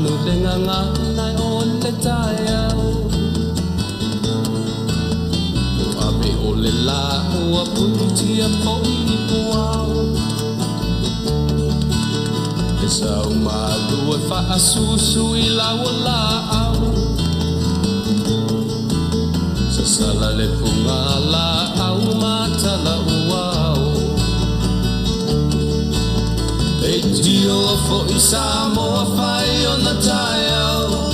Manu le gagana o le taeao Ua ave o le la ua punitia foi i puao Le sau malu e faasusu i lau o laau Sasala le fuga laau ma tala uao Leitio foi Samoa fai ona taeao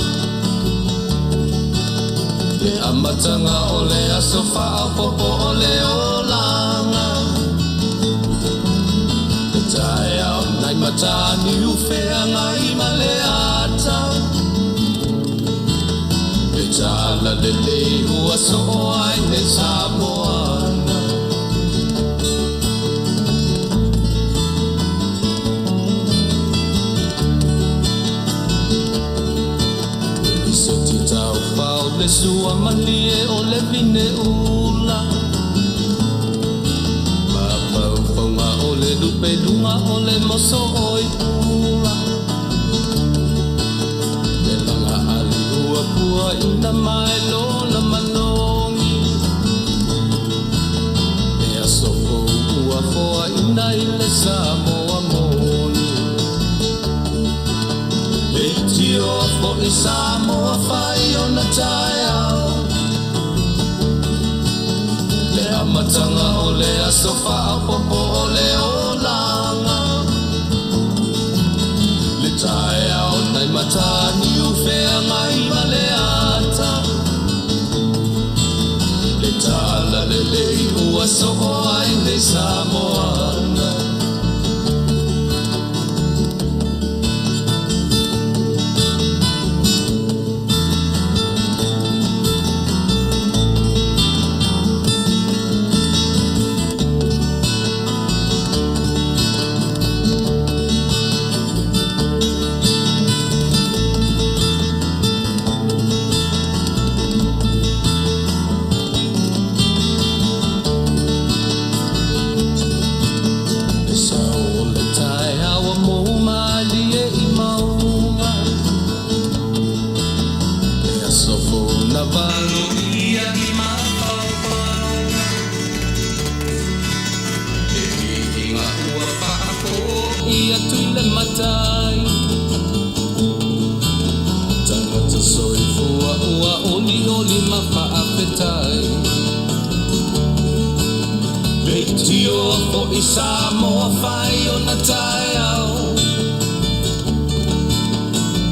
Le amataga o le aso faaopoopo o le olaga Le taeao nai Mataniu Feagai ma le ata Le talalelei ua soo ai nei Samoana Eliseti taufao le sua malie o le vine ula Mafaufauga o le lupeluga o le moso oi pula Le laga ali ua puaina mai lona manogi Le aso fou ua foaina i le Samoa moni Leitio foi Samoa fai ona taeao Le amataga o le aso faaopoopo o le olaga Le taeao nai Mataniu Feagai ma le ata Le talalelei ua soo ai nei Samoana Le sau o le taeao ua mou malie i mauga Le aso fou na valoia i mafaufauga Le viiga ua faafoi atu i le Matai Tagata soifua ua olioli ma faafetai Leitio foi Samoa fai ona taeao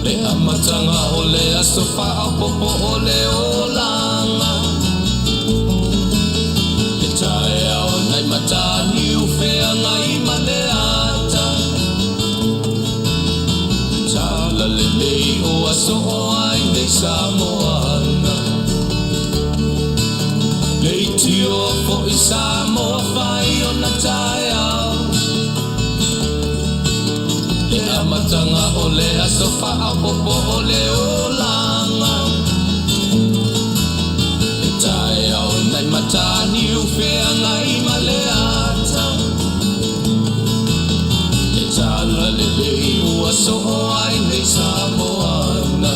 Le amataga o le aso faaopoopo o le olaga Le taeao nai Mataniu Feagai ma le ata Le talalelei ua soo ai nei Samoana Leitio foi Samoa fai ona taeao Le amataga o le aso faaopoopo o le olaga Le taeao nai Mataniu Feagai ma le ata Le talalelei ua soo ai nei Samoana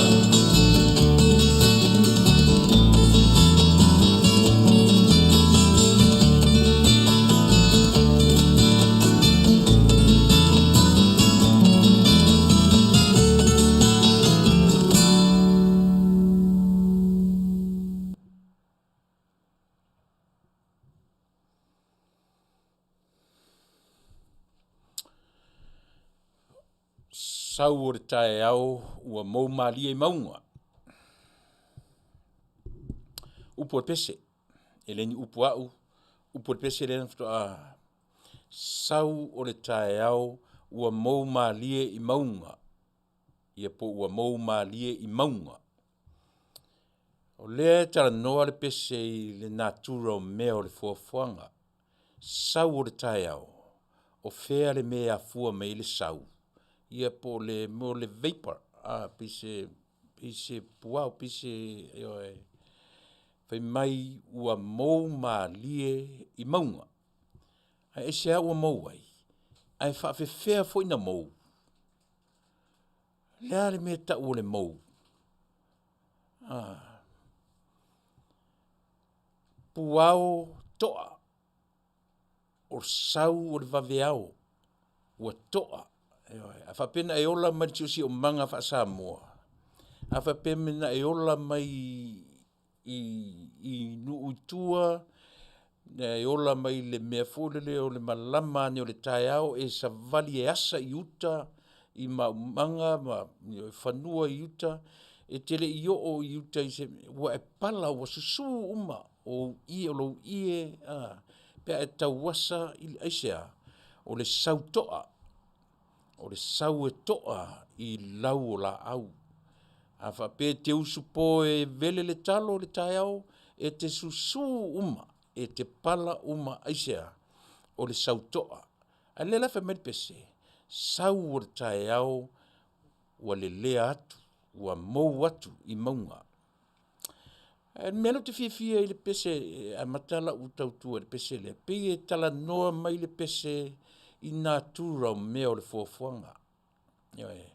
Sau o le taeao ua mou malie i mauga. Upu o le pese, e le ni upu a au, upu o le pese lea na faatoa sau o le taeao ua mou malie i mauga, ia po ua mou malie i mauga. O lea e talanoa le pese i le natura o mea o le foafoaga. Sau o le taeao, o fea le mea e afua mai ai le sau? Ia po o le mea o le vapor, a, pei se pei se puao, pei se, ioe. Fai mai ua mou malie i mauga. Ae aisea ua mou ai? Ae faapefea foi ona mou? Le a le mea tau o le mou? Puao toa, o sau o le vaveao ua toa. Ioe, a faapea na e ola mai le siosiomaga faa-Samoa, a faapea na e ola mai i nuu i tua, na e ola mai le mea foi lele o le malama ane o le taeao e savali e asa i uta i maumaga ma fanua i uta, e te le i oo i uta i se ua e pala ua susu uma ou ie, o lou ie pe a e tauasa, aisea? O le sau toa, o le sau e toa i lau o laau. A faapea e te usupo e vele le talo i le taeao, e te susu uma, e te pala uma. Aisea? O le sautoa. A o lea la e fai mai le pese, sau o le taeao ua lelea atu, ua mou atu i mauga. O le mea lea ou te fiafia ai i le pese e amata lau tautua i le pese lea, pei e talanoa mai le pese i natura o mea o le foafoaga. Ioe,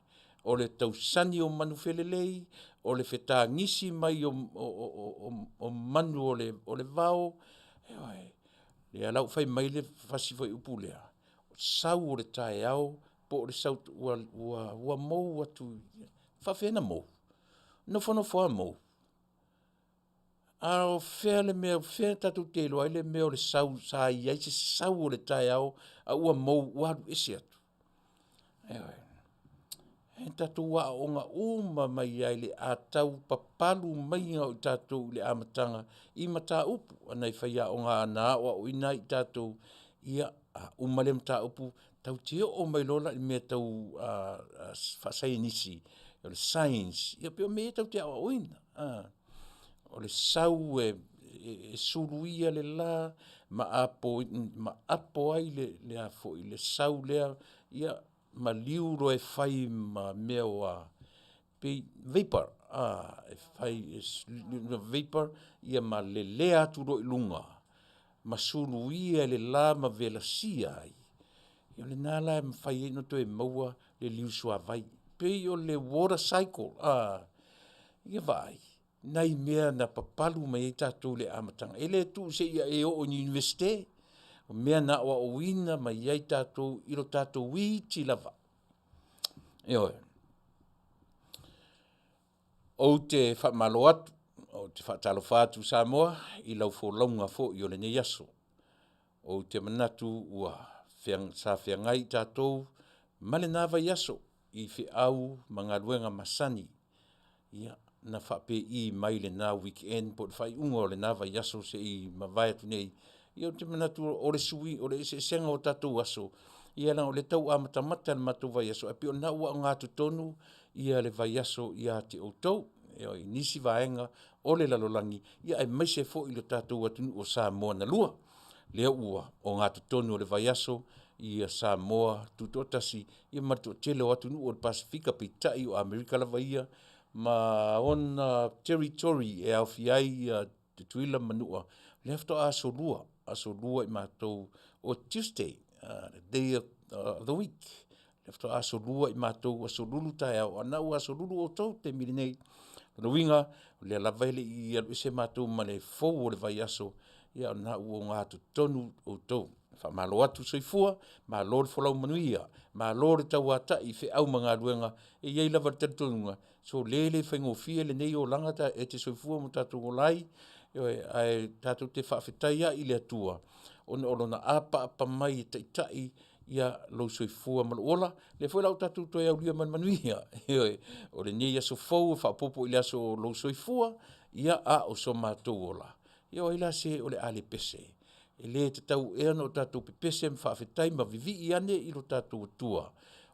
o le tausani o manufelelei, o le fetagisi mai o manu o le vao, ioe. O lea la ua fai mai le fasi fuaiupu lea, sau o le taeao po o le sau ua mou atu, e faapefea ona mou? Nofonofo lava mou? A o fea le mea o fea tatou te iloa ai le mea o le sau sa i ai se sau o le taeao a ua mou ua alu ese atu? Ioe. E tatou aooga uma mai lava i le ataupapalu maiga o tatou i le amataga i mataupu a nai faiaoga na aoaoina ai tatou, ia a uma lea mataupu, tatou te oo mai loa la i mea tau faasaienisi, o le science, ia pei o mea ia tatou te aoaoina. O le sau e suluia le la ma apo ai le sau lea, ia maliu loa e fai ma mea ua pei vapor, e fai vapor ma lelea atu loa i luga ma suluia e le la ma velasia ai, o lena la e mafai ai ona toe maua le liusuavai. E pei o le water cycle, ia vaai, nai mea na papalu mai ai tatou i le amataga. E le tuu seia e oo i le Iunivesite, o mea na aoaoina mai ai tatou i lo tatou iti lava. Ioe. Ou te faamalo atu, ou te faatalofa atu Samoa i lau folauga foi o lenei aso. Ou te manatu ua sa feagai tatou ma lena vaiaso i feau ma galuega masani, ia, na faapei mai lena weekend po o le faaiuga o lena vaiaso se i mavae atu nei. Ia ou te manatu o le suiga o le eseesega o tatou aso, ia leaga o lea e tau amatamata le matou vaiaso, ae pei o lena ua ogatotonu le vaiaso ia te outou. Ioe, i nisi vaega o le lalolagi, aemaise foi le tatou atunuu o Samoa na lua, lea ua ogatotonu o le vaiaso Samoa Tutoatasi ma le toatele o atunuu o le Pasefika, peitai o Amerika lava ia ma ona territory e aofia ai Tutuila ma Manua, lea faatoa asolua, asolua i matou o Tuesday, the day of the week. Lea faatoa asolua i matou aso Lulu taeao, a o lena ua aso Lulu outou i le taimi lenei. O lona uiga, o lea lava e le i alu ese matou ma le fou o le vaiaso, a o lena ua ogatotonu outou. Faamalo atu le soifua, malo le folau manuia, malo le tauatai i feau ma galuega. E i ai lava le talitonuga, sole, e le faigofie lenei olaga e te soifua ma tatou ola ai, ioe, ae tatou te faafetai ai i le Atua ona o Lona apaapa mai e taitai lou soifua ma lou ola. O lea foi la ua tatou toe aulia ma le manuia, ioe, o lenei aso fou e faaopoopo i le aso o lou soifua, a o so matou ola. Ia o ai la se o le a le pese? E le tatau ea ona tatou pepese ma faafetai ma vivii ane i lo tatou Atua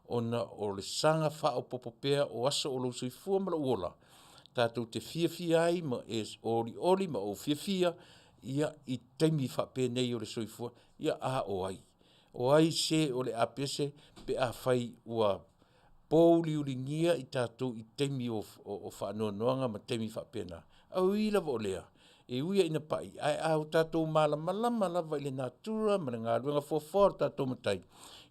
ona o le saga faaopoopo pea o aso o lou soifua ma lou ola tatou te fiafia ai ma e olioli ma ou fiafia i taimi faapenei o le soifua. Ia, a o ai? O ai se o le a pese pe afai ua pouliuligia i tatou i taimi o faanoanoaga ma taimi faapena? Ae ui lava o lea, E ui ina pa'i, ae a o tatou malamalama lava i le natura ma le galuega foafoa o le tatou Matai,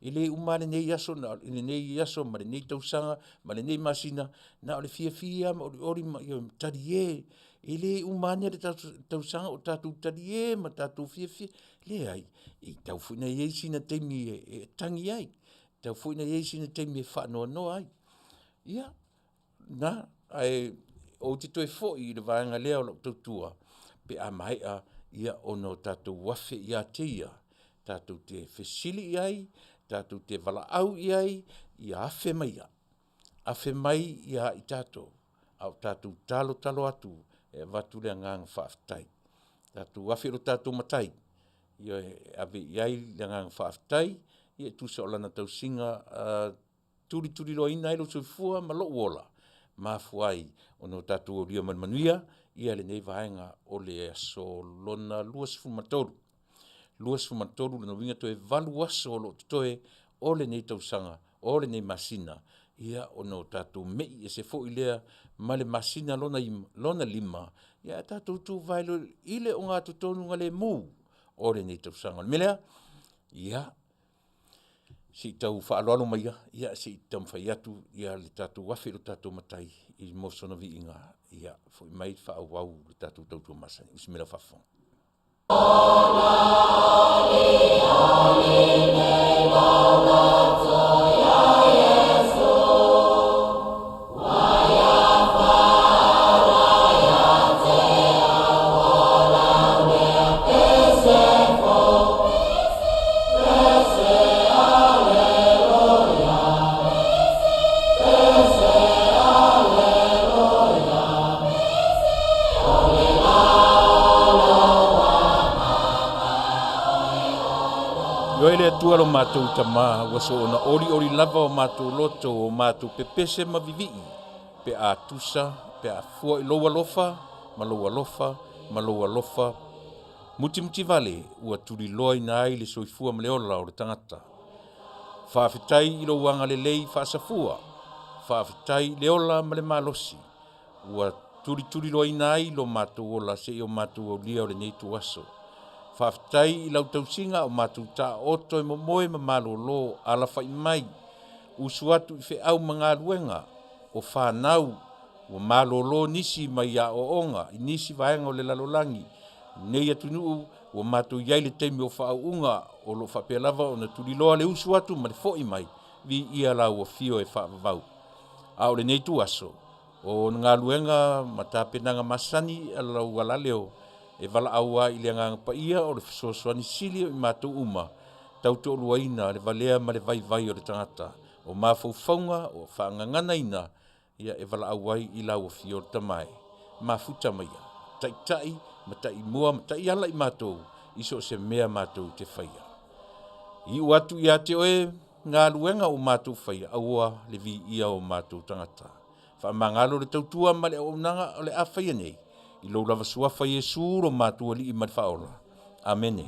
e le uma lava lenei aso na o, lenei aso ma lenei tausaga ma lenei masina na o le fiafia lava ma olioli ma ia talie. E le uma ane le tausaga o tatou talie ma tatou fiafia, leai, e tatau foi ona i ai sina taimi e tagi ai, e tatau foi ona i ai sina taimi e faanoanoa ai. Ia, na, ae ou te toe foi i le vaega lea o lau tautua pe a maea ona o tatou afe ia te Ia, tatou te fesili i ai, tatou te valaau i ai, ia afe mai ia, afe mai ia i tatou a o tatou talotalo atu e avatu le agaga faafetai. Tatou afe i lo tatou Matai, ioe, e ave i ai le agaga faafetai e tusa o lana tausiga tulituliloaina ai lou soifua ma lou ola, mafua ai ona o tatou aulia ma le manuia lenei vaega o le aso lona 23. 23 lona uiga toe 8 aso o lo o totoe o lenei tausaga, o lenei masina, ia ona o tatou mei ese foi lea ma le masina lona 5, ae tatou tuvae loa i le ogatotonugalemu o lenei tausaga. O le mea lea, ia, se i tau faaaloalo maia se i taumafai atu le tatou afe i lo tatou Matai mo sona viiga, ia foi mai faaauau le tatou tautua masani. Usi mai lau faafofoga. Ioe le Atua lo matou Tama, ua soona olioli lava o matou loto, o matou pepese ma vivii, pe a tusa, pe a fua i lou alofa, ma lou alofa, ma lou alofa mutimutivale ua tuliloaina ai le soifua ma le ola o le tagata. Faafetai i lou agalelei faasafua, faafetai i le ola ma le malosi ua tulituliloaina ai lo matou ola seia o matou aulia o lenei ituaso. Faafetai i lau tausiga a o matou taooto e momoe ma malolo, alafai mai, usu atu i feau ma galuega o fanau ua malolo nisi mai aoaoga i nisi vaega o le lalolagi. Nei atunuu ua matou i ai i le taimi o faauuga o lo o faapea lava ona tuliloa le usu atu ma le foi mai, viia lau afio e faavavau. A o lenei ituaso, o galuega ma tapenaga masani a lau alaleo e valaau ai i le Agaga Paia o le fesoasoani sili o i matou uma tautoaluaina le valea ma le vaivai o le tagata, o mafaufauga o faagaganaina ia e valaau ai i lau Afio le Tama e, mafuta maia, taitai ma taimua ma taiala i matou i so o se mea matou te faia. Iu atu ia te oe galuega ua matou faia, aua le viia o matou tagata. Faamagalo le tautua ma le auaunaga o le a faia nei, i lou lava suafa Iesu lo matou Alii ma le Faaola. Amene.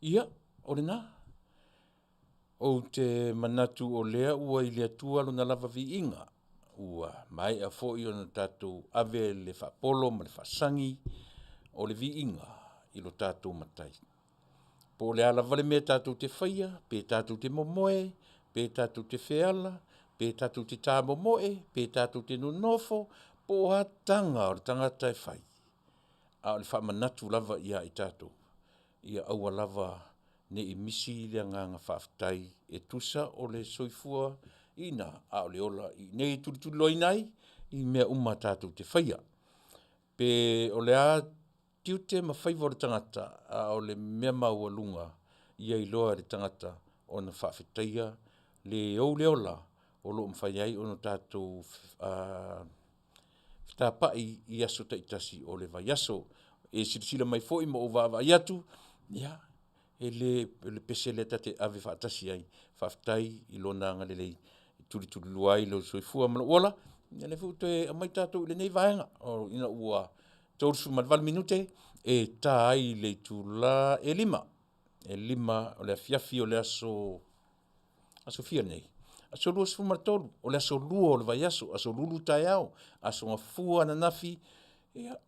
Ia, o lena. Ou te manatu o lea ua i le Atua Lona lava viiga, ua maea foi ona tatou ave le faapolo ma le faasagi o le viiga i lo tatou Matai. Po o le a lava le mea tatou te faia, pe tatou te momoe, pe tatou te feala, pe tatou te tamomoe, pe tatou te nonofo, po o a taga o le tagata e fai, a o le faamanatu lava ia i tatou, ia aua lava ne i misi le agaga faafetai e tusa o le soifuaina a o le ola i inei e tulituliloaina ai i mea uma tatou te faia. Pe o le a tiute ma faiva o le tagata, a o le mea maualuga, ia iloa e le tagata ona faafetaia le ou le ola o lo o mafai ai ona tatou fetapai i aso taitasi o le vaiaso. E silasila mai foi ma ou vaavaai atu, ia, e le o le pese lea ta te ave faatasi ai, faafetai i Lona agalelei e tulitulilua ai lou soifua ma lou ola, ia lea foi ua toe aumai tatou i lenei vaega ina ua 38 minute e ta ai i le itula e 5, e 5 o le afiafi o le aso, aso fia lenei? Aso 23, o le aso Lua o le vaiaso, aso Lulu taeao, aso Gafua ananafi, ia,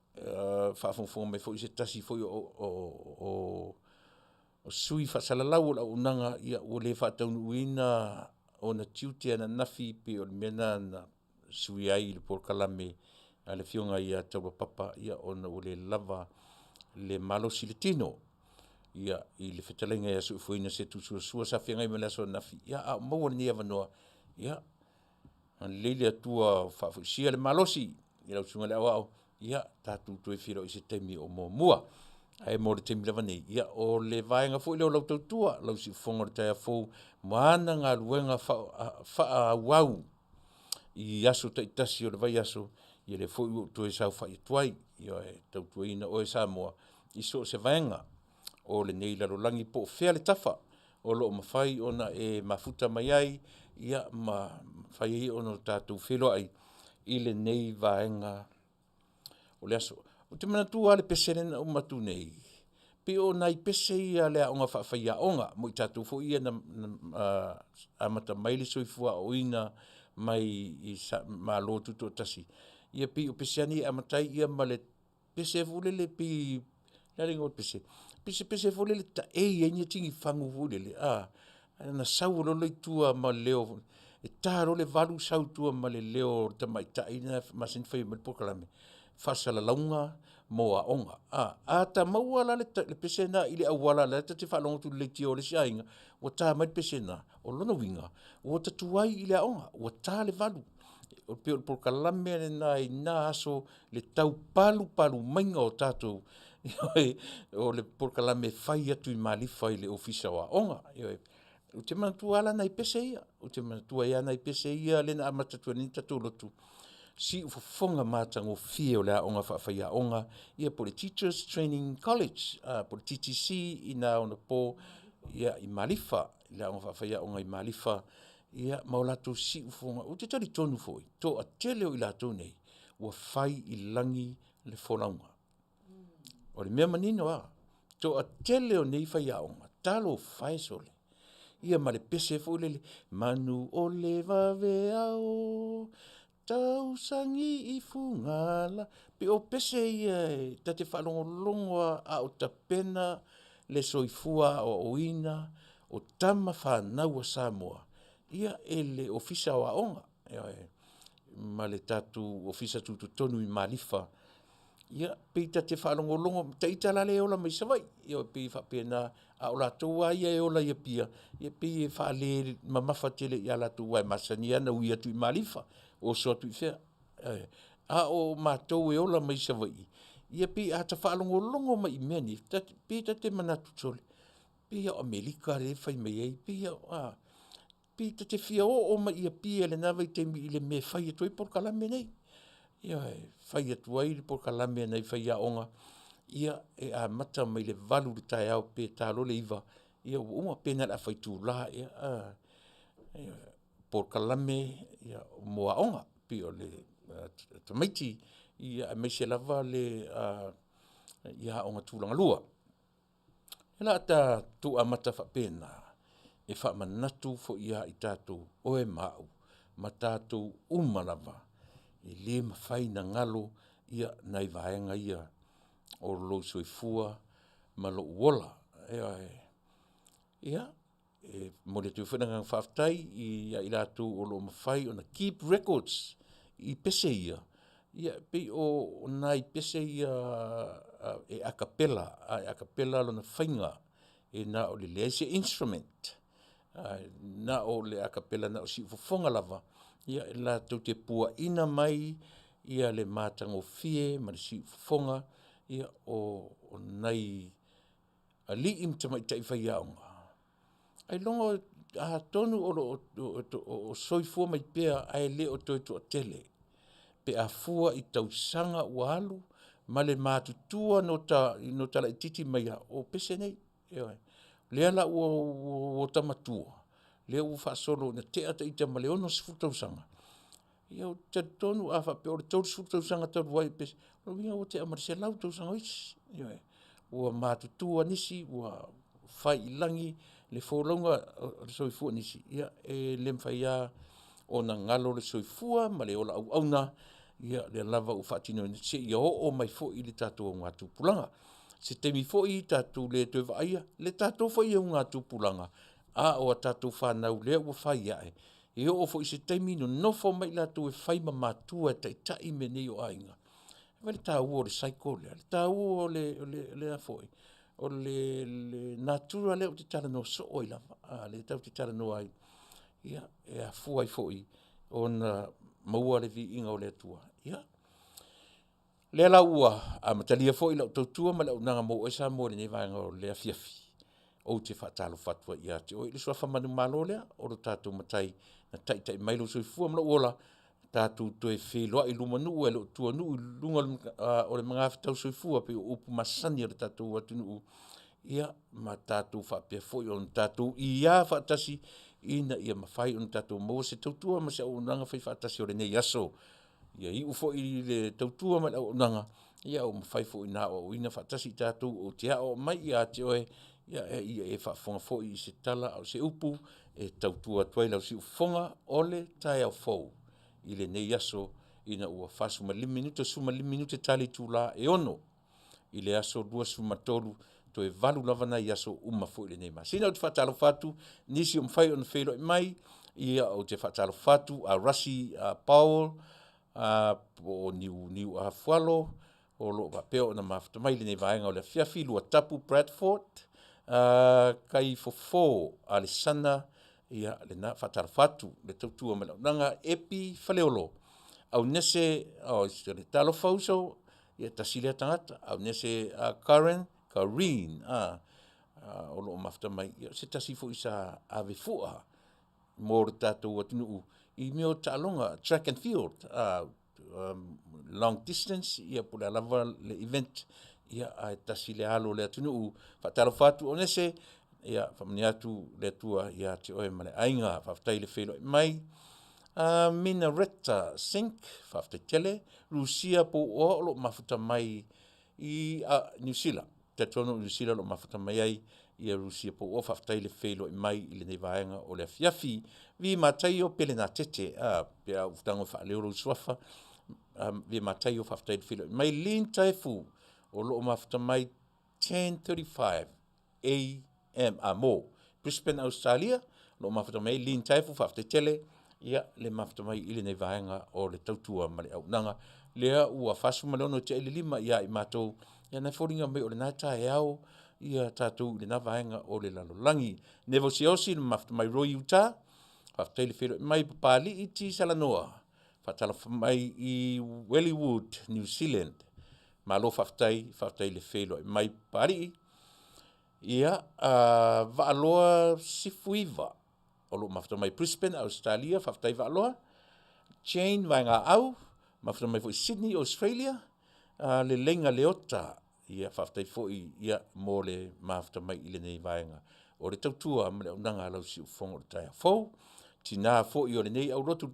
faafogafoga mai foi se tasi foi o sui faasalalau o le auaunaga, ua le faataunuuina ona tiute ananafi pei o le mea lena na sui ai le polokalame a le Afioga ia Taulapapa ona ua le lava le malosi i le tino i le fetalaiga ia Soifua Setusuasua sa feagai ma le aso ananafi, a o maua lenei avanoa, ia agalelei le Atua ua faafoisia le malosi i lau Susuga i le Aoao, tatou toe feiloai i se taimi o muamua. Ae mo le taimi lava nei, ia o le vaega foi lea o lau tautua, lau siufofoga i le taeao fou ma ana galuega faaauau i aso taitasi o le vaiaso, ia lea foi ua ou toe saofai atu ai, ioe, e tautuaina oe Samoa i so o se vaega o lenei lalolagi po o fea le tafa o lo o mafai ona e mafuta mai ai ma mafai ai ona tatou feiloai i lenei vaega o le aso. Ou te manatua lava le pese lea na uma atu nei, pei o nai pese ia a le aoga faafaiaoga mo i tatou foi ia na amata mai le soifua aoaoina mai i Malo Tutoatasi, ia pei o pese lava nei e amata ai ma le pese foi lele pei, o le a le igoa o le pese? Pei se pese foi lele e taei ai ni tigifagu foi lele, ona sau loa lea i tua ma le leo, e ta loa le 8 sau i tua ma le leo o le tamaitai lena e masani ona faia mai le polokalame, faasalalauga mo aoga. A ta maua la le pese lena i le auala la e ta te faalogo atu i le leitio a le isi aiga ua ta mai le pese lena, o lona uiga, ua ta tuai i le aoga, ua ta le 8. E pei o le polokalame lena i na aso i le tau palupalu maiga o tatou, ioe, o le polokalame e fai atu i Malifa i le Ofisa o Aoga. Ioe. Ou te manatua lava la nai pese ia, ou te manatua ai lava nai pese ia lea na amata atu ai nei le tatou lotu, siufofoga matagofie o le aoga faafaiaoga po o le Teachers Training College po o le TTC i na ona po i Malifa, i le aoga faafaiaoga i Malifa, ma o latou siufofoga. Ou te talitonu foi, toatele o i latou nei, ua fai i lagi le folauga. O le mea manino lava, toatele o nei faiaoga, talofa e sole, ia ma le pese foi lele, manu o le vaveao, tausagi i fugala. Pei o pese ia ta te faalogologo lava a o tapena le soifua aoaoina o tama fanau a Samoa e le Ofisa o Aoga, ioe, ma le tatou Ofisa Tutotonu i Malifa. Ia, pei ta te faalogologo, ita la lea e ola mai Savaii, ioe, pei e faapena, a o latou lava ia e ola i Apia, e pei e faalemamafa tele ia latou aua e masani lava ona ui atu i Malifa, oso atu i fea, a o matou e ola mai Savaii, ia pei a ta faalogologo mai i mea nei, pei ta te manatu, sole, pei lava o Amerika lea e fai mai ai, pei lava pei ta te fia oo mai i Apia i lena vaitaimi i le mea e fai atu ai polokalame nei. Ioe, e fai atu ai le polokalame a nai faiaoga e amata mai le 8 i le taeao pe ta loa le 9 ua uma, pe na o le afa itula ea, a. Ioe. Polokalame mo aoga, pei o tamaiti aemaise lava le i aoga tulagalua. E la tatou amata faapena e faamanatu foi ia i tatou oe ma au ma tatou uma lava, e le mafai ona galo ia nai vaega ia o lou soifua ma lou ola. Ioe. Ia, e momoli atu ai foi le agaga faafetai ia i latou o lo o mafai ona keep records i pese ia, ia e pei o nai pese ia e acapella, e acapella lona faiga, e na o le leai se instrument, ae na o le acapella na o siufofoga lava, ia e latou te puaina mai le matagofie ma le siufofoga o nai alii ma tamaitai faiaoga, ailoga atonu o lo o soifua mai pea ae le o toe toatele pe a fua i tausaga ua alu ma le matutua ina ua laitiiti mai lava o pese nei, ioe. O lea la ua ta matua, lea ua faasolo ina tea ita ma le 60 tausaga, ia ou te talitonu a faapea o le 30 tausaga talu ai o pese, lona uiga ua tea ma le 100 tausaga o isi, ioe. Ua matutua nisi ua fai i lagi le folauga o le soifua o nisi, ia e le mafai lava ona galo le soifua ma le ola auauna, ia lea lava ua faatinoina seia oo mai foi i le tatou augatupulaga. Se taimi foi tatou le toe vaaia le tatou foi augatupulaga, a o a tatou fanau lea ua fai ae, e oo foi i se taimi nonofo mai latou e fai ma matua e taitai mea nei o aiga. Vaai i le taua o le cycle lea, le taua o le natura lea ou te talanoa soo ai lava, a lea tatou te talanoa ai, ia, e afua ai foi ona maua le viiga o le Atua. Ia, o lea la ua amatalia foi lau tautua ma le auaunaga mo oe Samoa i lenei vaega o le afiafi, ou te faatalofa atu ai ia te oe i le suafa manumalo lea o lo tatou Matai na taitai mai lou soifua ma lou ola, tatou toe feiloai i lumanuu ae le o tuanuu i luga o le magafetausoifua pei o upu masani a le tatou atunuu, ia ma tatou faapea foi ona tatou iā faatasi ina ia mafai ona tatou maua se tautua ma se auaunaga faifaatasi o lenei aso. Ia iu foi le tautua ma le auaunaga, ia ua mafai foi ona aoaoina faatasi i tatou ou te aoao mai ia te oe, ia e faafofoga foi i se tala a o se upu e tautua atu ai lau siufofoga o le taeao fou i lenei aso ina ua 45 minute, 15 minute ta le itula e 6:00 i le aso 23, toe 8 lava nai aso uma foi o lenei masina. Ou te faatalofa atu i nisi ua mafai ona feiloai mai, ia ou te faatalofa atu ia Rassi Paul po o Niuafualo o lo o faapea ona mafuta mai i lenei vaega o le afiafi, Luatapu Bradford, Kaifofo Alesana, ia lena. E faatalofa atu i le tautua ma le auaunaga. Epi Faleolo, Aunese, talofa uso, ia tasi lea tagata, Aunese Karen, o lo o mafuta mai, ia o se tasi foi sa ave fua mo le tatou atunuu i mea o taaloga track and field, long distance ia po o le a lava le event, ia ae tasi le alo o le atunuu. Faatalofa atu Onese, ia faamanuia atu le Atua ia te oe ma le aiga. Faafetai le feiloai mai. Minareta Sink, faafetai tele. Rusia Pouoa o lo o mafuta mai i Niu Sila. Ou te talitonu o Niu Sila o lo o mafuta mai ai ia Rusia Pouoa, faafetai le feiloai mai i lenei vaega o le afiafi. Vi Mataio Pelenatete, pe a ou tago e faaleo lou suafa, Vi Mataio faafetai le feiloai mai. Lynn Taefu o lo o mafuta mai 10:35 AM mo Brisbane, Ausetalia, o lo o mafuta mai ai Lynn Taefu, faafetai tele le mafuta mai i lenei vaega o le tautua ma le auaunaga. Lea ua 5:46 tea i le 5 ia i matou, ia na e foliga mai o lena e taeao ia tatou i lena vaega o le lalolagi. Neville Siaosi na mafuta mai Roy Utah, faafetai le feiloai mai. Papalii T Salanoa, faatalofa mai i Wellywood, New Zealand. Malo faafetai, faafetai le feiloai mai Papalii. Ia, Vaaloa Sifuiva, o lo o mafuta mai Brisbane, Ausetalia, faafetai Vaaloa. Jane Vaegaau, mafuta mai foi Sydney, Australia. Leleiga Leota, ia faafetai foi ia mo le mafuta mai i lenei vaega o le tautua ma le auaunaga a lau siufofoga o le taeao fou. Tina foi o lenei aulotu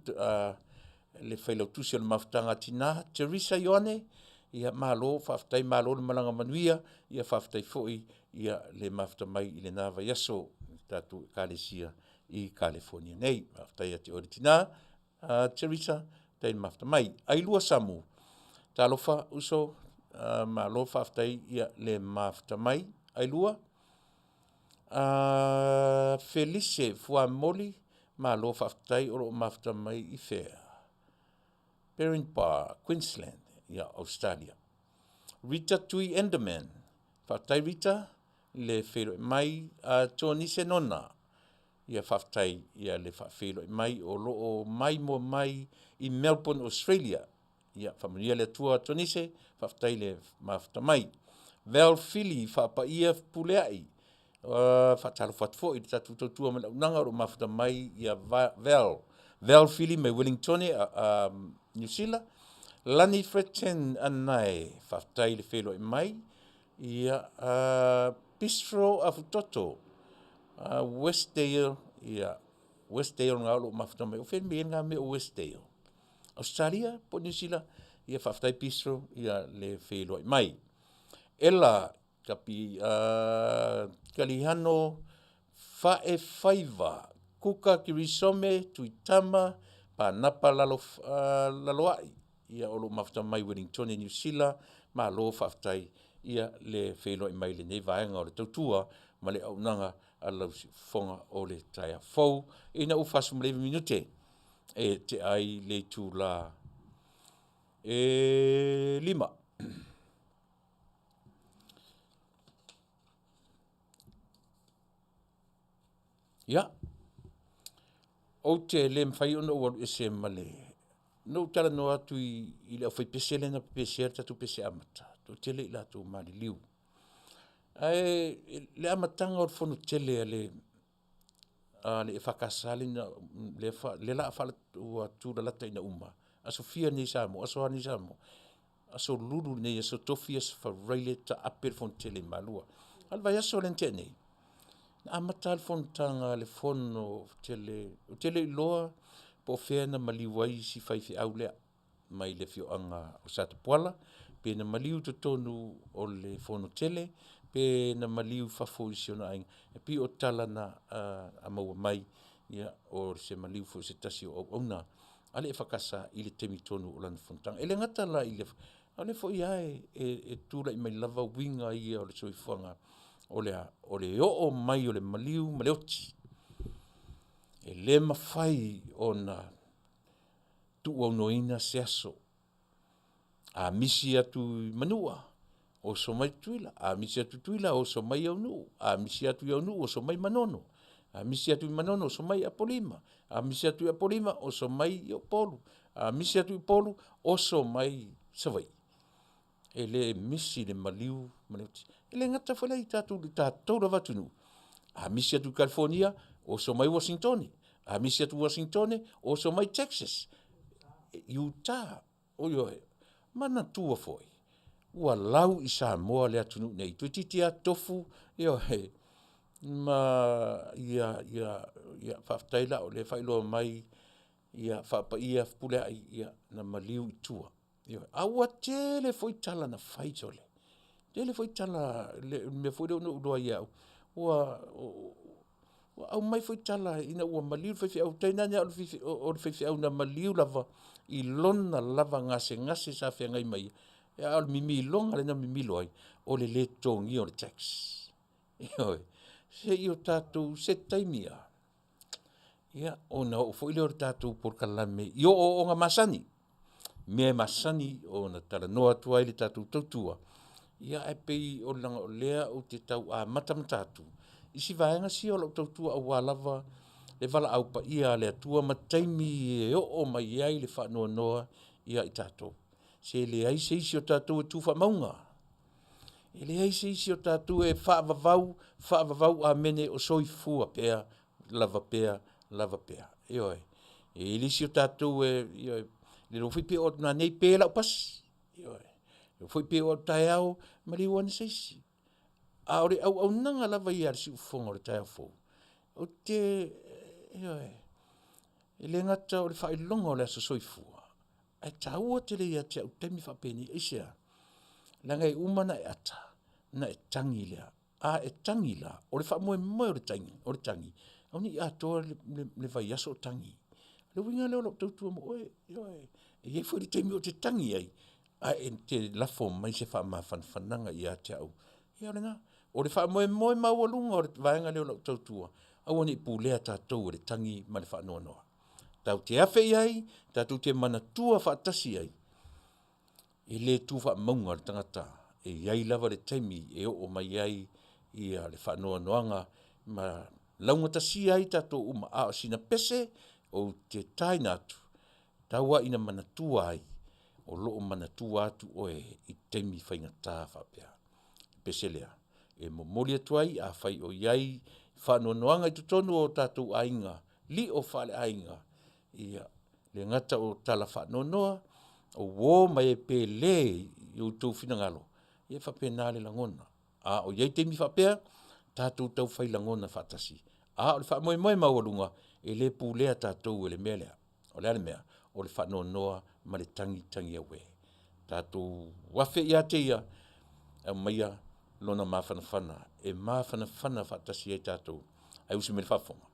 le Failautusi o le Mafutaga a Tina, Teresa Ioane, Ia malo faafetai, malo le malaga manuia, ia faafetai foi ia le mafuta mai i lena vaiaso i le tatou Ekalesia i Kalifonia nei. Faafetai ia te oe le tina, Teresa, faafetai le mafuta mai. Ailua Samu, talofa uso, malo faafetai le mafuta mai Ailua. Felise Fuamoli, malo faafetai o lo o mafuta mai i fea? Berrinba Queensland, ia Ausetalia. Rita Tui Enderman, faafetai Rita le feiloai mai. Tonise Nona, ia faafetai le faafeiloai mai o lo o maimoa mai i Melbourne, Australia. Ia faamanuia le Atua Tonise, faafetai le mafuta mai. Val Fili Faapaia Fepuleai, faatalofa atu foi i le tatou tautua ma le auaunaga o lo o mafuta mai ia Val. Val Fili mai Ueligitone Niu Sila. Lani Fletchen Anae, faafetai le feiloai mai. Ia, Bistro Afutoto, Westdale, ia, Westdale na o lo o mafuta mai. O fea le mea e i ai lena mea o Westdale? Ausetalia po o Niu Sila? Ia faafetai Bistro le feiloai mai. Ella Kalihano Faefaiva, Kuka Kirisome Tuitama Panapa Laloai, ia o lo o mafuta mai Ueligitone Niu Sila, malo faafetai le feiloai mai i lenei vaega o le tautua ma le auaunaga a lau siufofoga o le taeao fou ina ua 49 minute e tea ai le itula e 5. Ia, ou te le mafai ona ou alu ese ma le… Na ou talanoa atu i le aufaipese lea na pepesea le tatou pese amata, e toatele i latou ua maliliu. Ae i le amataga o le fonotele a le EFKS lea ua tulalata ina uma, aso fia nei i Samoa? Aso a nei Samoa? Aso Lulu lenei Aso Tofi, Aso Faraile taape le fonotele i Malua. A o le vaiaso lea na tea nei, na amata lava le fonotaga a le fonotele, ou te le iloa po o fea na maliu ai si faifeau lea mai le afioaga o Satapuala, pe na maliu i totonu o le fonotele pe na maliu i fafo i si ona aiga. E pei o tala na maua mai, ia o se maliu foi o se tasi o auauna a le EFKS i le taimi tonu o lana fonotaga. E le gata la i le, a o lea foi lava e tulai mai lava uiga ia o le soifuaga, o le a? O le oo mai o le maliu ma le oti. E le mafai ona tuuaunoaina se aso. A misi atu i Manua, oso mai Tutuila, a misi atu i Tutuila oso mai Aunuu, a misi atu i Aunuu oso mai Manono, a misi atu i Manono oso mai Apolima, a misi atu i Apolima oso mai i Upolu, a misi atu i Upolu oso mai Savaii. E le misi le maliu ma le oti. E le gata foi la i tatou i le tatou lava atunuu, a misi atu i Kalifonia, oso mai Uasinitone, a misi atu i Uasinitone, oso mai Texas, Utah, ioe, manatua foi, ua lau i Samoa le atunuu nei, toeitiiti lava tofu, ioe, ma faafetai la o lea e faailoa mai ia faapaia Fepuleai, ia na maliu i tua. Ioe, ae ua tele foi tala na fai sole, tele foi tala i le mea foi lea na ou iloa ai au, ua aumai foi tala ina ua maliu le faifeau, tainane lava o le faifeau na maliu lava i lona lava gasegase sa feagai ma ia, a o le mimiloga lea na mimilo ai, o le le totogia o le tax. Ioe, se i o tatou, se taimi lava, ia ona oo foi lea o le tatou polokalame i ooooga masani, mea e masani ona talanoa atu ai le tatou tautua, ae pei leaga o lea ou te tau amatamata atu i si vaega sia o lau tautua aua lava le valaau paia a le Atua ma taimi e oo mai ai le faanoanoa ia i tatou. Se leai se isi o tatou e tu faamauga, e leai se isi o tatou e faavavau, faavavau amene o soifua pea, lava pea, lava pea. Ioe. E i ai le isi o tatou e, ioe, le iloa foi pe oo atu nanei pe lau pasi, ioe, le iloa foi pe oo atu taeao maliu ane se isi. A o le auaunaga lava ia a le siufofoga o le taeao fou, ou te, ioe, e le gata o le faailoga o le aso soifua, ae taua tele ia te au i taimi faapenei. Aisea? Leaga e uma ona e ata ona e tagi lea. A e tagi la, o le faamoemoe o le tagi, o le tagi, aua ne i atoa le vaiaso o tagi. O le uiga lea o lau tautua mo oe, ioe. E i ai foi le taimi ou te tagi ai, ae e te lafo mai se faamafanafanaga ia te au, ia o lena. O le faamoemoe maualuga o le vaega lea o lau tautua, aua ne i pulea tatou e le tagi ma le faanoanoa. Tatou te afe i ai, tatou te manatua faatasi ai, e le tu faamauga le tagata, e i ai lava le taimi e oo mai ai le faanoanoaga ma laugatasia ai tatou uma. A o sina pese ou te taina atu, tau lava ina manatua ai, o lo o manatua atu oe i taimi faigata faapea. O le pese lea e momoli atu ai, afai o i ai faanoanoaga i totonu o tatou aiga, lio faaleaiga, ia e le gata o tala faanoanoa, o uo ma e pele i outou finagalo, ia e faapena le lagona. A o i ai taimi faapea, tatou taufai lagona faatasi, a o le faamoemoe maualuga, e le pulea tatou e le mea lea. O le a le mea? O le faanoanoa ma le tagitagi auē. Tatou afe ia te Ia e aumaia lona mafanafana e mafanafana faatasi ai tatou, ae usi mai i le faafofoga.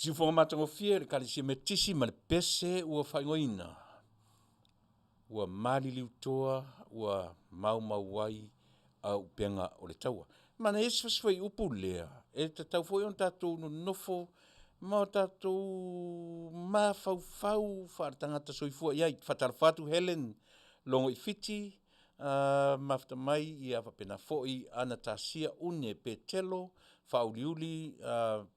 Siufoga matagofie le Ekalesia Metotisi ma le pese ua faaigoaina, ua maliliu toa ua maumau ai auupega o le taua. Manaia si fasi fuaiupu lea, e tatau foi ona tatou nonofo ma o tatou mafaufau faaletagata soifua i ai. Faatalofa atu Hellen Logoifiti, mafuta mai ia faapena foi Anatasia Une Petelo, Faauliuli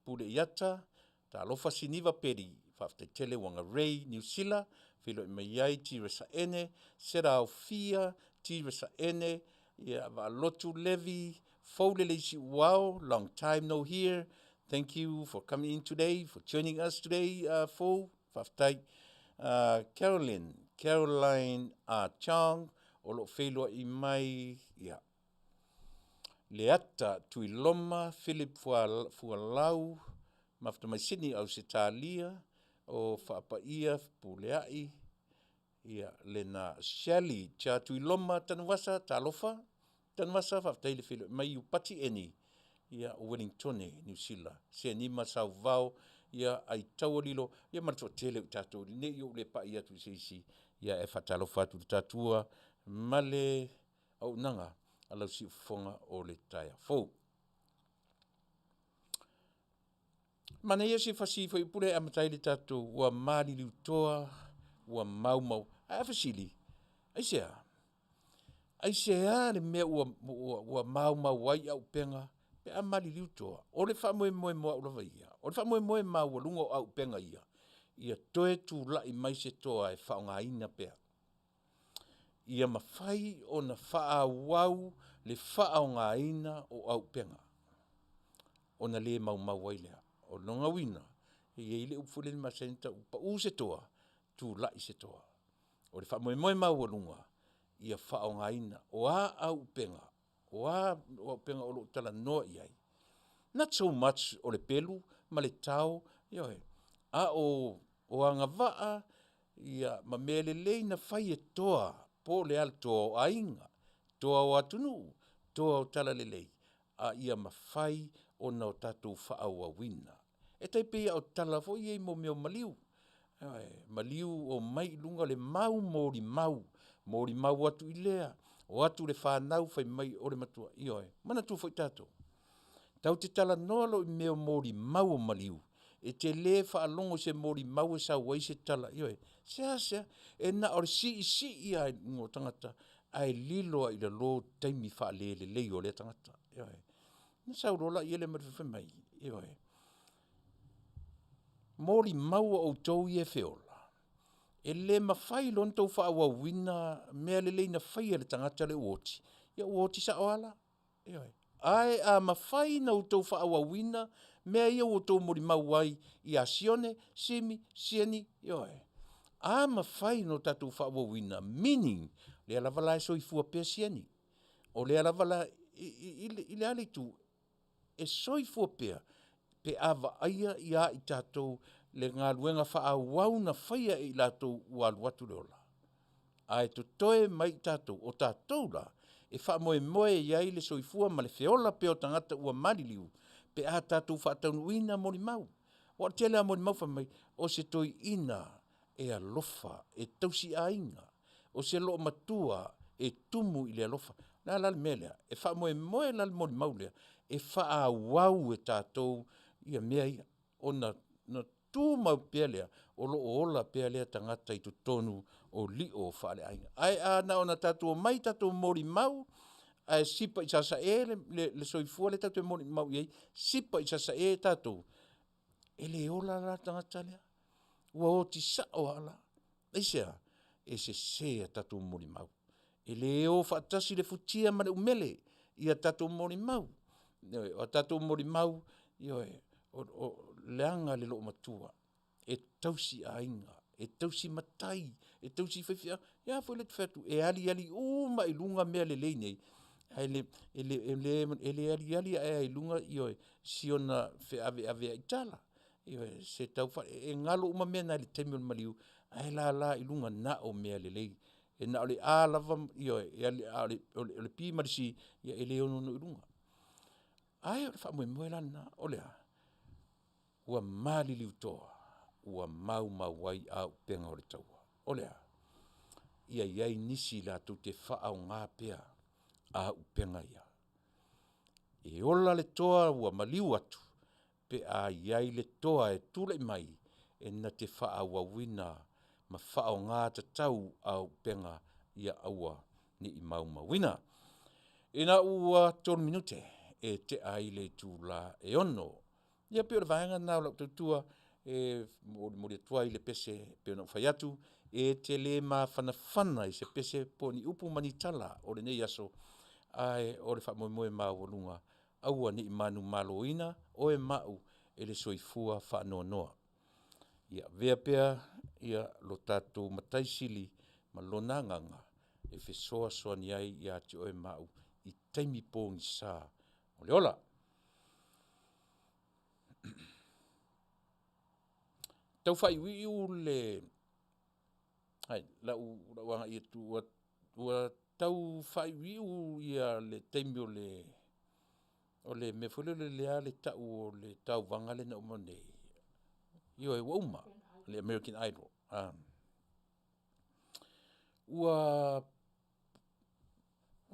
Pule Iata, talofa Siniva Peri, faafetai tele Waga Ray Niu Sila, feiloai mai ai Tiresa Ene, Sera Aofia, Tiresa Ene, ia Vaalotu Levi, Foulelei Siuao, long time no hear. Thank you for coming in today, for joining us today, Fou, faafetai. Caroline, Caroline Chong, o lo o feiloai mai, ia, Leata Tuiloma, Philip Fualau, mafuta mai Sydney Ausetalia, o Faapaia Fepuleai, ia lena. Shelly Tuiloma Tanuvasa, talofa. Tanuvasa faafetai le feiloai mai Iupati Eni, ia o Ueligitone Niu Sila, Senima Sauvao, ia Aitaua Lilo, ia ma le toatele o tatou ne i ou le pai atu i se isi, ia ae faatalofa atu i le tatua ma le auaunaga a lau siufofoga o le taeao fou. Manaia si fasi fuaiupu lea e amata ai le tatou ua maliliu toa ua maumau. Ae a fesili, aisea? Aisea le mea ua maumau ai auupega pe a maliliu toa? O le faamoemoe mo au lava ia, o le faamoemoe maualuga o auupega ia, ia toe tulai mai se toa e faaaogaina pea. Ia mafai ona faaauau le faaaogaina o auupega, ona le maumau ai lea. O lona uiga, e i ai le upu foi lea e masani ona tau, pau se toa, tulai se toa. O le faamoemoe maualuga, ia faaaogaina. O a auupega, o a auupega o lo o talanoa i ai, not so much o le pelu ma le tao, ioe, a o agavaa ma mea lelei na fai e toa, po o le a le toa o aiga, toa o atunuu, toa o talalelei, a ia mafai ona o tatou faaauauina. E tai pei lava o tala foi ia i mea o maliu, ioe, maliu omai i luga le mau molimau, molimau atu i lea, o atu le fanau fai mai o le matua, ioe. Manatua foi tatou, tatou te talanoa loa i mea o molimau o maliu, e te le faalogo i se molimau e sau ai se tala, ioe, seasea, e na o le siisii lava i luga o tagata ae lilo lava i lalo taimi faale-lelei o lea tagata, ioe. Ona sau loa lea ma le fai mai, ioe, molimau a outou ia e feola, e le mafai loa ona outou faaauauina mea lelei na faia e le tagata lea ua oti, ia ua oti sao lava la, ioe. Ae a mafai ona outou faaauauina mea ia ua outou molimau ai ia Sione, Simi, Sieni, ioe, a mafai ona tatou faaauauina, meaning, o lea lava la e soifua pea Sieni. O lea lava la i le a le itu? E soifua pea pe a vaaia ia i tatou le galuega faaauau na faia e i latou ua alu atu le ola, ae totoe mai i tatou, o tatou la e faamoemoe i ai le soifua ma le feola pea o tagata ua maliliu pe a tatou faataunuuina molimau. Aua o le tele lava o molimau fai mai, o se toeaina e alofa, e tausi aiga, o se loomatua e tumu i le alofa. O le a la le mea lea? E faamoemoe la le molimau lea e faaauau e tatou mea ia ona tumau pea lea o lo o ola pea lea tagata i totonu o lio faaleaiga. Ae a na ona tatou omai tatou molimau ae sipa i sasae le soifua lea tatou te molimau i ai, sipa i sasae tatou, e le ola la le tagata lea, ua oti sao lava la. Aisea? E sese a tatou molimau. E le o faatasi le futia ma le umele i a tatou molimau. Ioe, o a tatou molimau, ioe, leaga le loomatua e tausi aiga, e tausi matai, e tausi faifeau. A foi lea ou te fai atu e aliali uma i luga mea lelei nei, ae le aliali ae lava i luga si ona feaveaveai tala, ioe, se tau e galo uma mea na i le taimi o le maliu, ae lala i luga na o mea lelei. E na o le A lava, ioe, a o le P ma le C, e le onoono i luga. Ae o le faamoemoe la lena, o le a? Ua maliliu toa, ua maumau ai auupega o le taua. O le a? Ia i ai nisi latou te faaaoga pea auupega ia. E ola le toa ua maliu atu pe a i ai le toa e tulai mai e na te faaauauina ma faaaoga tatau auupega ia aua ne i maumauina. Ina ua 3 minute e tea ai le itula e 6:00, ia pei o le vaega lena o lau tautua e molimoli atu ai le pese e pei ona ou fai atu, e te le mafanafana i se pese po o ni upu ma ni tala o lenei aso, ae o le faamoemoe maualuga, aua ne i manumaloina oe ma au e le soifua faanoanoa. Ia avea pea lo tatou Matai Sili ma Lona Agaga e fesoasoani ai ia te oe ma au i taimi pogisa o le ola. E tau faaiuiu le lau agai atu ua tau faaiuiu le taimi o le mea foi lele o le a tau o le tauvaga lea na uma nei? Ioe, ua uma, le American Idol. Ua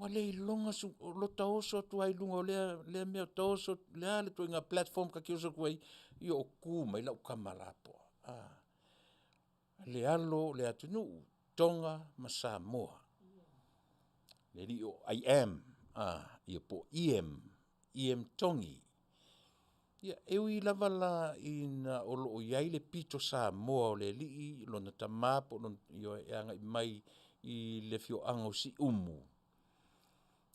le iloga lota oso atu lava i luga o lea mea, o le a le ituaiga platform ta te oso atu ai, ia o tu mai lau tama lapoa, le alo o le atunuu, Toga ma Samoa, le alii o I am ia po o Iam, Iam Togi. Ia, e ui lava la ina o lo o i ai le pito Samoa o le alii, lona tama po o lona, ioe, e agai mai i le afioaga o Siumu,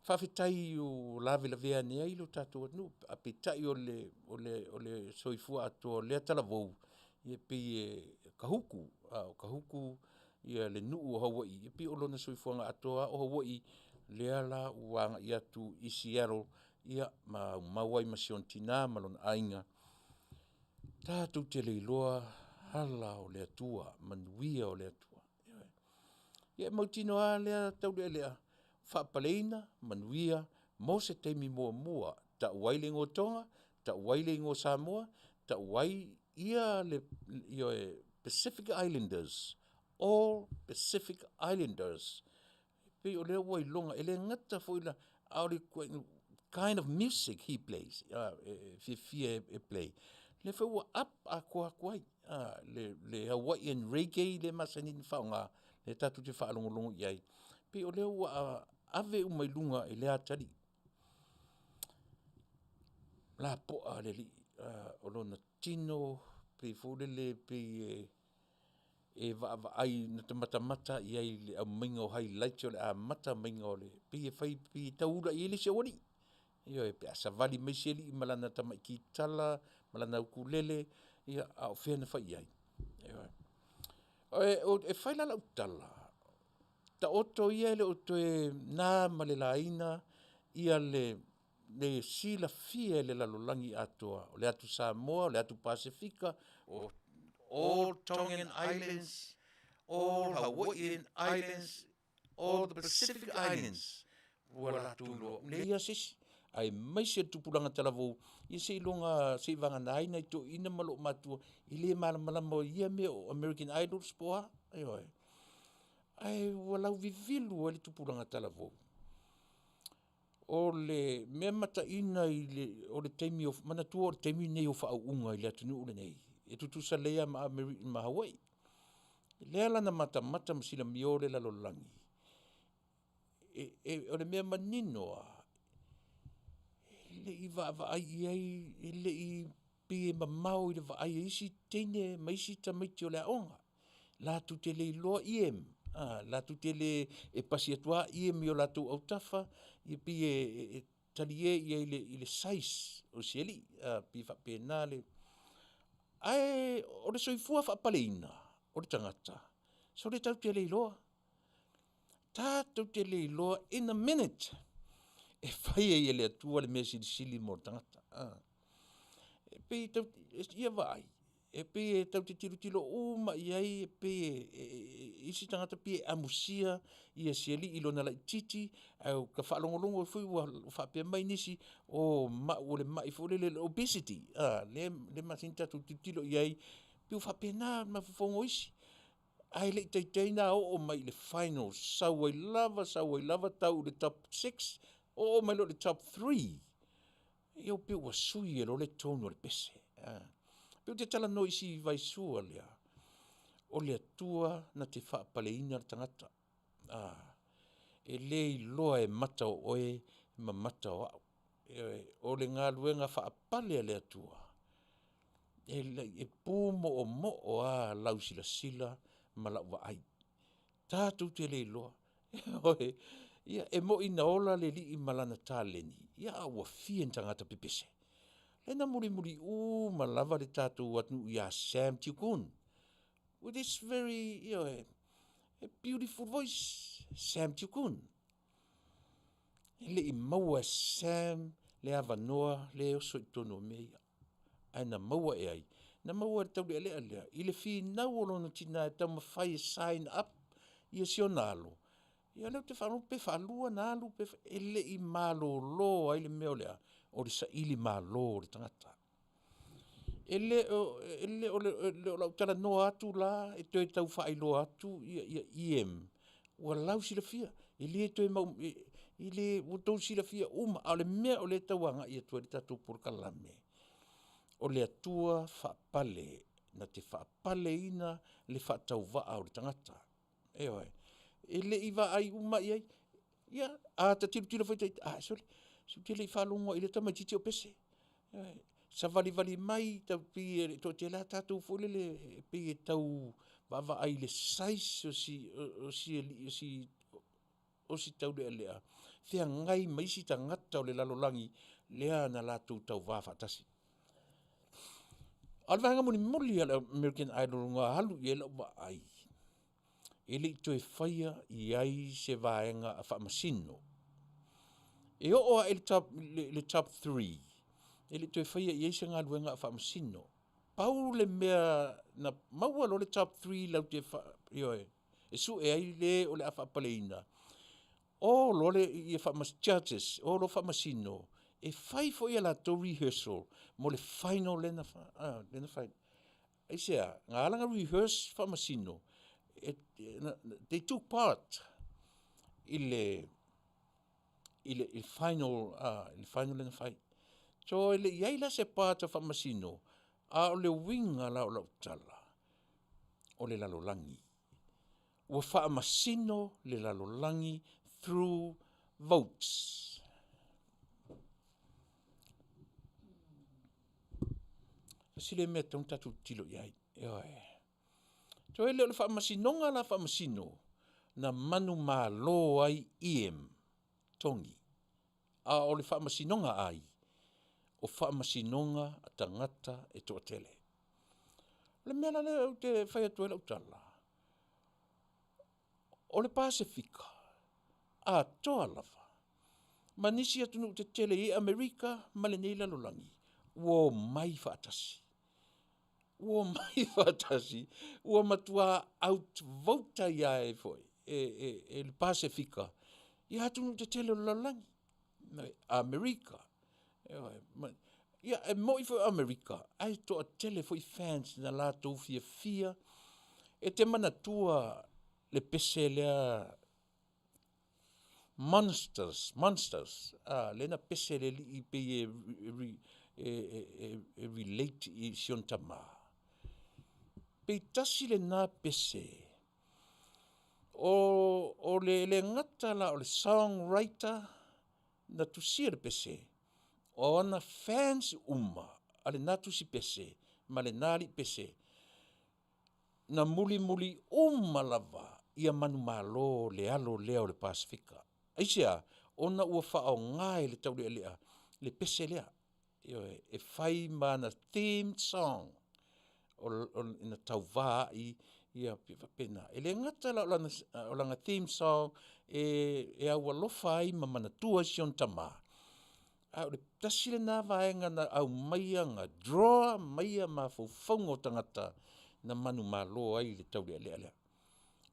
faafetai ua lavelavea ane ai lo tatou atunuu, ae peitai o le soifua atoa o lea talavou, ia e pei e kahuku, o Kahuku le nuu o Hawaii, e pei o lona soifuaga atoa lava o Hawaii, lea la ua agai atu i Seattle ma aumau ai ma si ona tina ma lona aiga. Tatou te le iloa ala o le Atua, manuia o le Atua, ioe. Ia e mautinoa lava lea taulealea, faapaleina, manuia mo se taimi muamua, tau ai le igoa Toga, tau ai le igoa Samoa, tau ai le Pacific Islanders, all Pacific Islanders. E pei o lea ua iloga, e le gata foi la a o le kind of music he plays, e fiafia e play, lea foi ua up atoa atu ai le Hawaiian Reggae lea e masani ona faaaoga lea tatou te faalogologo i ai, pei o lea ua ave uma i luga e lea atalii. Lapoa le alii, o lona tino pei foi lele pei e vaavaai na ta matamata i ai i le aumaiga o highlights o le amata maiga o le pei e fai pei e tau ula i ai le isi aualii. Ioe, pe a savali mai isi alii ma lana tamai kitara ma lana ukulele, ia a o fea na fai i ai? Ioe. E fai la lau tala, taoto ia e le o toe na ma le laina le silafia e le lalolagi atoa, o le atu Samoa, o le atu Pasefika, all Tongan Islands, all Hawaiian Islands, all the Pacific Islands, ua latou iloa uma nei lava se isi, aemaise le tupulaga talavou, ia seiloga seivagana ai nai toeaiina ma loomatutua e le malamalama i ia mea o American Idols po o a, ioe. Ae ua lauvivilu ai le tupulaga talavou. O le mea mataina o le taimi, manatua o le taimi lenei o faauuga i le atunuu lenei, e tutusa lelei lava ma Hawaii. Lea la na matamata ma silamio le lalolagi, o le mea manino lava, e le i vaavaai i ai, e le i pei e mamao i le vaai a isi teine ma isi tamaiti o le aoga, latou te le iloa Iam, latou te le, e pasi atu lava Iam i o latou autafa, ia pei e talie i ai i le size o si alii, pei e faapena le… Ae o le soifua faapaleina o le tagata, sole tatou te le iloa, tatou te le iloa in a minute e fai ai e le Atua le mea silisili mo le tagata. E pei e tau, ia vaai. E pei e tatou te tilotilo uma i ai e pei e isi tagata pei e amusia si alii i lona laitiiti, ae ou te faalogologo foi ua faapea mai nisi, o le mai foi lele o le obesity, lea e masani ona tatou tilotilo i ai, pei ua faapena mafaufauga o isi. Ae le i taitai ona oo mai i le final, sau ai lava sau ai lava tau i le top 6, oo mai loa i le top 3, ia pei ua sui ai loa le tone o le pese. Pei ou te talanoa i si Vaisua lea, o le Atua na te faapaleina le tagata, e le iloa e mata o oe ma mata o au. Ioe, o le galuega faapale a le Atua, e pumoomoo lava lau silasila ma lau vaai. Tatou te le iloa, ioe. Ia, e moni na ola le alii ma lana taleni, a ua fia ni tagata pepese? Lea na mulimuli uma lava le tatou atunuu ia Sam Tiukun, with his very, ioe, a beautiful voice, Sam Tiukun. E le i maua e Sam le avanoa lea e oso i totonu o mea ia. Ae na maua e ai? Na maua e le taulealea lea i le finau o lona tina e taumafai e sign up si ona alo, ia o lea ou te faalogo pe faalua ona alu e le i malolo ai le mea o le a? O le sailimalo o le tagata. E le o lau talanoa atu la e toe tau faailoa atu EM ua lausilafia, e le toe mau e le ua outou silafia uma. A o le mea o lea e tau agai atu ai le tatou polokalame, o le Atua faapale, na te faapaleina le faatauvaa o le tagata. Ioe. E le i vaai uma i ai. Ia, a ta tilotilo foi ita, a, sole, se ou te le i faalogo lava i lea tamaitiiti o pese. Ioe. Savalivali mai e pei e toatele lava tatou foi lele e pei e tau vaavaai i le size o si taulealea feagai ma isi tagata o le lalolagi lea na latou tauva faatasi. A o le vaega mulimuli lava o le American Idol na alu i ai lau vaai, e le i toe faia i ai se vaega a faamasino. E oo lava i le top 3, e le i toe faia i ai se galuega a faamasino. Pau le mea na maua loa le top 3 ioe, e sue ai le o le a faapaleina, o loa judges, o loa faamasino e fai foi a latou rehearsal mo le final lea na fai. Aisea? Na ala ona rehearse faamasino, they took part i le final lea na fai. So e le i i ai la se part a faamasino, a o le uiga la o lau tala, o le lalolagi. Ua faamasino le lalolagi through votes. Tasi lea mea e tatau ona tatou tilotilo i ai, ioe. Toe le o le faamasinoga la faamasino na manumalo ai EM Togi, a o le faamasinoga a ai? O faamasinoga a tagata e toatele. O le mea la lea ou te fai atu ai lau tala, o le Pasefika atoa lava ma nisi atunuu tetele e i ai Amerika ma lenei lalolagi, ua omai faatasi, ua omai faatasi, ua matua outvote ai lava foi e le Pasefika atunuu tetele o le lalolagi, Amerika, ioe. Ia e moi foi o Amerika ae toatele foi fans na latou fiafia. E te manatua le pese lea Monsters, Monsters, lea na pese e le alii pei e relate i si ona tama. Pe tasi lena pese o le le gata la o le songwriter na tusia le pese, o ana fans uma a lena tusi pese ma lena alii pese, na mulimuli uma lava ia manumalo le alo lea o le Pasefika. Aisea? Ona ua faaaoga e le taulealea le pese lea, ioe, e fai ma ana theme song na tauva ai ia pei e faapena. E le gata la o lana theme song e aualofa ai ma manatua ai si ona tama. Ae o le tasi lena vaega na aumaia na draw maia mafaufauga o tagata na manumalo ai le taulealea lea.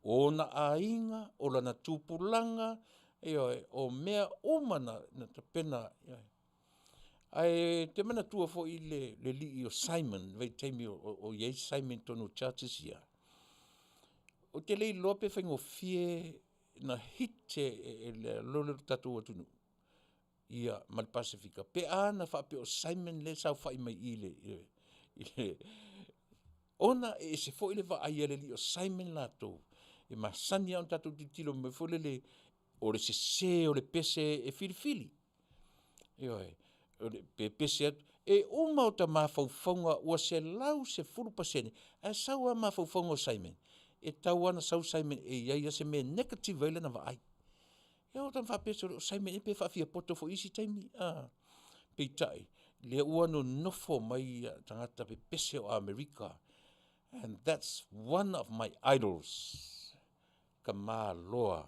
O ona aiga, o lana tupulaga, ioe, o mea uma na tapena i ai. Ae ou te manatua foi le alii o Simon i le vaitaimi o i ai Simon i totonu o charges ia, ou te le iloa pe faigofie ona hit e le lo tatou atunuu ia ma le Pasefika pe ana faapea o Simon lea e saofai mai i i le ona e ese foi le vaai a le alii o Simon latou, e masani lava ona tatou tilotilo i mea foi lele o le sese o le pese e filifili. Ioe, pe pese atu, e uma ota mafaufauga ua 110% ae sau lava mafaufauga o Simon, e tatau lava ona sau Simon e i ai lava se mea e negative ai lana vaai. Ia ona faapea, sole o Simon ea pe faafiapoto foi i isi taimi, a? Peitai, lea ua nonofo mai tagata pepese o Amerika, and that's one of my idols, tamaloa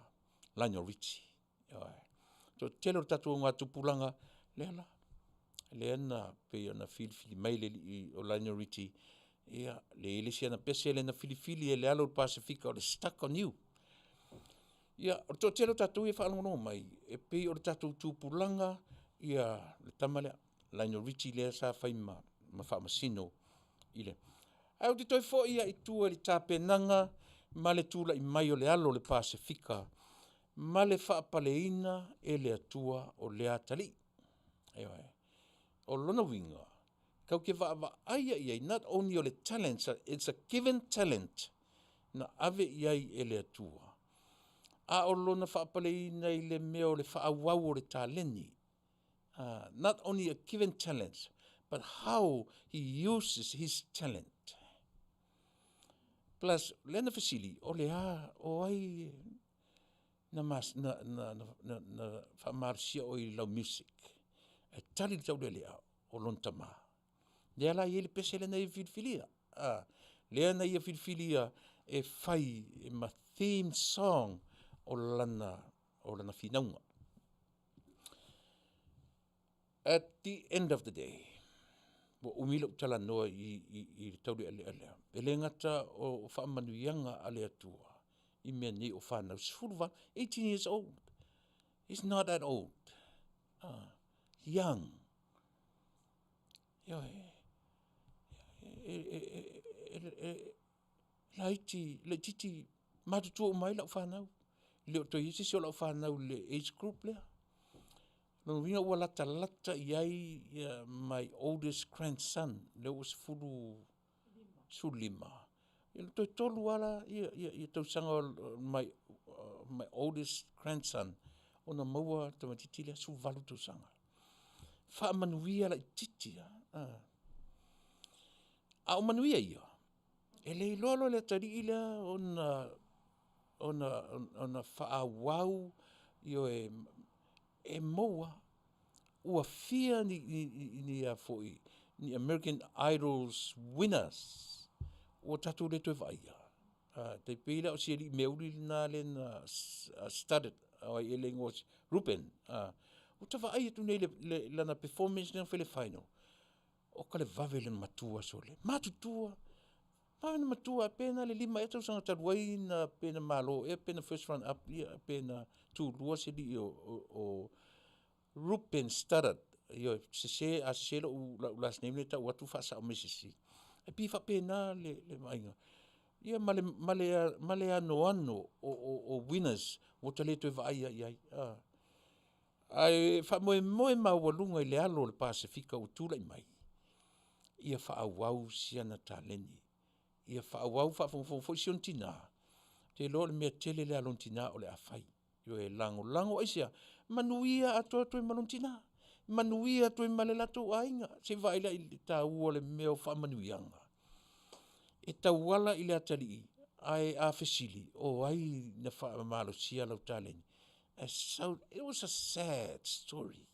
Lionel Richie. Ioe. Toatele o le tatou augatupulaga lea la, lea na pei ona filifili mai le alii o Lionel Richie, ia lea e i ai le isi ana pese lea na filifili e le alo o le Pasefika o le stuck on you. Ia, o le toatele o tatou ia e faalogologo mai, e pei o le tatou tupulaga ia le tama lea Lionel Richie lea sa fai ma faamasino i le… Ae ou te toe foi lava i tua i le tapenaga ma le tulai mai o le alo o le Pasefika ma le faapaleina e le Atua o lea atalii. Ioe. O lona uiga, tatou te vaavaai lava i ai, not only o le talent, it's a given talent na ave i ai e le Atua, a o lona faapaleina i le mea o le faaauau o le taleni. Not only a given talent, but how he uses his talent. Plus, lea na fesili, o le a, o ai na faamalosia oe i lau music? Ae tali le taulealea, o lona tama. Lea la e i ai le pese lea na ia filifilia, a, lea na ia filifilia e fai ma theme song o lana finauga. At the end of the day, ua umi lou talanoa i le taulealea lea, e le gata o faamanuiaga a le Atua i mea nei o fanau, 18, 18 years old, is not that old, young. Ioe. E laiti, laitiiti, matutua uma ai lau fanau, e le o toe i ai se isi o lau fanau i le age group lea. Lona uiga ua latalata i ai my oldest grandson lea ua 15, ia toe 3 lava la tausaga o my oldest grandson ona maua le tamaitiiti lea 18 tausaga. Faamanuia laitiiti lava a. A o manuia ia, e le iloa loa e le atalii lea ona faaauau, ioe, e maua lava. Ua fia ni American Idols winners ua tatou le toe vaaia? E tai pei la o si alii meauli lena lea na studded o ai ea le igoa o si… Ruben. Ou te vaai atu nei i lana performance lea na fai i le final, oka le vave ona matua sole, matutua, vave ona matua pe na o le 5 ea tausaga talu ai na pe na malo ea pe na first runner up pe na tulua se alii o Ruben Studdard. Ioe, sese, a sese lou last name lea e tau atu faasao mai e se isi. E pei e faapena le vaaiga. Ia ma le anoano o winners ua ta le toe vaai lava i ai, a. Ae faamoemoe maualuga i le alo o le Pasefika ua tulai mai, ia faaauau si ana taleni, ia faaauau, faafogafoga foi si ona tina, ou te iloa o le mea tele lea a lona tina o le a fai. Ioe, e lagolago, aisea? Manuia atoa atu ai ma lona tina, manuia atu ai ma le latou aiga. Se i vaai la i le taua o le mea o faamanuiaga? E tauala i le atalii, ae a fesili, o ai na faamalosia lau taleni? Ae sau, it was a sad story.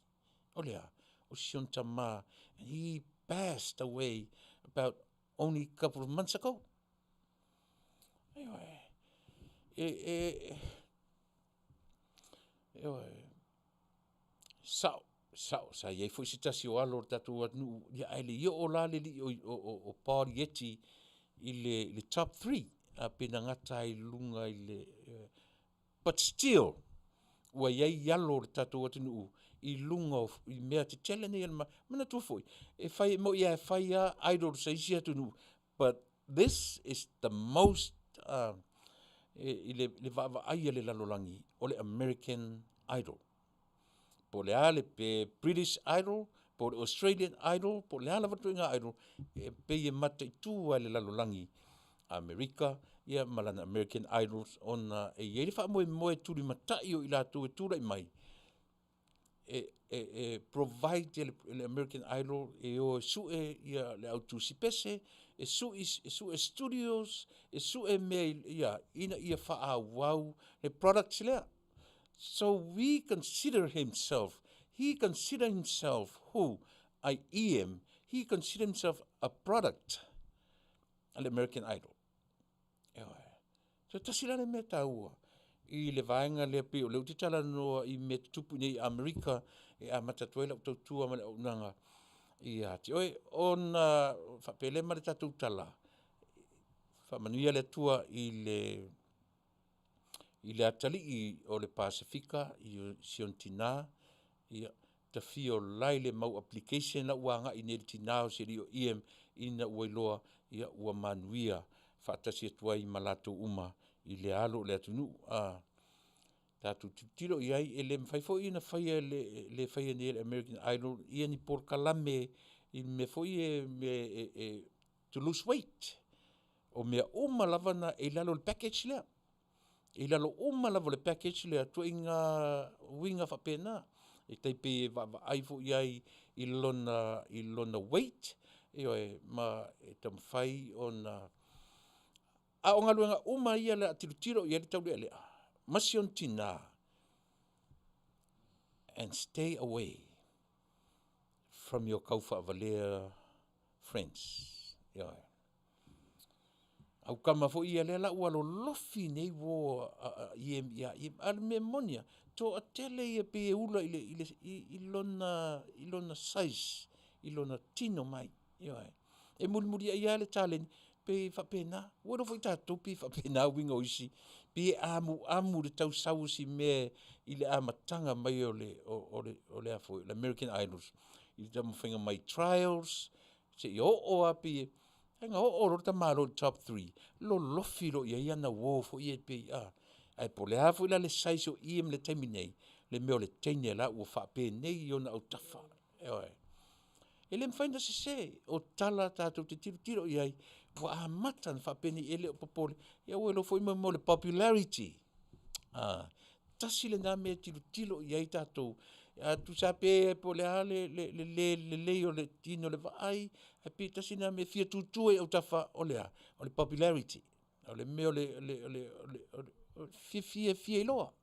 O le a? O si ona tama, he passed away about only couple of months ago. Ioe. Ioe. E sao. Sao, sa i ai foi se tasi o alo o le tatou atunuu, ia ae le i oo la le alii o Paul Ieti i le top 3, pe na gata lava i luga i le but still, ua i ai alo o le tatou atunuu i luga o mea tetele nei a le Malo. Manatua foi, e fai e moni lava e fai lava idols a isi atunuu, but this is the most i le vaavaai a le lalolagi, o le American Idol. Po o le a pe British Idol, po o le Australian Idol, po o le a lava le ituaiga idol, e pei e mataitu lava e le lalolagi Amerika ia ma lana American Idols ona e i ai le faamoemoe tulimatai o i latou e tulai mai, e provide e le American Idol e o e sue le au tusi pese, e sue studios, e sue mea ina ia faaauau le products lea. So we consider himself, he consider himself who? I am, he consider himself a product a le American Idol. Ioe. So tasi la lea mea taua i le vaega lea pei o lea ou te talanoa i mea tutupu i inei i Amerika e amata atu ai lau tautua ma le auaunaga ia te oe. Ona faapea lea ma le tatou tala, faamanuia le Atua i le atalii o le Pasefika i si ona tina, ia tafia o la e i le mau application la ua agai nei i le tina o si alii o Ian ina ua iloa ua manuia faatasi atu ai ma latou uma i le alo o le atunuu. Tatou tilotilo i ai, e le mafai foi ona faia e le faia nei e le American Idol ni polokalame i mea foi ia e to lose weight. O mea uma lava na e i lalo o le package lea. E i lalo uma lava o le package lea ituaiga uiga faapena. E tai pei e vaavaai foi i ai i lona weight, ioe, ma e taumafai ona. A o galuega uma ia o le a tilotilo i ai le taulealea ma si ona tina, and stay away from your kaufaavalea friends, ioe. Aukama foi ia lea la ua lolofi nei uo a Ian ia Ian, a o le mea moni lava, toatele ia pei e ula i lona size, i lona tino mai, ioe. E mulimuliai lava le taleni, pei e faapena. Ua iloa foi tatou pei e faapena uiga o isi, pei e amuamu i le tau sau o si mea i le amataga mai o le American Idols i le taumafaiga mai trials, seia oo lava pei e na oo loa le tamaloa i le top 3, lolofi loa i ai ana uo foi ia pei a, ae po o le a foi la le size o Ian i le taimi nei, le mea o le teine la ua faapenei i ona autafa, ioe. E le mafai ona sese, o tala tatou te tilotilo i ai, ua amata ona faapenei, e le o popole, ia ua iloa foi mo mea o le popularity. Tasi lena mea e tilotilo i ai tatou, a tusa lava pe o le a le le lelei o le tino i le vaai, ae pei tasi lena mea e fia tutu ai i autafa, o le a? O le popularity. O le mea o le fiafia e fia iloa,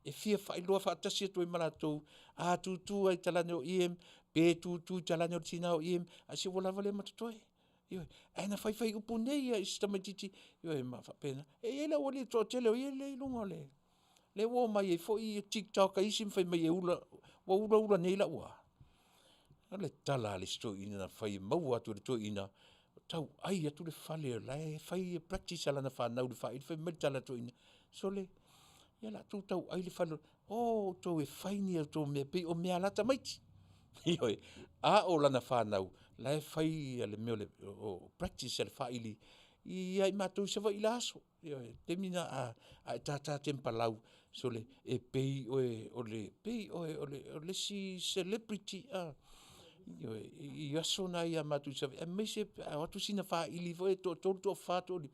e fia faailoa faatasi atu ai ma latou, a tutu lava i talaane o Ian, pe tutu i talaane o le tina o Ian, ae se ua lava lea ma totoe. Ioe, ae na faifai upu nei lava i si tamaitiiti, ioe ma faapena. E i ai le aualii le toatele o ia lea e i luga o le, lea ua omai ai foi tiktok a isi ma fai mai e ula, ua ulaula nei lau a? O le tala a le isi toeaina na fai e maua atu e le toeaina, tauai atu le fale o la e fai le practice a lana fanau i le faaili, fai mai le tala a le toeaina, sole, ia o le a tou tauai le fale, o outou e fai ni a outou mea e pei o mea a la tamaiti. Ioe, a o lana fanau la e fai le mea o practice a le faaili ia i matou i Savaii i la aso. Ioe, o le taimi lena a e tata tempalau, sole, e pei oe o le isi celebrity. Ioe, i aso na ia matou i Savaii, aemaise pe a o atu sina faili foi lea toatolu, toafa, toalima,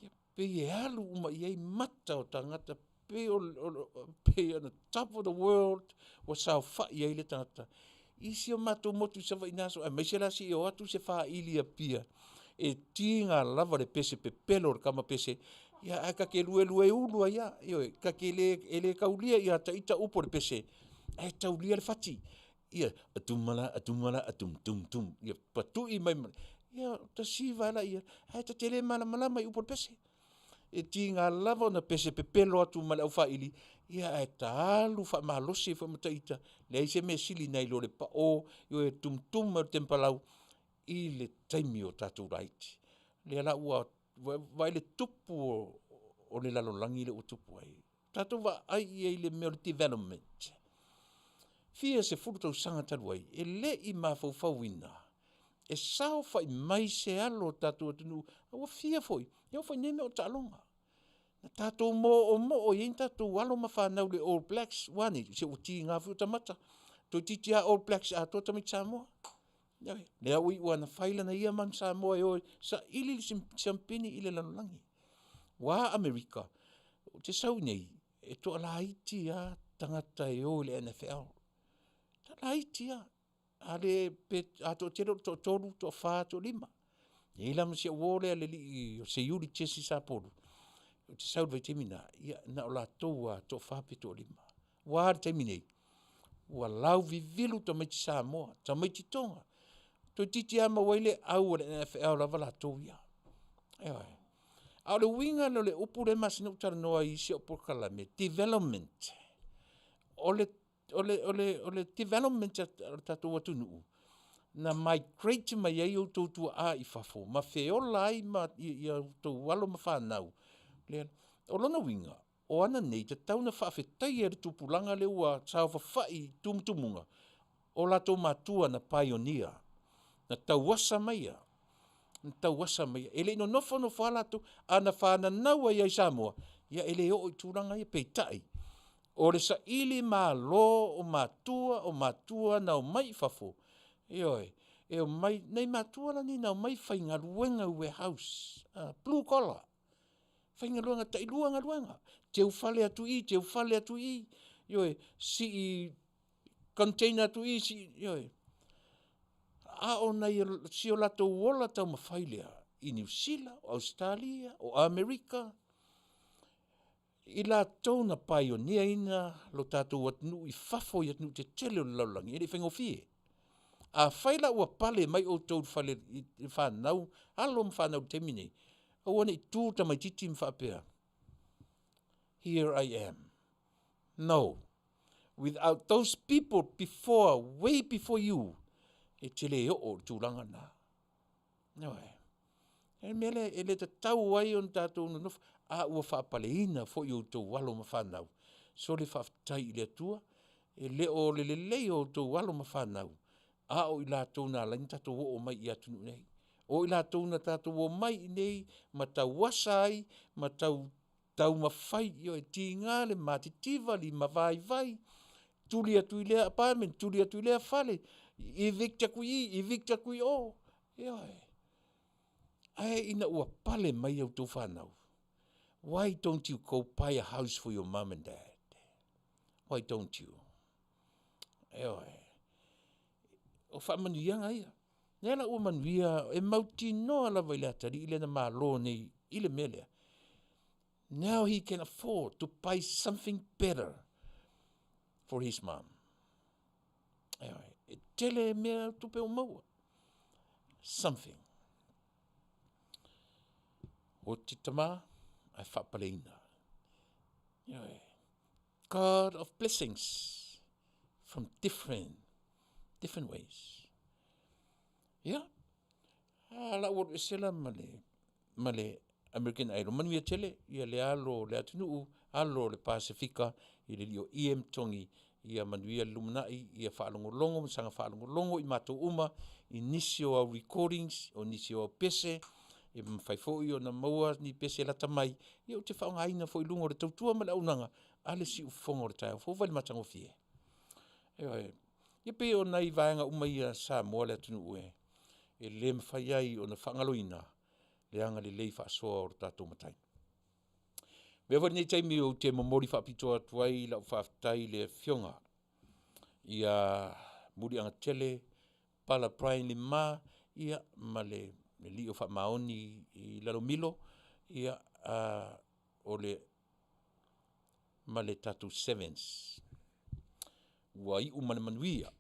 ia pei e alu uma i ai mata o tagata, pei o le top of the world ua saofai ai le tagata. I si o matou motu i Savaii i na aso, aemaise la se i o atu se faili i Apia, e tiga lava le pese pepelo o le tama pese, ae ta te luelue ulu ai lava, ioe, ta te le, e le taulia ia te ita upu o le pese, ae taulia le fati. Ia, atumala, atumala, atum tum tum, ia patui mai ma, ia ona siva ai lea, ae ta te le malamalama i upu o le pese. E tiga lava ona pese pepelo atu ma le au faili. Ia ae ta alu faamalosi ai foi ma taita, leai se mea sili nai lo le pao, ioe tumutumu mai o le tampalau i le taimi o tatou laiti. O lea la ua vaai i le tupu o le lalolagi lea ua tupu ai? Tatou vaai i ai i le mea o le development. Fia sefulu tausaga talu ai, e le i mafaufauina e saofai mai se alo o le tatou atunuu, ua fia foi, e oo foi i nei mea o taaloga. Na tatou moomoo ai tatou alo ma fanau i le All Blacks, ua a nei? Se ua tiga foi ota mata, toeitiiti lava All Blacks atoa tamaiti Samoa. Ioe, lea ua iu lava ina fai lana ia manu Samoa e o e saili le siamupini i le lalolagi. Ua a Amerika? Ou te sau i inei, e toalaiti lava tagata e o i le NFL, toalaiti lava. A le pe a toatele o le toatolu, toafa, toalima. E i ai la ma si au uo lea le alii o Seiuli Jesse Sapolu, ou te sau i le vaitaimi lena, ia na o latou lava e toafa pe toalima. Ua a le taimi lenei? Ua lauvivilu tamaiti Samoa, tamaiti Toga, toeitiiti lava maua ai le au a le NFL lava latou ia. Ioe. A o le uiga lea o le upu lea e masani ona ou talanoa ai i isi au polokalame, development. O le development o le tatou atunuu, na migrate mai ai outou tuaa i fafo ma feola ai outou alo ma fanau. O lona uiga, o aga nei, e tatau ona faafetaia e le tupulaga lea ua saofafai i tumutumuga o latou matua na pioneer, na tauasa maia, na tauasa maia. E le i nonofo nofo lava latou, a na fananau ai lava i Samoa, ia e le oo i tulaga ia. Peitai, o le sailimalo o matua, o matua na omai i fafo, ioe, e omai, nai matua la nei na omai faigaluega i warehouse, blue collar, faigaluega tailua galuega, teufale atu i i, teufale atu i i, ioe, sii container atu i i, ioe. A o si o latou ola taumafai lea i Niu Sila, o Ausetalia, o Amerika, i latou na pioneer ina lo tatou atunuu i fafo i atunuu tetele o le lalolagi, e le i faigofie. Afai la ua pale mai outou i le fanau, alo ma fanau i le taimi lenei, aua ne i tu le tamaitiiti ma faapea, here I am. No, without those people before, way before you, e te le oo i le tulaga lena. Ioe. O le mea lea e le tatau ai ona tatou nonofo, a ua faapaleina foi e outou alo ma fanau, sole faafetai i le Atua, e le o le lelei o outou alo ma fanau, a o i latou na ala ai ona tatou oo mai i atunuu nei. O i latou na tatou omai i inei ma tauasa ai ma tau taumafai, ioe, tiga le matitiva, limavaivai, tuli atu i lea apartment, tuli atu i lea fale, evict atu i i, evict atu i o, ioe. Ae ina ua pale mai a outou fanau, why don't you go buy a house for your mom and dad? Why don't you? Ioe. O faamanuiaga ia. Lea la ua manuia, e mautinoa lava i le atalii lea na malo nei i le mea lea, now he can afford to buy something better for his mom. Ioe, e tele mea tupe ua maua. Something. Oti tama ae faapaleina. Ioe. God of blessings from different, different ways. Ia, a la ua alu ese la ma le, ma le American Idol, manuia tele ia le alo o le atunuu, alo o le Pasefika i le alii o EM Togi, ia manuia le lumanai, ia faalogologo ma saga faalogologo i matou uma i nisi o au recordings, o nisi o au pese, e mafai foi ona maua ni pese lata mai, ia ou te faaaogaina foi i luga o le tautua ma le auaunaga a le siufofoga o le taeao fou. Vaai i le matagofie. Ioe. Ia pei o nai vaega uma ia Samoa le atunuu e, e le mafai ai ona faagaloina le agalelei faasoa o le tatou Matai. Avea foi lenei taimi ou te momoli faapitoa atu ai lau faafetai i le Afioga ia Muliagatele Pala Brian Lima ia ma le alii o Faamaoni i Lalomilo, ia, o le ma le tatou Sevens. Ua iu ma le manuia,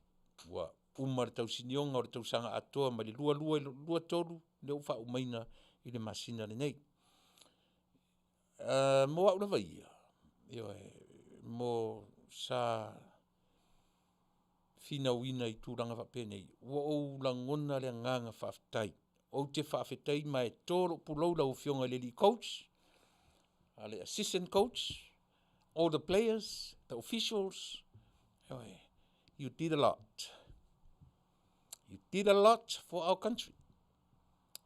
ua uma le tausinioga o le tausaga atoa mai le 22 i le 23, lea ua faaumaina i le masina lenei. Mo au lava ia, ioe. mo sa finauina i tulaga faapenei, ua ou lagona le agaga faafetai. Ou te faafetai ma e to lou pulou i lau Afioga i le alii coach, le assistant coach, all the players, the officials, ioe, you did a lot. You did a lot for our country.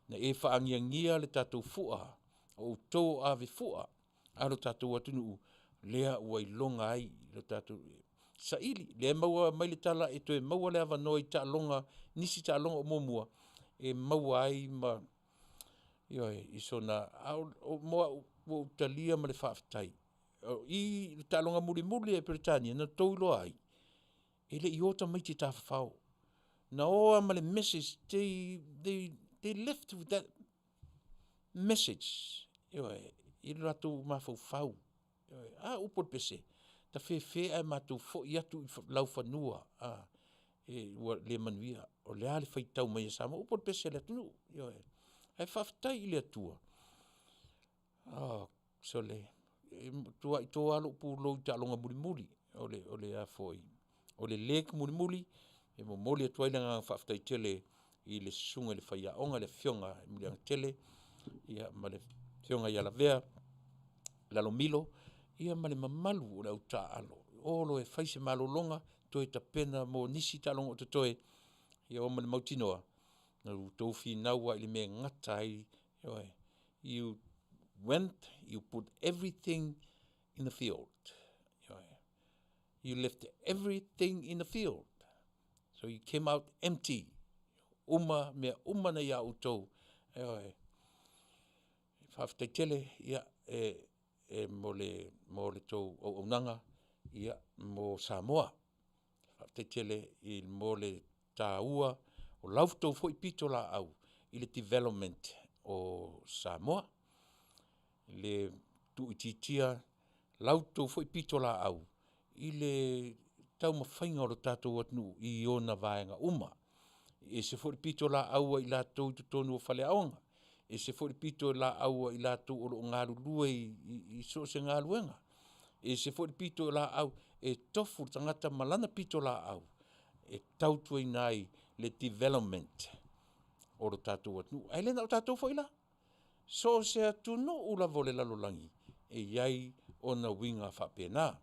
Na e faagiagia le tatou fua, o outou o ave fua a lo tatou atunuu lea ua iloga ai lo tatou saili, lea e maua mai le tala e toe maua le avanoa i taaloga nisi taaloga o muamua e maua ai ma, ioe, i sona a o mo au, ua ou talia ma le faafetai. O i i le taaloga mulimuli a Peretania na outou iloa ai, e le i o tamaiti e tafafao. Na o lava ma le message they left with that message, ioe, i lo latou mafaufau. Ioe. A upu a le pese, tafefe ae matou foi atu i laufanua ua le manuia. O le a le faitau mai a Samoa? Upu o le pese a le atunuu, ioe. Ae faafetai i le Atua, sole, e matuai to lava lou pulou i taaloga mulimuli o le leg mulimuli, e momoli atu ai le agaga faafetai tele i le susuga i le faiaoga le Afioga ia Muliagatele ma le Afioga ia Lavea Lalomilo ma le mamalu o le au taaalo. O loa e fai se malologa toe tapena mo nisi taaloga o totoe, ia ma le mautinoa, na outou finau lava i le mea e gata ai, ioe. You went, you put everything in the field, ioe. You left everything in the field, so you came out empty. Uma mea uma na ia outou, ioe. Faafetai tele mo le tou auaunaga mo Samoa. Faafetai tele mo le taua o la outou foi pitolaau i le development o Samoa. E le tuuitiitia la outou foi pitolaau i le taumafaiga o le tatou atunuu i ona vaega uma. E ese foi le pitolaau a i latou i totonu o faleaoga, ese foi le pitolaau a i latou o lo o galulue i so o se galuega, ese foi le pitolaau, e tofu le tagata ma lana pitolaau e tautuaina ai le development o le tatou atunuu. Ae le na o tatou foi la, so o se atunuu lava o le lalolagi, e i ai ona uiga faapena.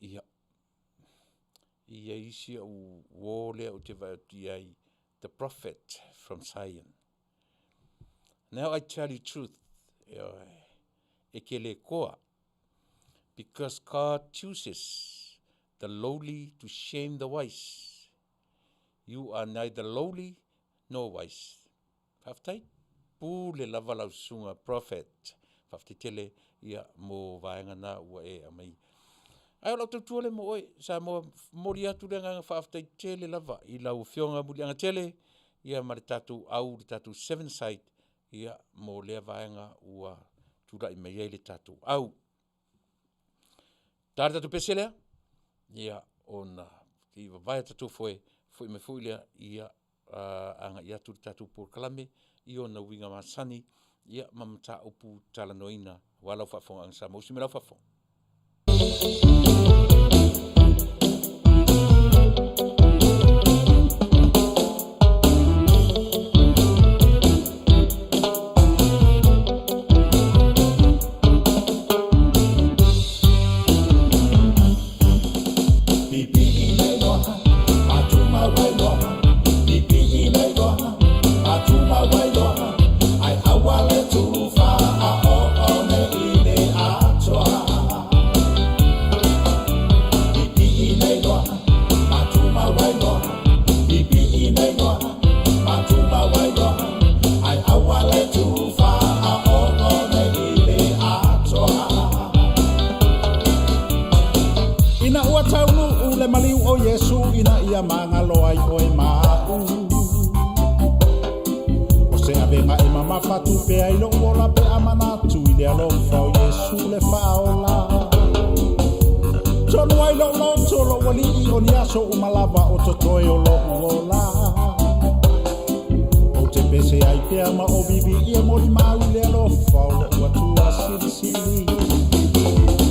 Ia, e i ai si au uo lea ou te vaai atu i ai, the prophet from Sion. Now I tell you truth, ioe, e te le toa, because God chooses the lowly to shame the wise. You are neither lowly nor wise. Faafetai, pule lava lau susuga prophet. Faafetai tele ia mo vaega na ua e aumaia. Ae o lau tautua lea mo oe Samoa, momoli atu le agaga faafetai tele lava i lau Afioga Muliagatele ia ma le tatou au le tatou seven side ia mo lea vaega ua tulai mai ai le tatou au. Ta le tatou pese lea, ia ona se i vavae tatou foe, foi mai foi lea ia agai atu le tatou polokalame i ona uiga masani ia ma mataupu talanoaina aua lau faafofogaaga Samoa. Usi mai lau faafofoga. Ina ua taunuu le maliu o Iesu ina ia magalo ai oe ma aʻu. O se avega e mamafa tupe ai loʻu ola pe a manatu i le alofa o Iesu le faaola. tonu ai lo'u loto lo'u ali'i o ni aso uma lava o totoe o lo'u ola. Ou te pese ai pea ma o viviia molimau i le alofa o lo'u Atua silisili.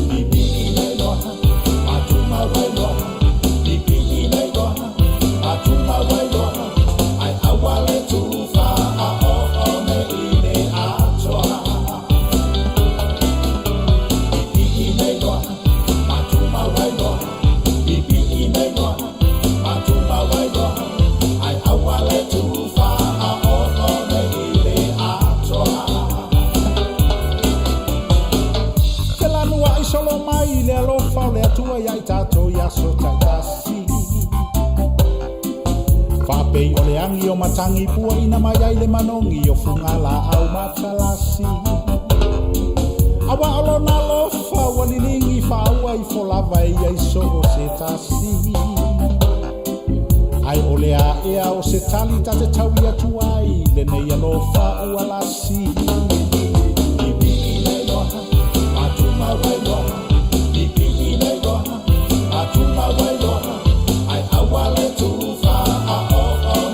Pipii le iloa, atumau ai loa. Pipii le iloa, atumau ai loa. Ai aua le tufa a o nei i le atoa. Pipii le iloa, atumau ai loa. Pipii le iloa, atumau ai loa. Ai aua le tufa a o nei i le atoa. Felanua'i solo mai le alofa o le Atua ia i tatou i aso ta'itasi. Faapei o le agi o matagi puaʻina mai ai le manogi o fugalā'au matalasi. Auā o lona alofa ua liligi faaua ifo lava e ia i so o se tasi. Ae o le a ea o se tali ta te taui atu ai lenei alofa ua lasi. Pipii le iloa, atumau ai loa. Pipii le iloa, atumau ai loa. Ai aua le tufa a o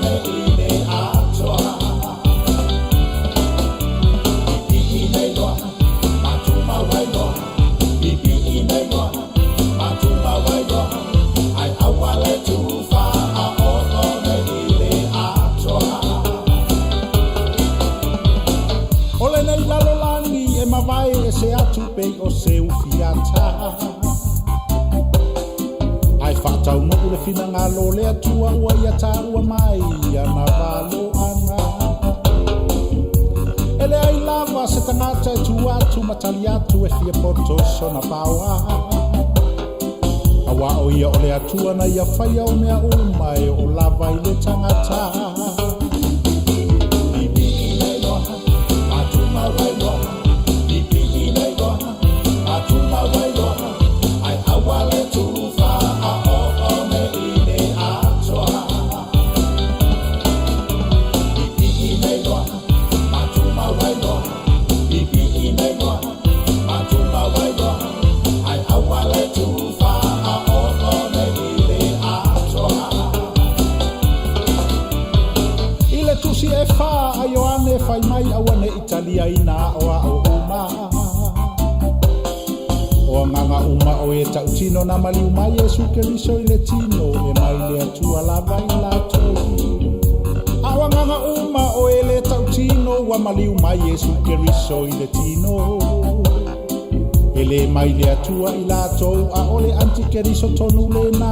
nei i le atoa. Pipii le iloa, atumau ai loa. Pipii le iloa, atumau ai loa. Ai aua le tufa a o nei i le atoa. O lenei lalolagi e mavae e se atu pei o se ufiata. Ae faataunuu le finagalo o le Atua ua ia taua mai ana valoaga. E leai lava se tagata e tu atu ma tali atu e fia poto sona paoa. Auā o ia o le Atua na ia faia o mea uma e oo lava i le tagata. Pipii le iloa, atumau ai loa. Pipii le iloa, atumau ai loa. Ai aua le tufa a o nei i le atoa. Pipii le iloa, atumau ai loa. Pipii le iloa, atumau ai loa. Ai aua le tufa a o nei i le atoa. I le tusi e fa a Ioane fai mai aua ne'i taliaina aʻoaʻo uma. O agaga uma o e ta'utino na maliu mai Iesu Keriso i le tino e mai le Atua lava i latou. A o agaga uma o e lē ta'utino ua maliu mai Iesu Keriso i le tino. E lē mai le Atua i latou a o le antikeriso tonu lenā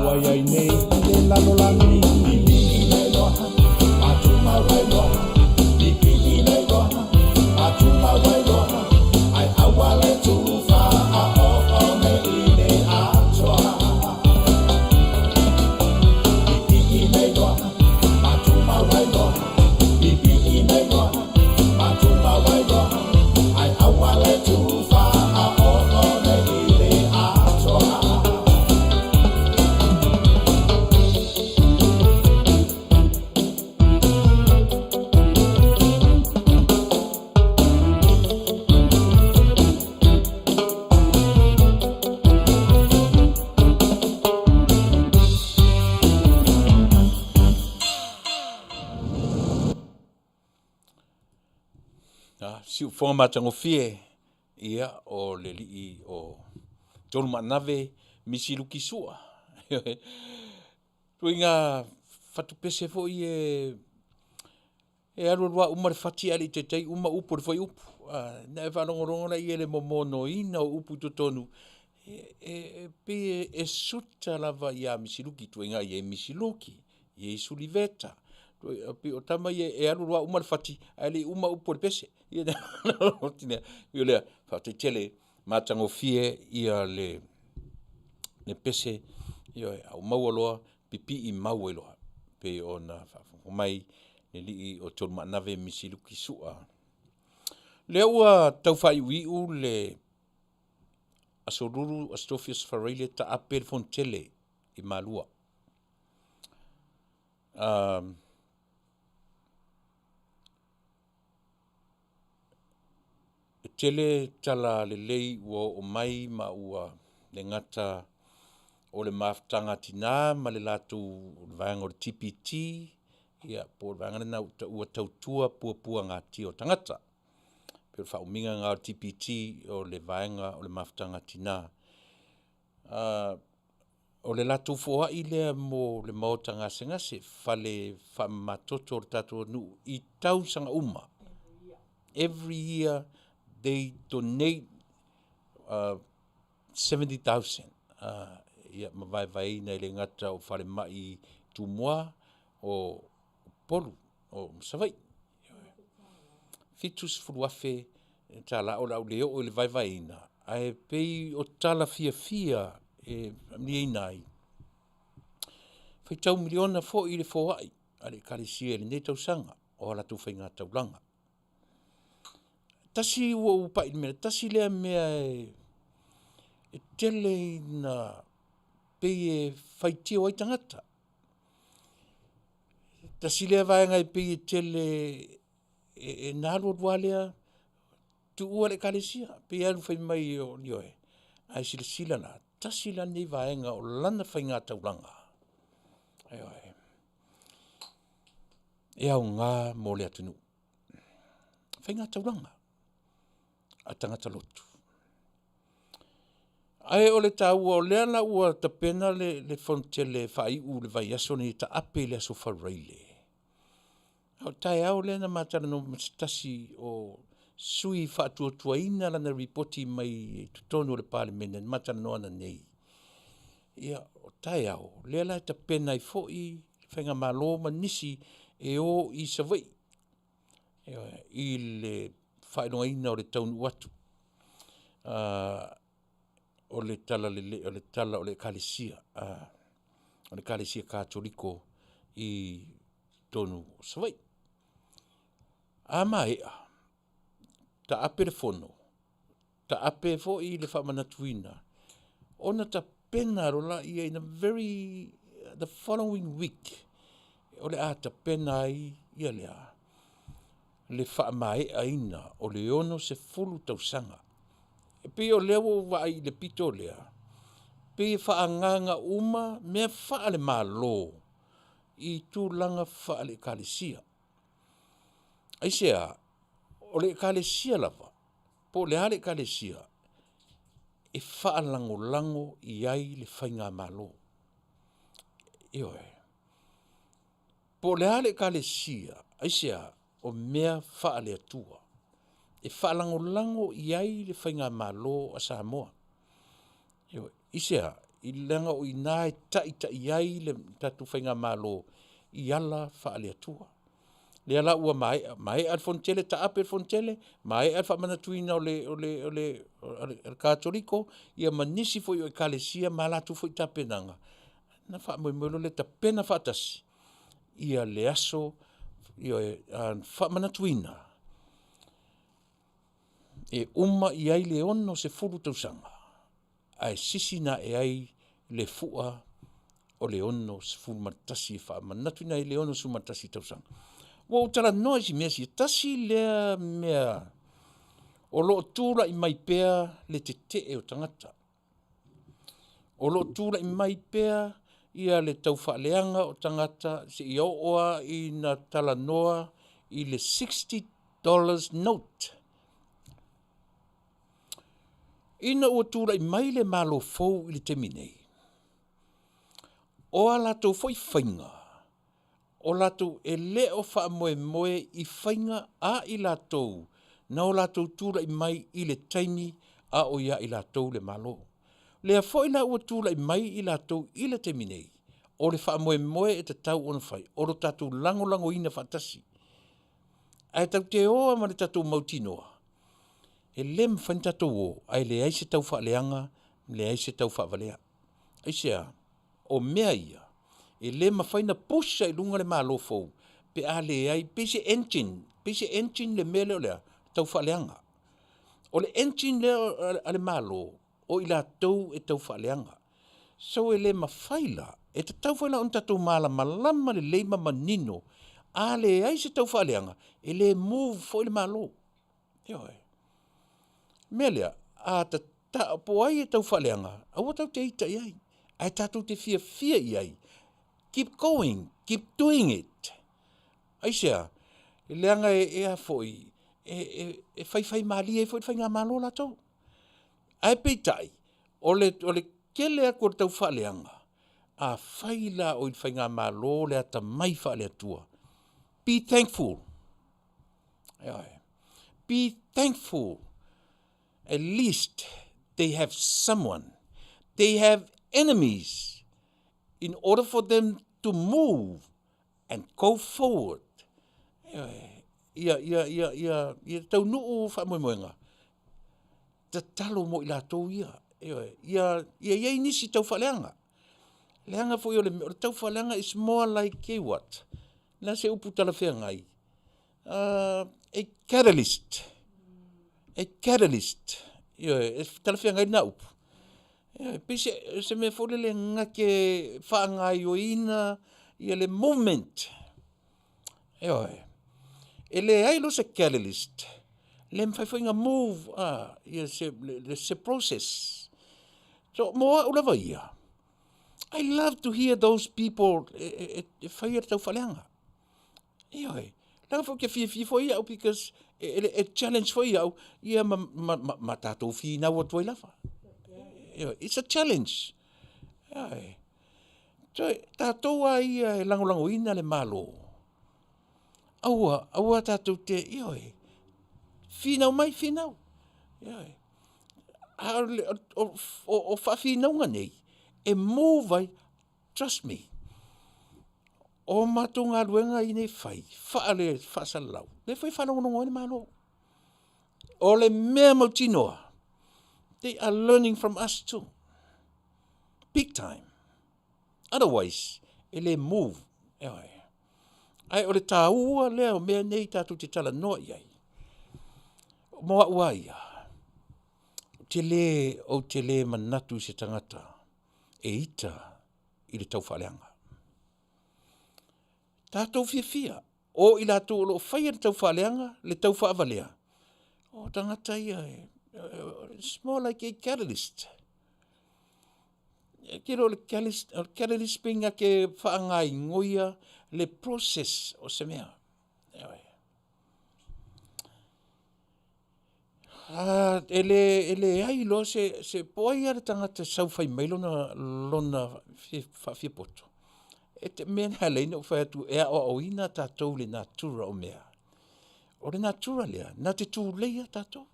ua iai nei i le lalolagi. Pipii le iloa, atumau ai loa. Pipii le iloa, atumau ai loa. Ai aua le tufa a o nei i le atoa. Pipii le iloa, atumau ai loa. Pipii le iloa, atumau ai loa. Ai aua le tufa a o nei i le atoa. A, siufofoga matagofie, ia o le alii o Tolu Maanave Misi Luki Sua. Tuiga fatupese foi e e alu alu uma le fati ae le i taitai uma upu o le fuaiupu. Na e faalogologo laia i le momonoina o upu i totonu, e pei e suta lava ia Misiluki ituaiga i ai Misiluki, i ai Suliveta, pei o tama ia e alu alu lava uma le fati ae le i uma upu o le pese. Ui o lea, faafetai tele, matagofie ia le pese, ioe, a ou maua loa, pipii mau ai loa, pei ona faafofoga mai le alii o Tolumaanave Misi Luki Sua. O lea ua tau faaiuiu le Aso Lulu, Aso Tofi, Aso Faraile taape le Fonotele i Malua. E tele talalelei ua oo mai ma ua le gata O le mafutaga a tina ma le latou vaega o le TPT, ia po o le vaega lena ua taua Tautua Puapuagatia o Tagata. E pei o le faaumiga lena o le TPT o le vaega o le Mafutaga a Tina. O le latou foai lea mo le maota gasegase, fale faamamatoto o le tatou atunuu i tausaga uma. Every year they donate 70,000 ia ma vaevaeina e le gata o falemai Tumua, o Upolu ma Savaii. $70,000 o le a ou le oo i le vaevaeina, ae pei o tala fiafia e faamalieina ai, faitau miliona foi le foai a le Ekalesia i lenei tausaga o a latou faigataulaga. Tasi ua ou pai i le mea lea, tasi lea mea e tele ina pei e faitio ai tagata. Tasi lea vaega e pei e tele na alu alu lava lea tuua le Ekalesia, pei e alu fai mai, ioe, ae silasila la, tasi la lenei vaega o lana faigataulaga, ioe, e aoga mo le atunuu, faigataulaga a tagata lotu. Ae o le taua o lea la ua tapena le fonotele e faaiu i le vaiaso lenei e taape i le aso Faraile. A o le taeao lea na ma talanoa ma se tasi o sui faatuatuaina lana lipoti mai totonu o le Palemene na ma talanoa ananei, ia o taeao lea la e tapena ai foi le faigamalo ma nisi e o i Savaii, ioe, i le faailogaina o le taunuu atu o le talalelei o le tala o le Ekalesia, o le Ekalesia Katoliko i totonu o Savaii. A maea, taape le fono, taape foi le faamanatuina ona tapena loa lea in a very the following week o le a tapena ai le a? Le faamaeaina o le 60 tausaga. E pei o lea ua ou vaai i le pito lea, pei e faaagaaga uma mea faale-Malo i tulaga faale-Ekalesia. Aisea? O le Ekalesia lava, po o le a le Ekalesia, e faalagolago i ai le faigamalo, ioe. Po o le a le Ekalesia. Aisea? O mea faale-Atua e faalagolago i ai le faigamalo a Samoa. Ioe. Aisea? Leaga o i ina e taitai ai le tatou faigamalo i ala faale-Atua. Lea la ua maea, maea le fonotele, taape le fonotele, maea le faamanatuina o le Katoliko ia ma nisi foi o Ekalesia ma latou foi tapenaga, ona faamoemoe loa lea e tapena faatasi le aso, ioe, faamanatuina e uma i ai le 60 tausaga ae sisina ae ai le fua o le 61 e faamanatuina ai le 61 tausaga. Ua ou talanoa i si mea sia, tasi lea mea o lo o tulai mai pea le tetee o tagata, o lo o tulai mai pea le taufaaleaga o tagata seia oo lava ina talanoa i le $60 note. Ina ua tulai mai le Malo fou i le taimi nei, o a latou foi faiga, o latou e le o faamoemoe i faiga a i latou na o latou tulai mai i le taimi a o ia i latou le Malo. O lea foi la ua tulai mai i latou i le taimi nei, o le faamoemoe e tatau ona fai, o lo tatou lagolagoina faatasi. Ae tatou te o lava ma le tatou mautinoa, e le mafai ona tatou o ae leai se taufaaleaga, leai se taufaavalea. Aisea? O mea ia e le mafai ona push ai i luga le Malo fou pe a leai, pei se engine, pei se engine le mea lea o le a? Taufaaleaga. O le engine lea a le Malo, o i latou e taufaaleaga. So e le mafai la, e tatau foi la ona tatou malamalama lelei ma manino, a leai se taufaaleaga, e le move foi le Malo. Ioe. O le mea lea, po o ai e taufaaleaga, aua tatou te ita i ai. Ae tatou te fiafia i ai. Keep going, keep doing it. Aisea? Leaga e, e a foi, e, e, e faifai malie ai foi le faigamalo latou. Ae peitai, o le, o le kele atu o le tau faaleaga, afai la o i le faigamalo le atamai faale-Atua, be thankful. Ioe. Be thankful. At least they have someone. They have enemies in order for them to move and go forward. Ioe. Ia, ia, ia, ia, ia taunuu faamoemoega. Tatalo mo i latou ia. Ioe. Ia, ia i ai nisi taufaaleaga. Leaga foi o le, o le taufaaleaga is more like a what? Le a se upu talafeagai? A catalyst. A catalyst. Ioe, e talafeagai lena upu. Ioe, pei se, se mea foi lele na te faagaoioiina ia le movement. Ioe. E leai loa se catalyst, le mafai foi ona move ia se, le, se process. So, mo au lava ia, I love to hear those people e, e, e faia le taufaaleaga. Ioe. Leaga foi ou te fiafia foi au because e, e, e challenge foi au ia ma, ma, ma, ma tatou finau atu ai lava. Ioe. It's a challenge. Ioe. So, tatou a ia e lagolagoina le Malo, aua, aua tatou te, ioe, finau mai, finau. Ioe. A o, o, o, o faafinauga nei, e move ai, trust me, o matou galuega i nei fai, faale faasalalau, lea foi e faalogologo ai le Malo. O le mea mautinoa, they are learning from us too. Big time. Otherwise, e le move. Ioe. Ae o le taua lea o mea nei tatou te talanoa i ai. Mo au a ia, ou te le, ou te le manatu i se tagata e ita i le taufaaleaga. Tatou fiafia, o i latou o lo o faia le taufaaleaga, le taufaavalea, o tagata ia, it's more like a catalyst. E te o le catalyst, o le catalyst pe na te faagaioia le process o se mea. Ioe. Ah, e le, e leai loa se, se po ai lava le tagata e sau fai mai lona, lona faafiapoto. E te mea na ala ai ona ou fai atu e aoaoina tatou i le natura o mea. O le natura lea, na te tulei lava tatou.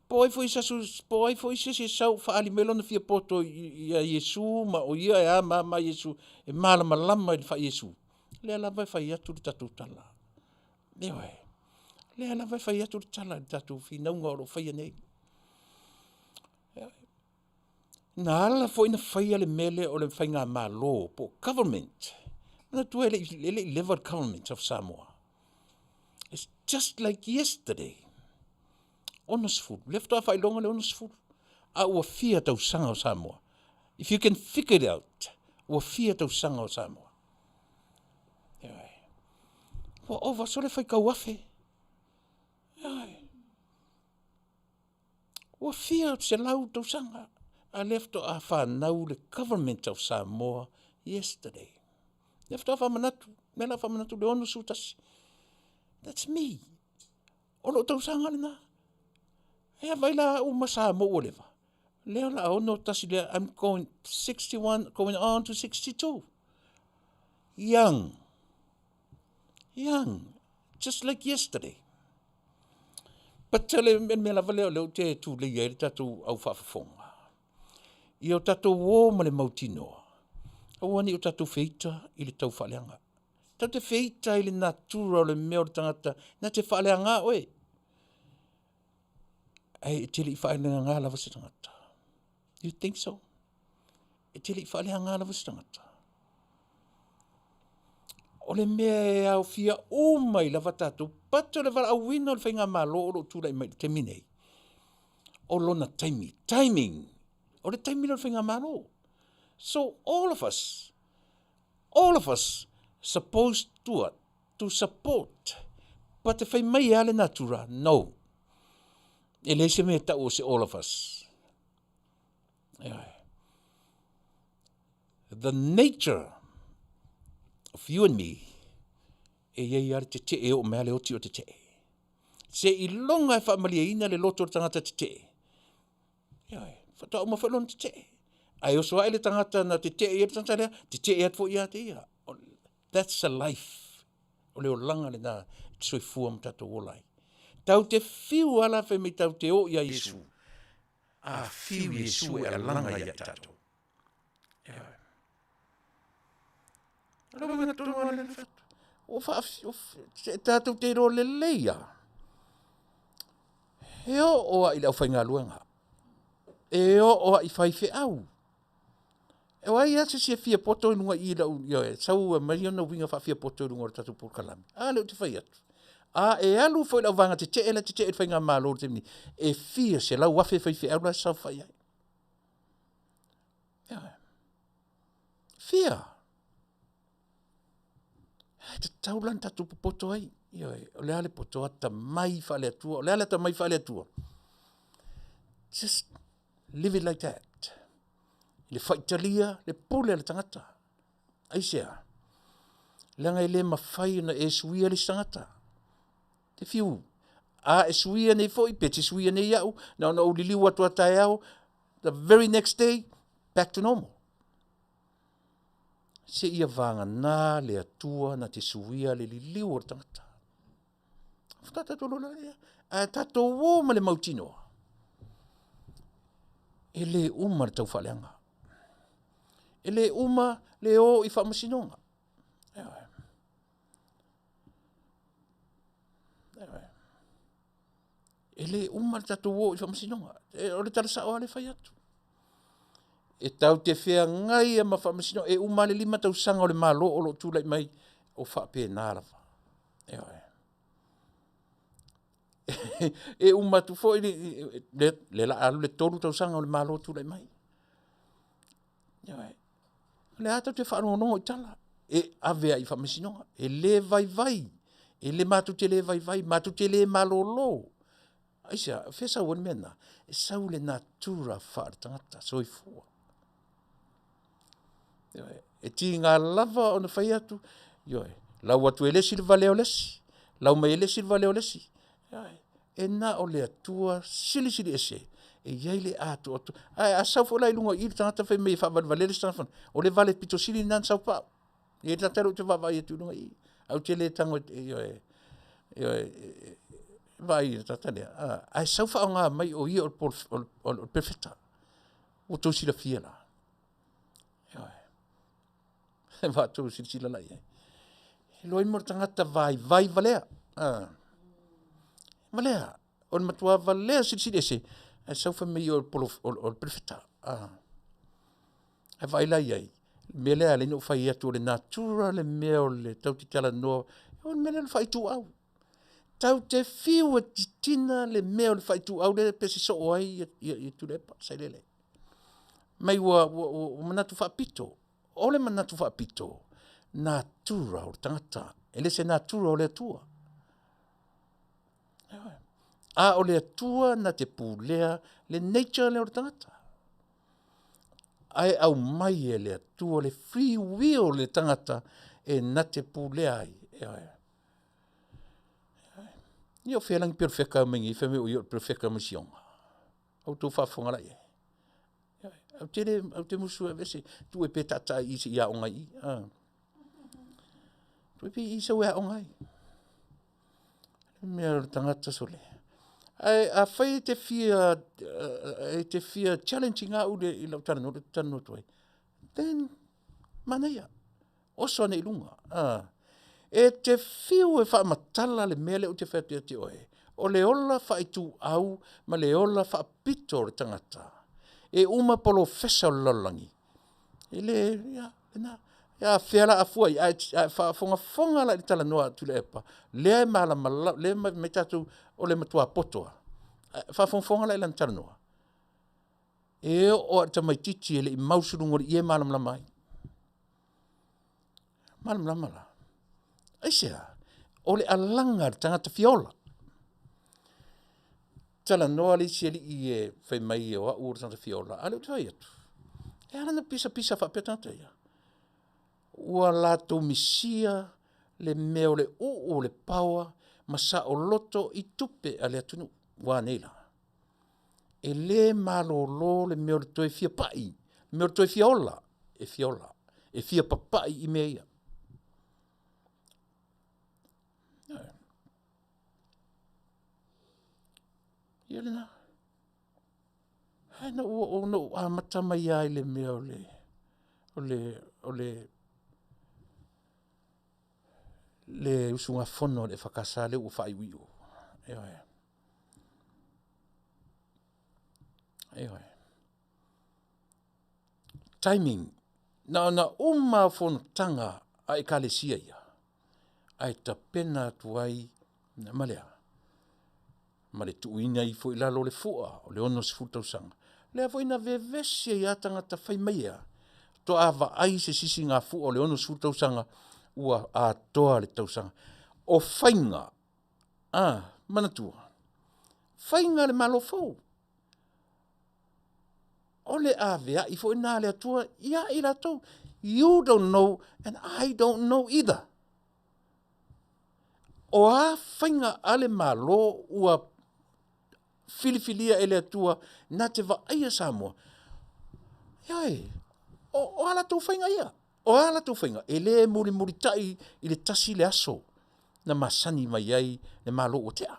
Po o ai foi se aso, po o ai foi se isi e sau faaali mai lona fiapoto ia Iesu ma o ia e a ma a ma Iesu, e malamalama i le faa-Iesu, lea lava e fai atu le tatou tala. Ioe. Lea lava e fai atu le tala i le tatou finauga o lo o faia nei. Na ala foi na faia le mea lea o le faigamalo po o government. Manatua e le i, e le i leva le government of Samoa. It's just like yesterday. 60. Lea faatoa faailoga le 60. A ua fia tausaga o Samoa. If you can figure it out, ua fia tausaga o Samoa. Ioe. Ua ova sole faitau afe. Ioe. Ua fia 100 tausaga. A lea faatoa fanau le government of Samoa yesterday. Lea faatoa faamanatu, mea la faamanatu le 61. That's me. O lou tausaga lena. E a vai la au ma Samoa ua leva. Lea o le a 61 lea, I'm going 61, going on to 62. Young. Young. Just like yesterday. But le mea lava lea o lea ou te tulei ai le tatou au faafofoga. Ia o tatou o ma le mautinoa, aua ne i o tatou feita i le tau faaleaga. Tatou te feita i le natura o le mea o le tagata na te faaleaga oe. Ae e te le i faaleaga lava se tagata. You think so? E te le i faaleaga lava se tagata. O le mea e aofia uma ai lava tatou, but o le valaauina o le faigamalo o lo o tulai mai i le taimi nei, o lona taimi, timing, o le taimi lea o le faigamalo. So all of us, all of us supposed to what? To support. But e fai mai lava le natura, no. E leai se mea e tau o se all of us. Ioe. The nature of you and me, e i ai lava le tetee e oo mai lava le oti o tetee. Seiloga e faamalieina le loto o le tagata tetee, ioe, faatoa uma foi lona tetee. Ae oso ae le tagata na tetee i ai le tagata lea, tetee atu foi ia te ia. That's a life. O le olaga lena e te soifua ma tatou ola ai. Tatou te fiu lava la fai mai tatou te o ia Iesu, a fiu Iesu e alaga ia i tatou. Ioe. O le uiga tonu lava lea na fai atu. Ua faa, tatou te iloa lelei lava, e oo lava i le aufaigaluega, e oo lava i faifeau. O ai lava se isi e fia poto i luga i i lau, ioe, sau e aumai ona uiga faafiapoto i luga o le tatou polokalame. A lea ou te fai atu. A e alu foi i le auvaega tetee la e tetee i le faigamalo i le taimi nei, e fia 100,000 faifeau la e saofai ai. Ioe. Fia? Ae tatau la ona tatou popoto ai. Ioe, o le a le poto atamai faale-Atua, o le a le atamai faale-Atua? Just live it like that. Le faitalia, le pule a le tagata. Aisea? Leaga e le mafai ona e suia le isi tagata. Te fiu. A e suia nei foi, pe te suia nei au, na ona ou liliu atu a taeao, the very next day, back to normal. Seia vagana le Atua na te suia le liliu o le tagata. Faatoa tatou lola lea. Ae tatou o ma le mautinoa, e le uma le taufaaleaga. E le uma le o i faamasinoga. Ioe. Ioe. E le uma le tatou o i faamasinoga. E, o le tala sao lava lea e fai atu. E tatou te feagai ma faamasinoga, e uma lava le 5 tausaga o le Malo o lo o tulai mai, o faapena lava. Ioe. E uma atu foi le, le, le la alu le 3 tausaga o le Malo o tulai mai. Ioe. O le a tatou te faalogologo i tala e ave ai i faamasinoga. E le vaivai, e le matou te le vaivai, matou te le malolo. Aisea, o fea e sau ai le mea lena? E sau i le natura faale-tagata soifua. Ioe, e tiga lava ona fai atu, ioe, lau atu e le isi le valea o le isi, lau mai e le isi le valea o le isi. Ioe, e na o le Atua silisili ese e i ai le atoatoa. Ae a sau foi la i luga i i le tagata fai mai e faavalevalea le isi tagata, o le vale pito sili lena na sau pau. E i ai le tagata lea ou te vaavaai atu i luga i i, ae ou te le tago ioe, ioe, vaai i le tagata lea. Ae sau faaaoga mai o ia o le perofeta. Ua outou silafia la. Ioe. Ua outou silasila la i ai. E iloa ai mo le tagata vaivai valea. Valea. O le matua valea silisili ese, ae sau fai mai o le perofeta. Ae vaai la i ai, le mea lea e ala ai ona ou fai atu o le natura le mea o le tatou te talanoa, o le mea lea o le faaituau. Tatou te fiu e titina le mea o le faaituau lea pe sosoo ai ia Tuilaepa Sailele. Mai ua manatu faapito. O le manatu faapito, natura o le tagata, e le se natura o le Atua. A o le Atua na te pulea le nature lea o le tagata. Ae aumai e le Atua le free will le tagata e na te pulea ai. Ioe. Ia o fea lagi perofeka mai nei, fai mai o ia o le perofeka mai Sioga. Outou faafofoga la i ai. Ou te le, ou te musu e aveese, tuu e pe taataa i i seia aoga ai i i. Tuu e pe i i sau e aoga ai. Le mea o le tagata sole. Ae afai e te fia, e te fia challenge i ngā ule i lau talanoa, le talanoa atu ai, then manaia. Oso ane i luga. E te fiu e faamatala le mea lea ou te fai atu ia te oe, o le ola faaituau ma le ola faapito o le tagata. E uma polofesa o le lalolagi. E le, ia, lena. Ia, fea la a fua i, ae faafogafoga la i le talanoa a Tuilaepa, lea e malama, lea e mai tatou o le matua poto lava. Faafogafoga la i lana talanoa. E oo lava i le tamaitiiti e le i mausuluga o le ie e malamalama ai. Malamalama la. Aisea? O le alaga a le tagata fia ola. Talanoa le isi alii e fai mai o au o le tagata fia ola, a o lea ou te fai atu, e ala ona pisapisa faapea tagata ia. Ua latou misia le mea o le uu o le power ma saoloto i tupe a le atunuu. Ua a nei la? E le malolo le mea o le toe fia pai, le mea o le toe fia ola, e fia ola, e fia papai i mea ia. Ia lena. Ae na ou oo na ou amata mai lava i le mea o le o le o le le usugafono a le EFKS lea ua faaiuiu. Ioe, ioe. Timing, na ona uma lava o fonotaga a Ekalesia ia, ae tapena atu ai ma le a? Ma le tuuina ifo i lalo o le fua o le 60 tausaga, lea foi na vevesi ai lava tagata fai mai e a? Faatoa vaai se sisigafua o le 60 tausaga ua atoa le tausaga. O faiga, manatua, faiga a le Malo fou. O le aveai foi lena a le Atua ia i latou. You don't know and I don't know either. O a faiga a le Malo ua filifilia e le Atua na te vaaia Samoa, ioe, o a latou faiga ia. O a latou faiga, e le mulimulitai i le tasi le aso na masani mai ai le Malo ua tea.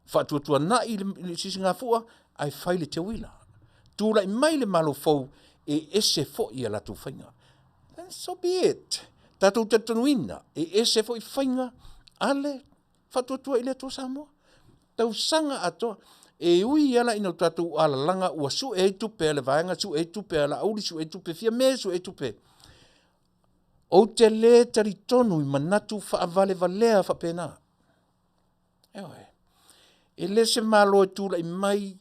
Faatuatuanai le sisigafua ae fai le teuila. Tulai mai le Malo fou, e ese foi a latou faiga. Then so be it. Tatou talitonuina, e ese foi faiga a le Faatuatua i le Atua Samoa. Tausaga atoa. E ui lava la ina o tatou alalaga ua sue ai tupe a le Vaega, sue ai tupe a Laauli, sue ai tupe Fiame, sue ai tupe. Ou te le talitonu i manatu faavalevalea faapena. Ioe. E le se Malo e tulai mai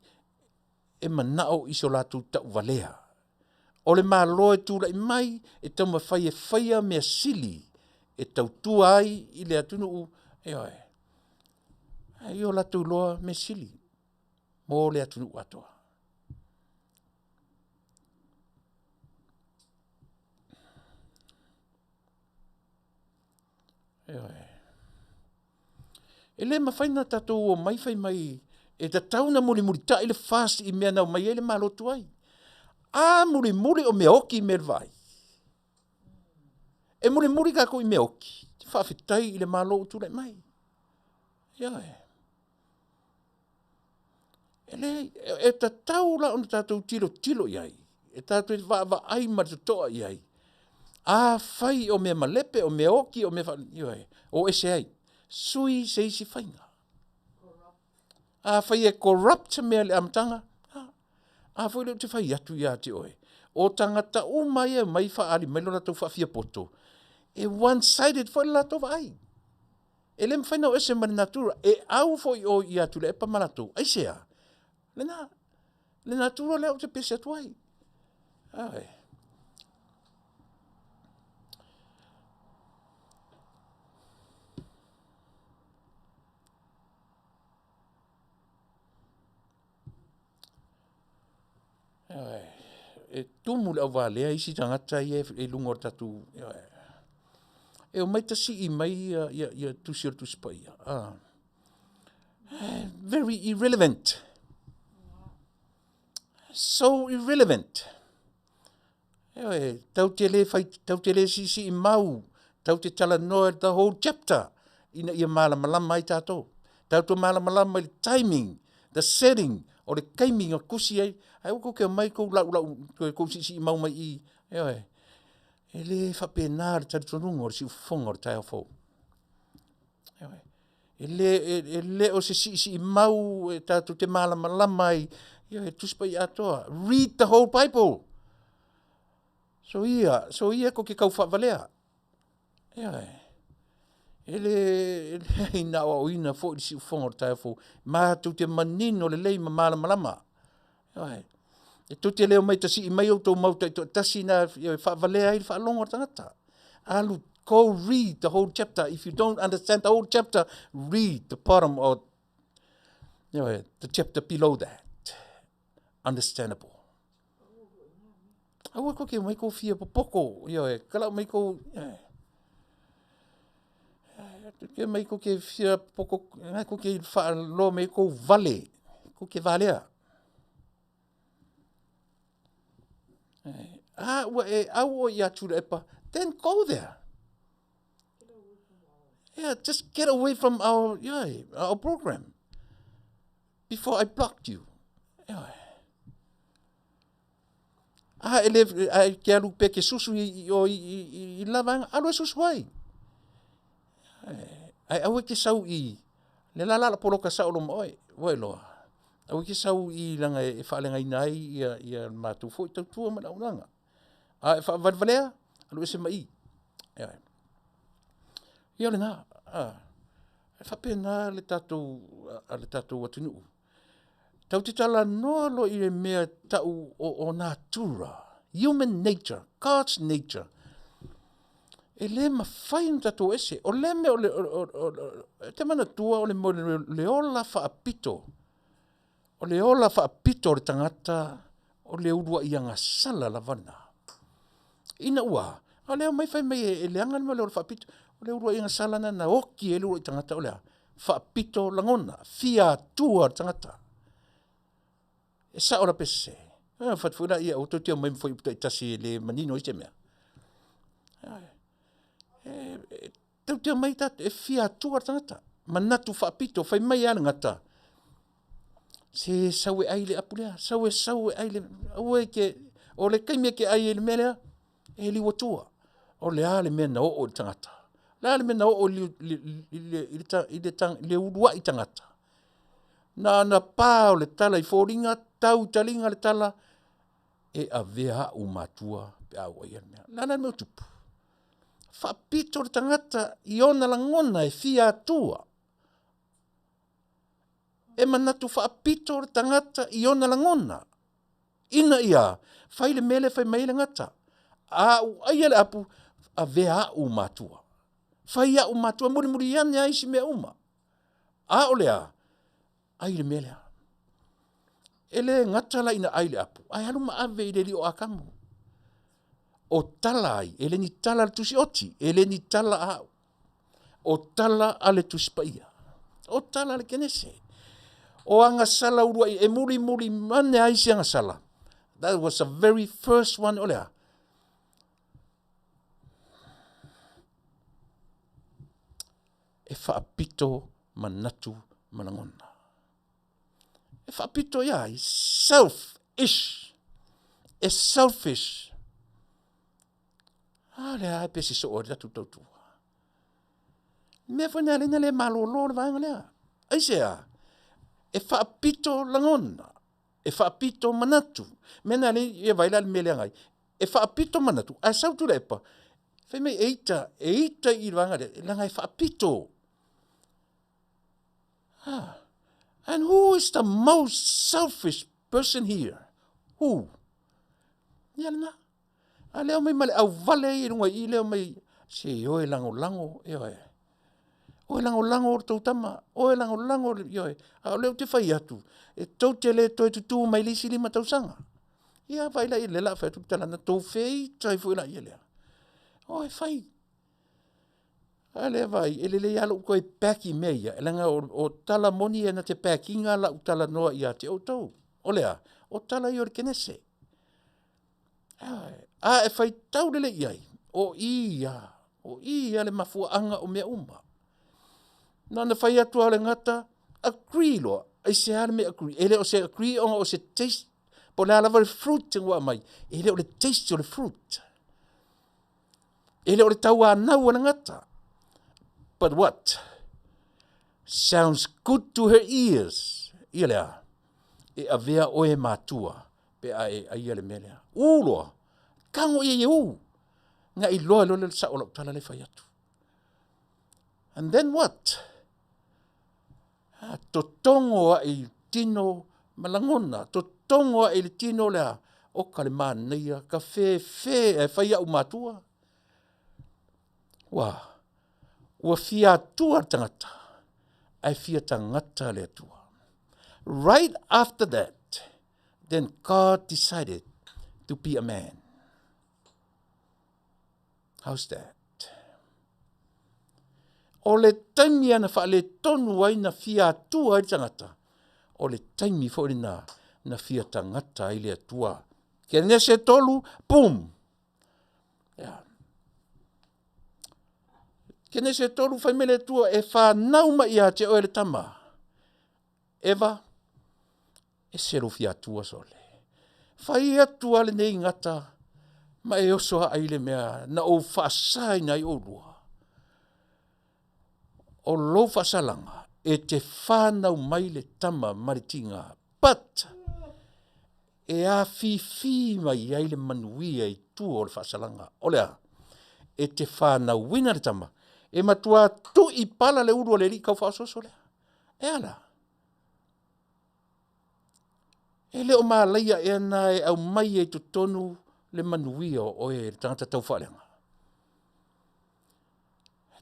e manao i so latou tauvalea. O le Malo e tulai mai e taumafai e faia mea sili e tautua ai i le atunuu, ioe. Ae ia o latou iloa mea sili mo le atunuu atoa. Ioe. E le mafai ona tatou omai fai mai e tatau ona mulimulitai le FAST i mea na omai ai le Malo tuai. A mulimuli o mea oti mea i le vaai. E mulimuli tatou i mea oti, faafetai i le Malo ua tulai mai. Ioe. E leai, e tatau la ona tatou tilotilo i ai, e tatou te vaavaai ma le totoa i ai. Afai o mea malepe, o mea oti, o mea faa... ioe, o ese ai. Sui se isi faiga. Afai e corrupt mea i le amataga, a foi lea ou te fai atu ia te oe, o tagata uma ia e omai faaali mai lo latou faafiapoto, e one sided foi le latou vaai. E le mafai ona o ese ma le natura. E au foi oe ia Tuilaepa ma latou. Aisea? Lena, le natura lea ou te pese atu ai. Ioe. Ioe. E tumu le auvalea isi tagata ia i luga o le tatou, ioe. E omai tasii mai ia, ia, ia tusi o le Tusi Paia. Ah. Very irrelevant. So irrelevant. Ioe, tau te le fai, tau te le siisii mau, tau te talanoa the whole chapter ina ia malamalama ai tatou. Tatou malamalama i le timing, the setting o le taimi na tusi ai, ae aua tou te omai tou laulau toe tou siisii mau mai i i. Ioe. E le faapena le talitonuga o le siufofoga o le taeao fou. Ioe. E le, e, e le o se siisii mau e tatou te malamalama ai, ioe, Tusi Paia atoa. Read the whole Bible. So ia, so ia tou te tau faavalea. Ioe. E le, e leai na aoaoina foi le siufofoga o le taeao fou. Matou te manino lelei ma malamalama. Ioe. E tou te le omai tasii mai outou mau taitoatasi na e faavalea ai le faalogo a le tagata. Alu, go read the whole chapter. If you don't understand the whole chapter, read the bottom of ioe, the chapter below that. Understandable. Aua kou te omai kou fia popoko, ioe, kalau mai kou, te omai kou te fia popoko, na kou te faaloa mai kou vale, kou te valea. A ua e au oe ia Tuilaepa, then go there. Yeah, just get away from our, ioe, our program before I blocked you. Ioe. A e le, a e ke alu pe ke susu i, i, i, i, i la vaega, alu e susu ai. Ae aua e te sau i, le la la la poloka sao lo ma oe, ua iloa. Aua e te sau i leaga e faaleagaina ai ia, ia le matou foi tautua ma le auaunaga. A e faavalevalea, alu ese mai i. Ioe. Ia o lena, a, e faapena le tatou, a le tatou atunuu. Tatou te talanoa loa i le mea tau o, o natura, human nature, God's nature. E le mafai ona tatou ese. O lea mea o le, o, o, o, o, te manatua o le mea o le ola faapito. O le ola faapito o le tagata o le uluai agasala lava lena. Ina ua, a lea mai fai mai e, e leaga le mea o le ola faapito. O le uluai agasala lena na oti ai le uluai tagata o le a? Faapito lagona, fia atua le tagata. E sao la pe sese. Ah, fatu foi laia, aua tou te omai ma fuaiupu taitasi e le manino ai se mea. E, e, tou te omai tatou, e fia atua le tagata. Manatu faapito, fai mai lava le gata, se sau e ai le apu lea, sau e sau e ai le, aua e te, o le taimi e te ai ai le mea lea, e liu atua. O le a le mea na oo i le tagata? O le a le mea na oo i le, i le, i le, i le, i le uluai tagata? Na ona pa o le tala i foliga, tau i taliga le tala, e avea a'u matua pe a ou aia le mea. O le a la le mea ua tupu? Faapito le tagata i ona lagona e fia atua. E manatu faapito le tagata i ona lagona. Ina ia fai le mea lea fai mai ai le gata. A ou aia le apu, avea a'u matua. Fai a'u matua, mulimuli ane a isi mea uma. A o le a? Ai le mea lea. E le gata la ina ai le apu, ae alu ma ave i le alii o Atamu. O tala ai, e le ni tala a le Tusi Oti, e le ni tala a au. O tala a le Tusi Paia. O tala a le Kenese. O agasala uluai e mulimuli ane ai isi agasala. That was the very first one o le a? E faapito manatu ma lagona. E faapito ia ai, selfish. E selfish. A lea e pesi soo ai le tatou tautua. Mea foi nea lena le malolo le vaega lea. Aisea? E faapito lagona. E faapito manatu. Mea na le ia vai la le mea lea ngai. E faapito manatu. Ae sau Tuilaepa, fai mai e ita, e ita i le vaega lea, leaga e faapito. Ah. And who is the most selfish person here? Who? Ia lena. A lea omai ma le auvale i luga i lea omai, se oe lagolago, ioe. Oe lagolago o le tou tama, oe lagolago, ioe. A o lea ou te fai atu, e tou te le toe tutū mai le isi 5 tausaga. Ia vaai la i le la fai atu tala na tou feita ai foi la ia lea. Oe fai. A lea vaai, e lelei lava lou toe pack i mea ia, leaga o, o tala moni ia na te packinga lau talanoa ia te outou. O le a? O tala ia o le Kenese. A e faitau lelei i ai, o i ia, o i ia le mafuaaga o mea uma. Na ona fai atu lava o le gata, agree loa. Aisea le mea agree? E le o se agree ona o se taste, po o le a lava le fruit ua aumai, e le o le taste o le fruit. E le o le tauanau a le gata. But what? Sounds good to her ears. Ia le a? E avea oe matua pe a e aia le mea lea. U loa, tago ia i e u. Na iloa loa le sao o lau tala le fai atu. And then what? Ha, totogo ae i tino ma lagona, totogo ae i le tino lea, oka le manaia, ka fefe ae fai a'u matua. Ua, ua fia atua le tagata, ae fia tagata le Atua. Right after that, then God decided to be a man. How's that? O le taimi ana faaletonu ai na fia atua ai le tagata, o le taimi foi lena na fia tagata ai le Atua. Kenese 3, boom! Yeah. Kenese 3, fai mai le Atua, e whanau mai ia te oe le tama. Eva, e se lou fia atua sole. Fai atu a lenei gata, ma e oso ai le mea na ou faasaina ai oulua. O lou faasalaga, e te whanau mai le tama ma le tiga. But, e afifi mai ai le manuia i tua o le faasalaga. O le a, e te whanauina le tama, e matua tui pala le ulu o le alii kau faaososo lea. E ala. E le o malaia ea na e au mai e totonu le manuia o oe le tagata tau faaleaga.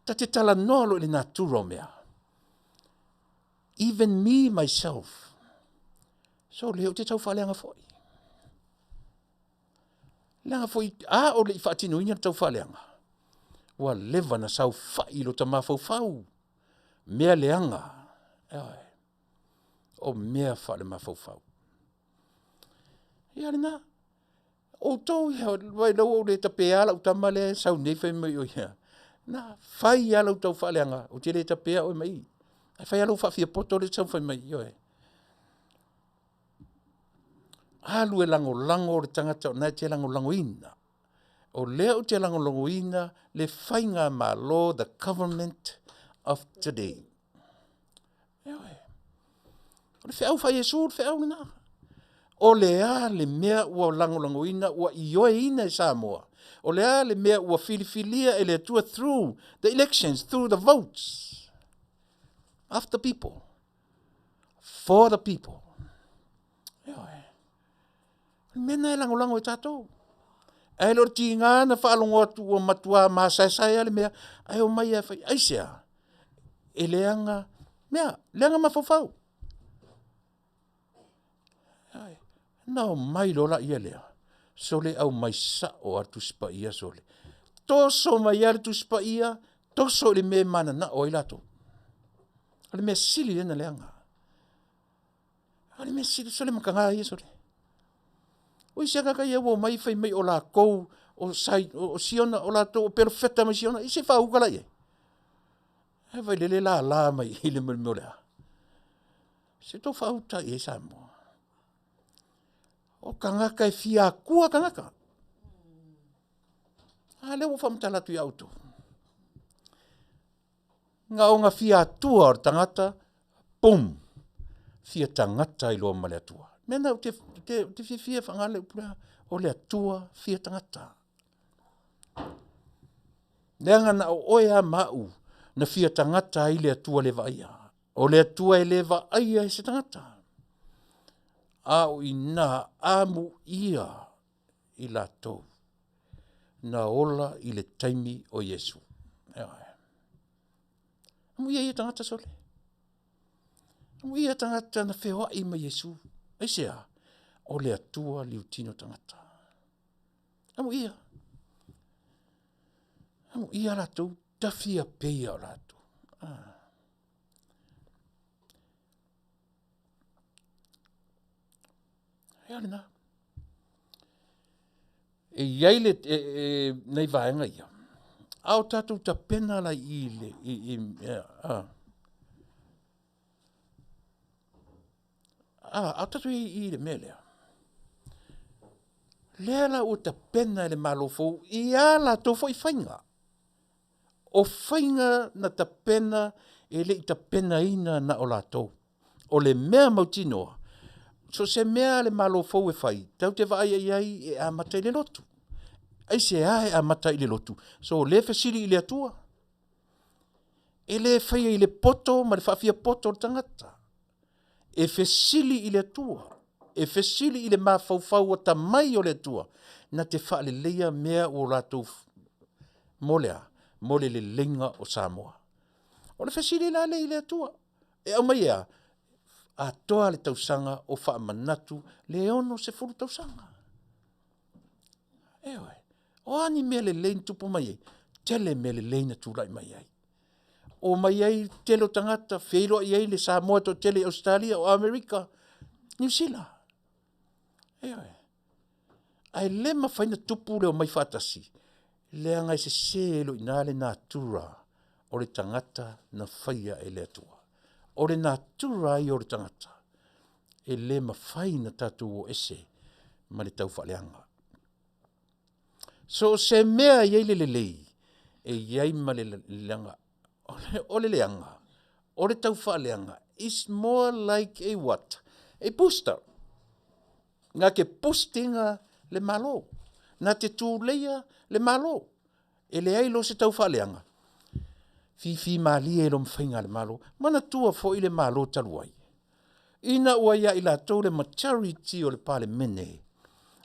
Ta te talanoa lo i le natura o mea. Even me myself. So le o te tau faaleaga foi. Leaga foi a o le i faatinoina le tau faaleaga. Ua leva na saofai lo ta mafaufau. Mea leaga. Eoe. O mea faale mafaufau. Ia lena. Outou ia, vai lau ou le tapea lau tama lea sau nei fai mai o ia. Na, fai ia lau tau faaleaga, o te le tapea oe mai. Ai fai ia lau faafia poto le sau fai mai, ioe. Alu e lagolago le tagata o na e te lagolagoina. O lea ou te lagolagoina le faiga malo, the government of today. Ioe. O le feau fai Iesu, le feau lena. O le a le mea ua lagolagoina, ua ioeina e Samoa. O le a le mea ua filifilia e le Atua through the elections, through the votes of the people, for the people. Ioe. O le mea na e lagolago e tatou. Ae le o le tiga na faalogo atu ua matua masaesae le mea, ae o mai e fai, aisea, e leaga, mea, leaga mafaufau. Ai, na o mai lola ia lea, sole au mai sao a le Tusi Paia sole. Toso mai a le Tusi Paia, toso i le mea e mananao ai latou. O le mea sili lea na leaga. O le mea sili, sole makaga ia sole. O isi agaga ia ua mai fai mai o lakou, o sai, o Siona, o latou, o perofeta mai Siona, i se whauka la ia. E vai lele la la mai i le mea o lea. Se tau whauta i e Samoa. O kangaka e fia akua kangaka. A lea ua whamatala atu i auto. Ngā o ngā fia atua o le tangata, pum, fia tangata i loa ma le atua. Mea o te, te, te fia fia whangale upura, o le atua fia tangata. Leaga na o oe a mau, na fia tangata ai le atua le vaia. O le atua e le vaia e se tangata. A o ina amu ia i latou. Na ola i le taimi o Iesu. Amu ia ia tangata sole. Amu ia tangata na wheoai mai Iesu. Aisea, o le atua liutino tangata. Amu ia. Amu ia latou, tawhia peia o latou. Ah. Ea lena. E iai le, e, nei vaenga ia. A o tātou tapena la i le, i, i, a. A, a o tātou i, i le mea lea. Lea la ua tapena e le malo fou i a latou foi whainga. O whainga na tapena e le i tapenaina na o latou. O le mea mautinoa, so se mea le malo fou e whai, tau te vaai ai ai e amata i le lotu. Ai se a e amata i le lotu. So le fesili i le atua. E le whaia i le poto ma le whaafia poto o le tangata. E fesili i le atua. E fesili i le mafaufau o tamai o le atua. Na te whaaleleia mea o latou mo lea, mo le leleiga o Samoa. O le fesili la le i le atua. E au mai ea, atoa le tausaga o faamanatu le 60 tausaga. Eoe. O a ni mea lelei na tupu mai ai? Tele mea lelei na tulai mai ai. Omai ai le tele o tagata, feiloai ai le Samoa toatele i Ausetalia, o Amerika, Niu Sila. Ioe. Ae le mafai ona tupu le omai faatasi, leaga e sese ai loa i ina le natura o le tagata na faia e le Atua. O le natura ia o le tagata, e le mafai ona tatou o ese ma le taufaaleaga. So o se mea e i ai le lelei, e i ai ma le leaga. O le leaga, o le taufaaleaga, is more like a what? A booster. Na te boost ina le Malo, na te tuleia le Malo. E leai loa se taufaaleaga, fifi malie loa ma faiga a le Malo. Manatua foi le Malo talu ai, ina ua ia i latou le majority o le Palemene,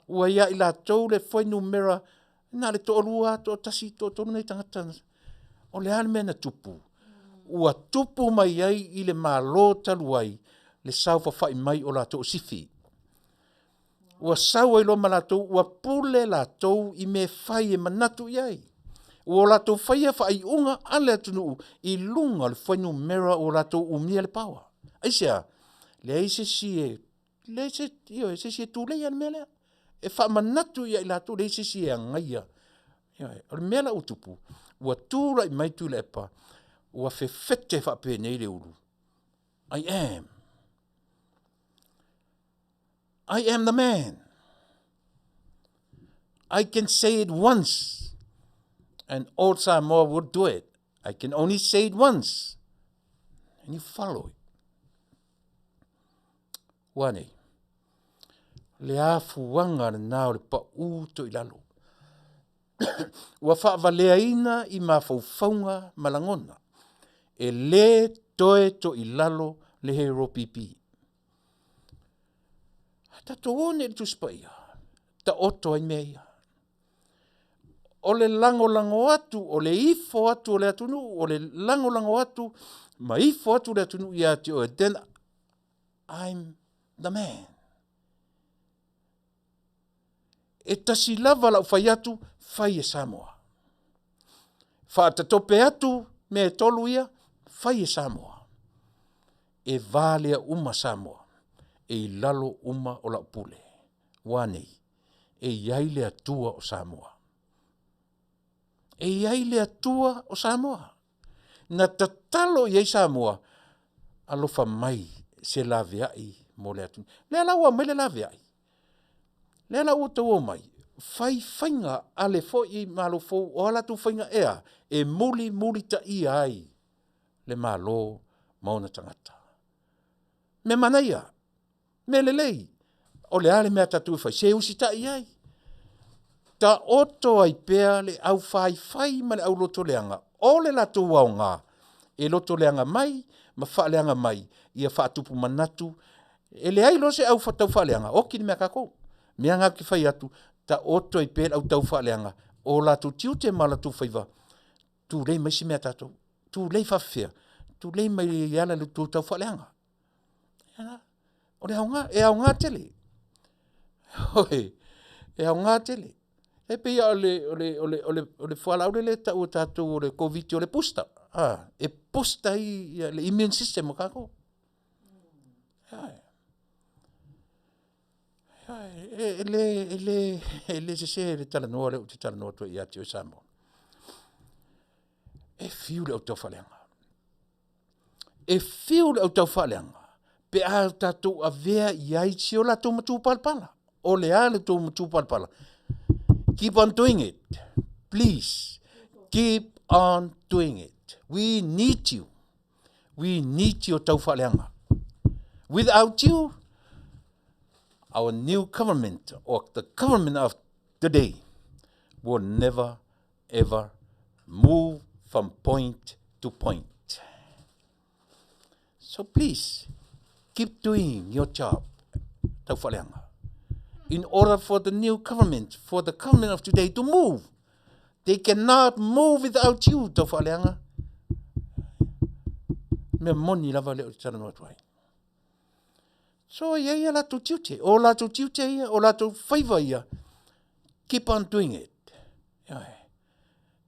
ua ia i latou le fuainumera na o le toalua, toatasi, toatolu nai tagata. O le a le mea na tupu? Ua tupu mai ai i le Malo talu ai le saofafai mai o latou o sifi. Ua sau ai loa ma latou, ua pule latou i mea e fai e manatu i ai. Ua latou faia faaiuga a le atunuu i luga o le fuainumera ua latou umia le power. Aisea? Leai se isi e, leai se, ioe, se isi e tuleia le mea lea. E faamanatu ia i latou, leai se isi e agaia. Ioe, o le mea la ua tupu, ua tulai mai Tuilaepa, ua fefete faapenei le ulu. I am. I am the man. I can say it once and all Samoa would do it. I can only say it once and you follow it. Ua nei, le afuaga lena o le pau toilalo. Ua faavaleaina i mafaufauga ma lagona. E le toe toilalo le Hero PP. A tatou o nei i le Tusi Paia, taoto ai mea ia. O le lagolago atu, o le ifo atu o le atunuu, o le lagolago atu ma ifo atu le atunuu ia te oe, then I'm the man. E tasi lava lau fai atu, fai e Samoa. Faatatope atu mea e tolu ia, fai e Samoa. E valea uma Samoa, e i lalo uma o lau pule. Ua nei, e i ai le Atua o Samoa. E i ai le Atua o Samoa. Na tatalo i ai Samoa, alofa mai se laveai mo le atunuu. Lea la ua aumai le laveai. Lea la ua outou omai, fai faiga a le foi Malo fou, o a latou faiga ea e mulimulitaia ai le Malo ma ona tagata. Mea manaia, mea lelei, o le a le mea a tatou e fai, se usitai i ai. Taoto ai pea le aufaifai ma le aulotoleaga o le latou aoga e lotoleaga mai ma faaleaga mai ia faatupu manatu. E leai loa se au taufaaleaga, oti le mea a tatou. Mea na ou te fai atu, taoto ai pea le au taufaaleaga o latou tiute ma latou faiva, tulei mai se mea a tatou. Tulei faafefea, tulei mai i ala i le tou taufaaleaga. O le aoga, e aoga tele. Oi, e aoga tele. E pei o le, o le, o le, o le, o le fualaau lea e tau e tatou o le Covid o le booster. Ah, e boost ai ia, le immune system o tatou. E, e, le, e, le, e le sese le talanoa lea ou te talanoa atu ai ia te oe Samoa. E fiu le au taufaaleaga. E fiu le au taufaaleaga pe a tatou avea i ai si o latou matupalapala. O le a le tou matupalapala? Keep on doing it. Please, keep on doing it. We need you. We need your taufaaleaga. Without you, our new government or the government of today will never ever move from point to point. So please, keep doing your job, taufaaleaga, in order for the new government, for the government of today to move. They cannot move without you, taufaaleaga. Mea moni lava lea ou te talanoa atu ai. So e i ai a latou tiute, o latou tiute ia, o latou faiva ia, keep on doing it. Ioe.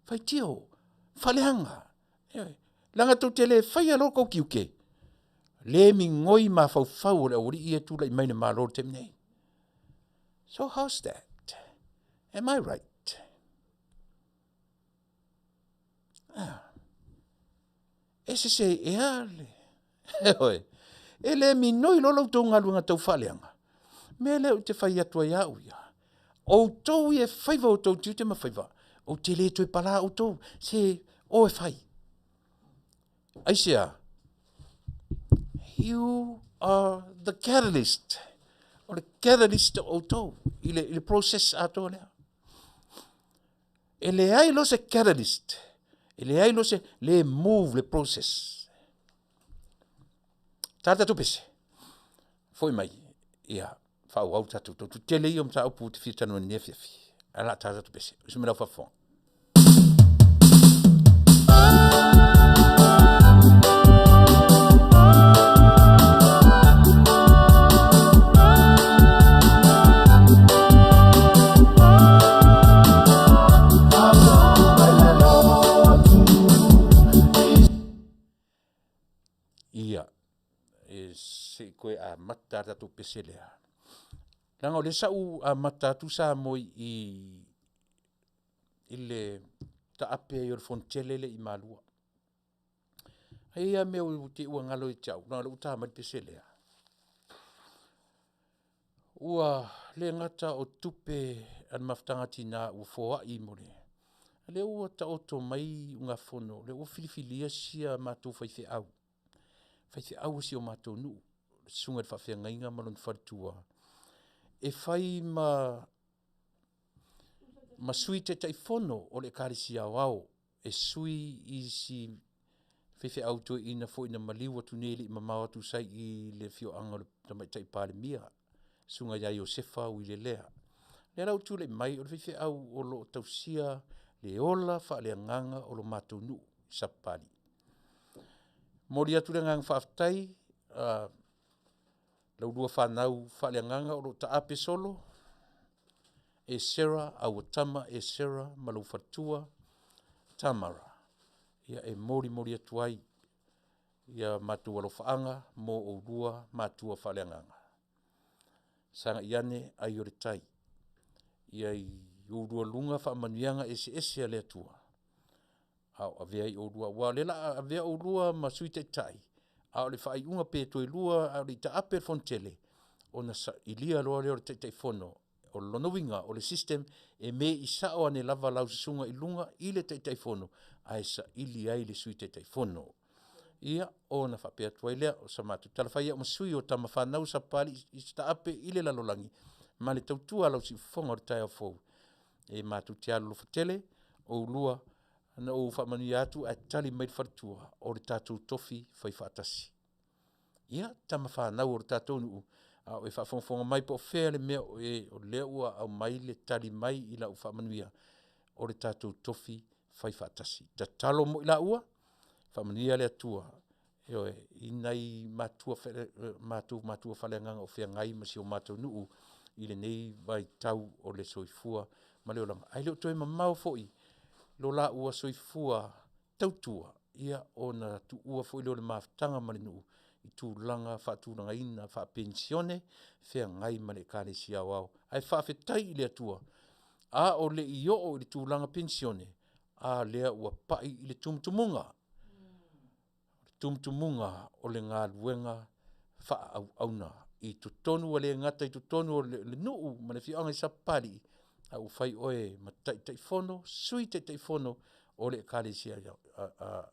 Faitio, faaleaga. Ioe. Leaga tou te le faia loa kou tiute, le migoi mafaufau o le aualii ia e tulai mai i le Malo i le taimi nei. So how's that? Am I right? Ah. E sese ea le... Ioe. E le minoi loa la outou galuega tau faaleaga. Mea lea ou te fai atu ai au ia. Outou ia e faiva outou tiute ma faiva, ou te le toe palā outou, se o e fai. Aisea? You are the catalyst. O le catalyst o outou i le, i le process atoa lea. E leai loa se catalyst, e leai loa se le move le process. Tā le tatou pese, foi mai, ia, faaauau le tatou tautu. Tele ia o mataupu ou te fia talanoa i lenei afiafi. Ae la tā tatou pese. Usu mai lau faafofoga. Ia, e se i koe amata a tatou pese lea. Leaga o lea sa ou amata atu Samoa i i le taape ai o le Fonotele lea i Malua. Ai ia mea ua te ua galo ia te au, leaga o lea ua ta mai le pese lea. Ua le gata o tupe a le Mafutaga a Tina ua foai mo le a lea ua taoto mai usugafono, lea ua filifilia sia matou faifeau, faifeau o si o matou nuu, le susuga i le faafeagaiga ma lona faletua, e fai ma ma Sui Taitaifono o le Ekalesia Aoao e sui i si faifeau toeaina foi na maliu atu nei e le i mamao atu sa i le afioaga o le Tamaitai Palemia, Susuga ia Iosefa Uilelea. Lea la ua tulai mai o le faifeau o lo o tausia le ola faaleagaga o lo matou nuu i Sapapalii. Momoli atu le agaga faafetai la ulua fanau faaleagaga o lo o taape solo e Sarah Auatama e Sarah ma lou faletua Tamara. Ia e molimoli atu ai ia matou alofaaga mo oulua matua faaleagaga. Sagai ane ai o le tai. Ia i oulua luga faamanuiaga eseese a le Atua a o avea ai oulua, aua o lea o le a avea oulua ma Sui Taitai, a o le faaiuga pe toe lua a o le i taape le Fono Tele, ona sailia loa lea o le Taitaifono. O lona uiga, o le system e me'i sao ane lava lau susuga i luga i le Taitaifono ae saili ai le Sui Taitaifono. Ia, ona faapea atu ai lea, o sa matou tala fai au ma sui o tama fanau a Sapapalii i se taape i le lalolagi ma le tautua a lau siufofoga o le taeao fou. E matou te alolofa tele, oulua na ou faamanuia atu ae tali mai le faletua, o le tatou tofi fai faatasi. Ia, tama fanau o le tatou nuu, a o e faafogafoga mai po o fea le mea o e, o lea ua aumai le tali mai i lau faamanuia, o le tatou tofi fai faatasi. Tatalo mo i laua, faamanuia le Atua, ioe, i nai matua, matou matua faaleagaga o feagai ma si o matou nuu i lenei vaitau o le soifua ma le olaga, ae le o toe mamao foi lo laua soifua tautua, ia ona tuua foi lea o le mafutaga ma le nuu i tulaga faatulagaina faapenisione feagai ma le Ekalesia Aoao. Ae faafetai i le Atua, a o le i oo i le tulaga penisione, a lea ua pai i le tumutumuga, tumutumuga o le galuega faaauauna i totonu, ua le gata i totonu o le nuu ma le afioaga i Sapapalii, a ua fai oe ma Taitaifono, Sui Taitaifono o le Ekalesia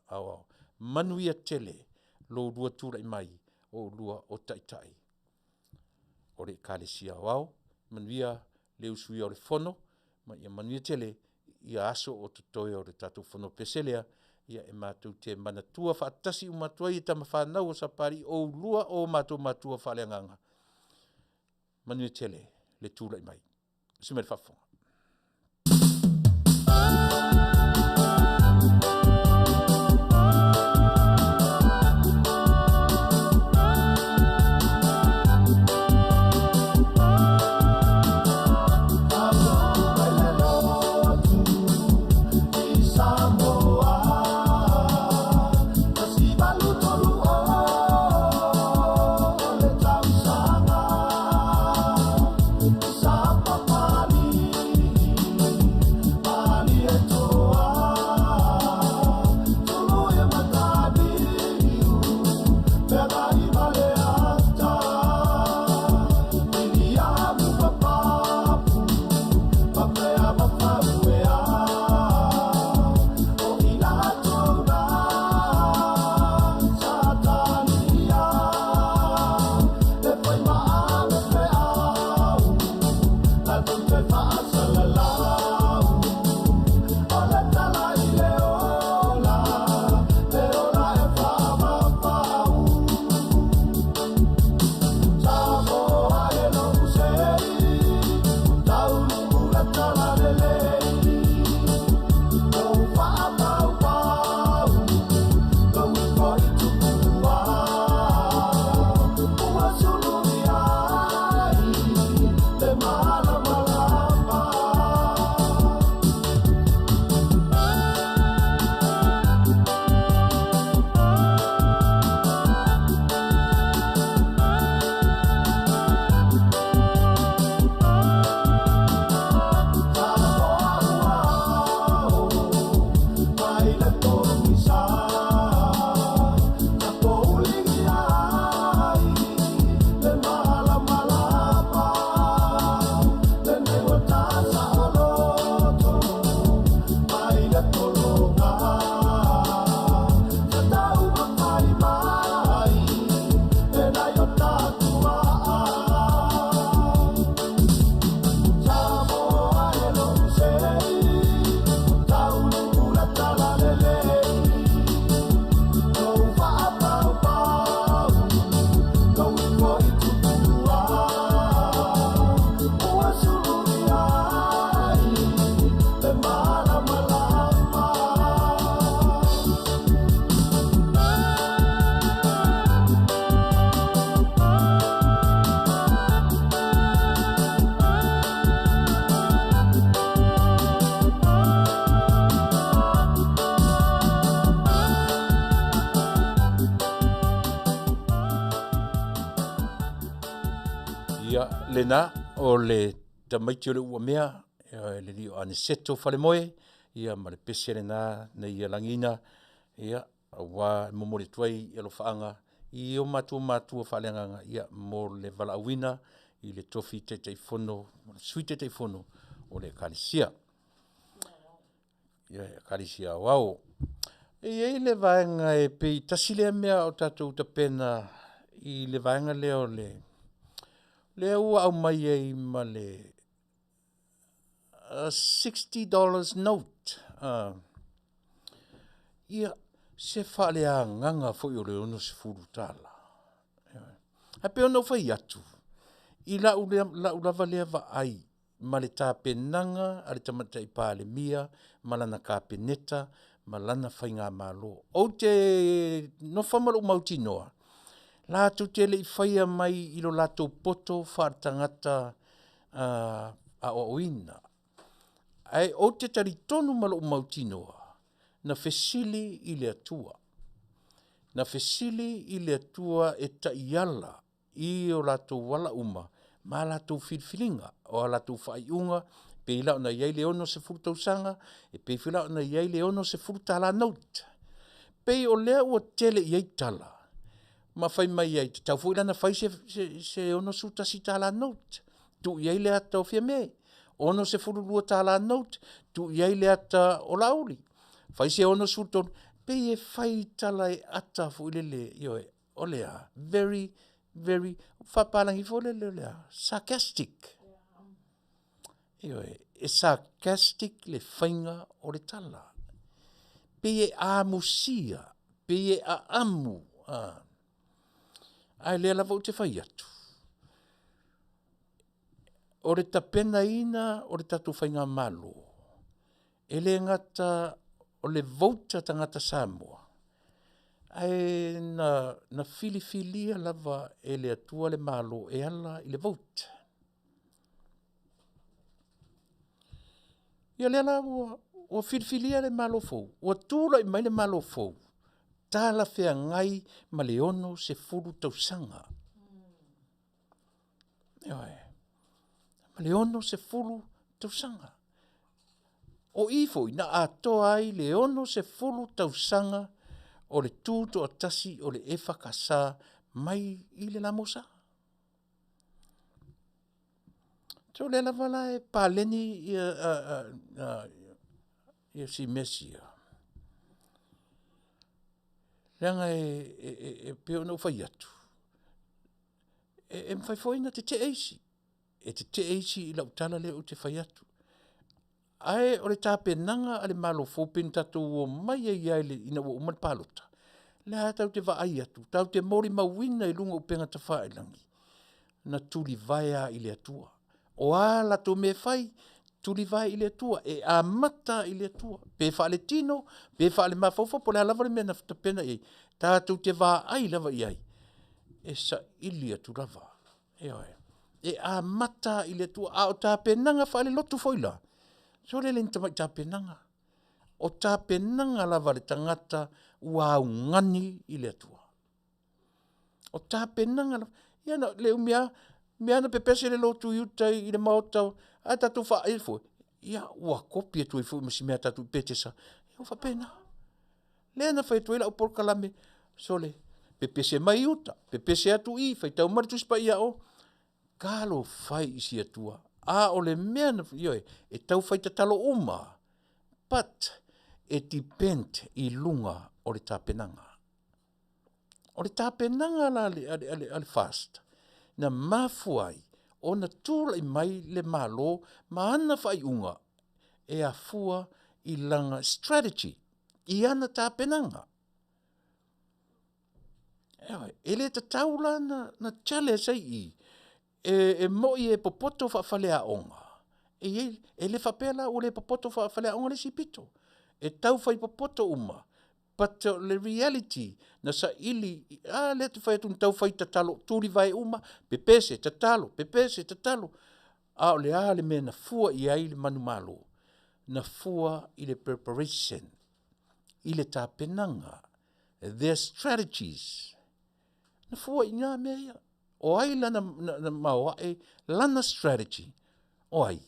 Aoao. Manuia tele lo oulua tulai mai o oulua o Taitai o le Ekalesia Aoao. Manuia le usuia o le Fono, ma ia manuia tele ia aso o totoe o le tatou Fono pese lea, ia e matou te manatua faatasi uma atu ai e tama fanau a Sapapalii, o oulua o matou matua faaleagaga. Manuia tele le tulai mai. Usu mai le faafofoga. Ia, lena, o le tamaiti o le uamea, le lio Aniceto Falemoe, ia ma le pese lena na ia lagina, ia, auā e momoli atu ai alofaaga i o matou matua faaleagaga ia mo le valaauina i le tofi Taitaifono Sui Taitaifono o le Ekalesia. Ia Ekalesia Aoao. E i ai le vaega e pei tasi lea mea o tatou tapena i le vaega lea o le lea ua aumai ai ma le $60 note. Ia, se faaleagaga foi o le $60. Ae pei ona ou fai atu, i lau lea lau lava lea vaai ma le tapenaga a le Tamaitai Palemia ma lana Kapeneta ma lana faigamalo. Ou te nofo ma lou mautinoa, latou te le i faia mai i lo latou poto faaletagata aoaoina. Ae ou te talitonu ma lou mautinoa, na fesili i le Atua. Na fesili i le Atua e taiala i o latou ala uma ma a latou filifiliga. O a latou faaiuga, e pei la ona i ai le 60 tausaga, e pei foi la ona i ai le $60 note. E pei o lea ua tele i ai tala ma fai mai ai, e tatau foi la ona fai se $61 note, tuu i ai le ata o Fiame, $62 note, tuu i ai le ata o Laauli, fai se 63, pei e fai tala e ata foi lele, ioe, o le a? Very, very faapapalagi foi lele o le a? Sarcastic. Ioe, e sarcastic le faiga o le tala. Pei e amusia, pei e aamu, a lea lava ou te fai atu, o le tapenaina o le tatou faigamalo, e le gata o le vote a tagata Samoa, ae na filifilia lava e le Atua le Malo e ala i le vote. Ia lea la ua filifilia le Malo fou, ua tulai mai le Malo fou, talafeagai ma le 60 tausaga. Ioe, ma le 60 tausaga. O i foi na atoa ai le 60 tausaga o le tutoatasi o le EFKS mai i le LMS. So o lea lava la e paleni ia si mea sia, leaga e pei ona ou fai atu, e mafai foi ona tetee isi. E tetee isi i lau tala lea ou te fai atu. Ae o le tapenaga a le Malo fou pei ona tatou omai ai lava ina ua uma le palota, o lea lava tatou te vaai atu, tatou te molimauina i luga o upega tafailagi, na tulivae lava i le Atua. O a latou mea e fai, tulivae i le Atua, e amata lava i le Atua. Pe faaletino, pe faalemafaua po o le a lava le mea na tapena i ai, tatou te vaai lava i ai, e saili atu lava. Ioe. E amata lava i le Atua, a o tapenaga faalelotu foi la, sole e le ni tamai tapenaga. O tapenaga lava a le tagata ua augani i le Atua. O tapenaga lava, ia na o le umi lava, umi lava ona pepese le lotu i uta i le maota ae tatou faailo foi, ia ua kopi atu ai foi ma si mea a tatou i Petesa, ua faapena. Lea na fai atu ai lau polokalame, sole, pepese mai uta, pepese atu i, faitau mai le Tusi Paia a o, talofa e i si Atua, a o le mea na, ioe, e tau fai tatalo uma, but e depend i luga o le tapenaga. O le tapenaga la a le FAST, na mafua ai ona tulai mai le Malo ma ana faaiuga e afua i lana strategy, i ana tapenaga. Ioe, e le tatau la ona jealous ai i i, e moi e popoto faafaleaoga, e i ai, e le faapea la ua le popoto faafaleaoga le isi pito. E tau fai popoto uma, but o le reality, na saili, a lea ou te fai atu na tau fai tatalo, tulivae uma, pepese, tatalo, pepese, tatalo. A o le a le mea na fua i ai le manumalo? Na fua i le preparation, i le tapenaga, their strategies. Na fua i ina mea ia. O ai la na maoae lana strategy? O ai?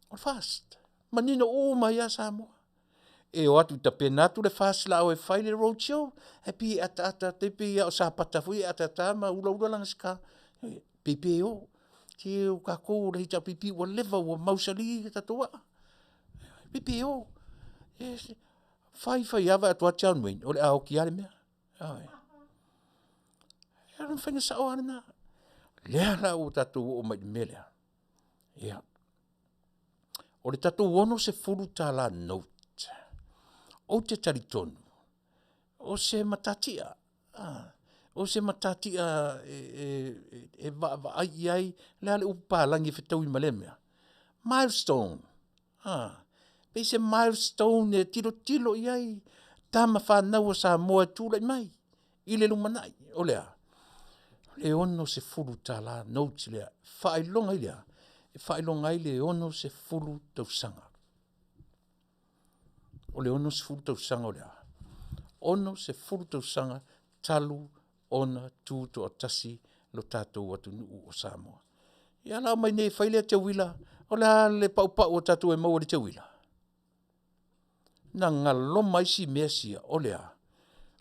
O le FAST. Manino uma ai lava Samoa. E o atu e tapena atu le FAST o le a o e fai le road show, ae pei e ataata e pei lava o Sapata foi e ataata ma ulaula lana sika, pei e o. Se o tatou o le HRPP ua leva ua mausali le tatou vaa. Pei e o. Fai fai lava vaai atu lava John Wayne o le a oti lava le mea. Ioe. O le faiga sao lava lena. O lea la ua tatou oo mai i le mea lea, ia, o le tatou $60 note, ou te talitonu o se matatia, o se matatia e vaavaai i ai, o le a le upu palagi e fetaui ma lea mea? Milestone, pei se milestone e tilotilo i ai tama fanau a Samoa e tulai mai i le lumanai. O le a? O le $60 note lea. Faailoga i le a? E faailoga ai le 60 tausaga. O le 60 tausaga o le a? 60 tausaga talu ona tutoatasi lo tatou atunuu o Samoa. Ia la omai nei e fai lea teuila, o le a le paupau a tatou e maua i le teuila? Na galoma ai isi mea sia, o le a?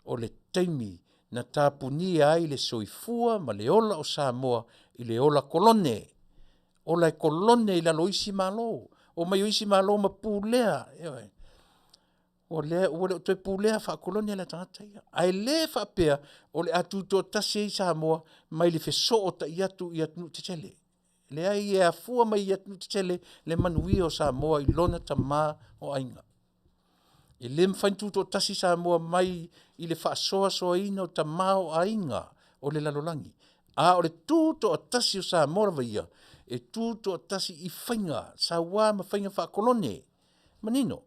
O le taimi na tapunia ai le soifua ma le ola o Samoa i le ola kolone. Ola e kolone i lalo o isi Malo. Omai o isi Malo ma pulea, ioe. Ua le o toe pulea faakolone la tagata ia. Ae le faapea o le a tutoatasi ai Samoa mai le fesootai atu i atunuu tetele. Leai, e afua mai i atunuu tetele le manuia o Samoa i lona tama o aiga. E le mafai ona tutoatasi Samoa mai i le faasoasoaina o tama o aiga o le lalolagi. A o le tutoatasi o Samoa lava ia, e tutoatasi i faiga saua ma faiga faakolone. Manino.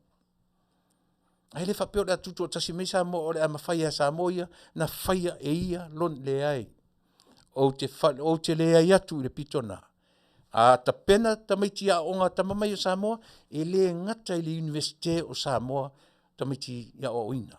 Ae le faapea o le a tutoatasi mai Samoa o le a mafai lava e Samoa ia na faia e ia lona, leai. Ou te leai atu i le pito lena. A tapena tamaiti aoga a tama mai o Samoa, e le gata i le Iunivesite o Samoa tamaiti i aoaoina.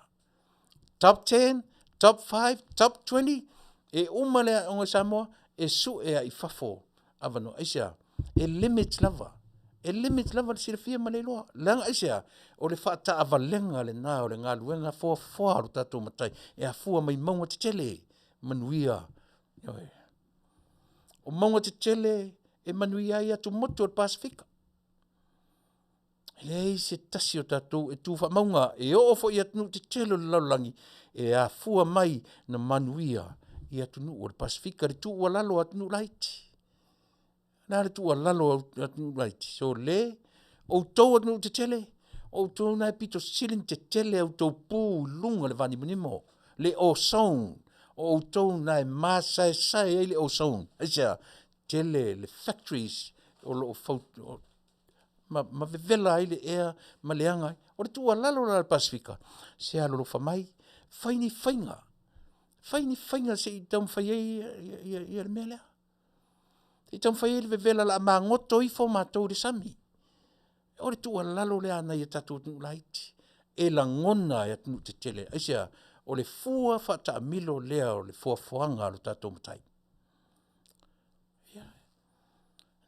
Top 10, top 5, top 20, e uma le aoga i Samoa, e sue lava i fafo avanoa. Aisea? E limit lava. E limit lava le silafia ma le iloa. Leaga aisea? O le faataavalega lena o le galuega foafoa a lo tatou Matai e afua mai mauga tetele, manuia. Ioe. O mauga tetele e manuia ai atumotu o le Pasefika. E leai se tasi o tatou e tu faamauga, e oo foi i atunuu tetele o le lalolagi, e afua mai na manuia i atunuu o le Pasefika, le tuualalo a atunuu laiti. Le a le tuualalo a atunuu laiti? Sole, outou atunuu tetele, o outou na e pito sili ona tetele a outou pu i luga o le vanimonimo, le ozone, o outou na e masaesae ai le ozone. Aisea? Tele le factories o lo o ma, ma vevela ai le ea ma leaga ai. O le tuualalo la a le Pasefika, se alolofa mai, fai ni faiga, fai ni faiga se i taumafai ai ia, ia, ia le mea lea. Se i taumafai ai le vevela o le a magoto ifo matou i le sami. O le tuualalo lea a nai a tatou atunuu laiti e lagona e atunuu tetele. Aisea? O le fua faataamilo lea o le foafoaga a lo tatou Matai. Ia,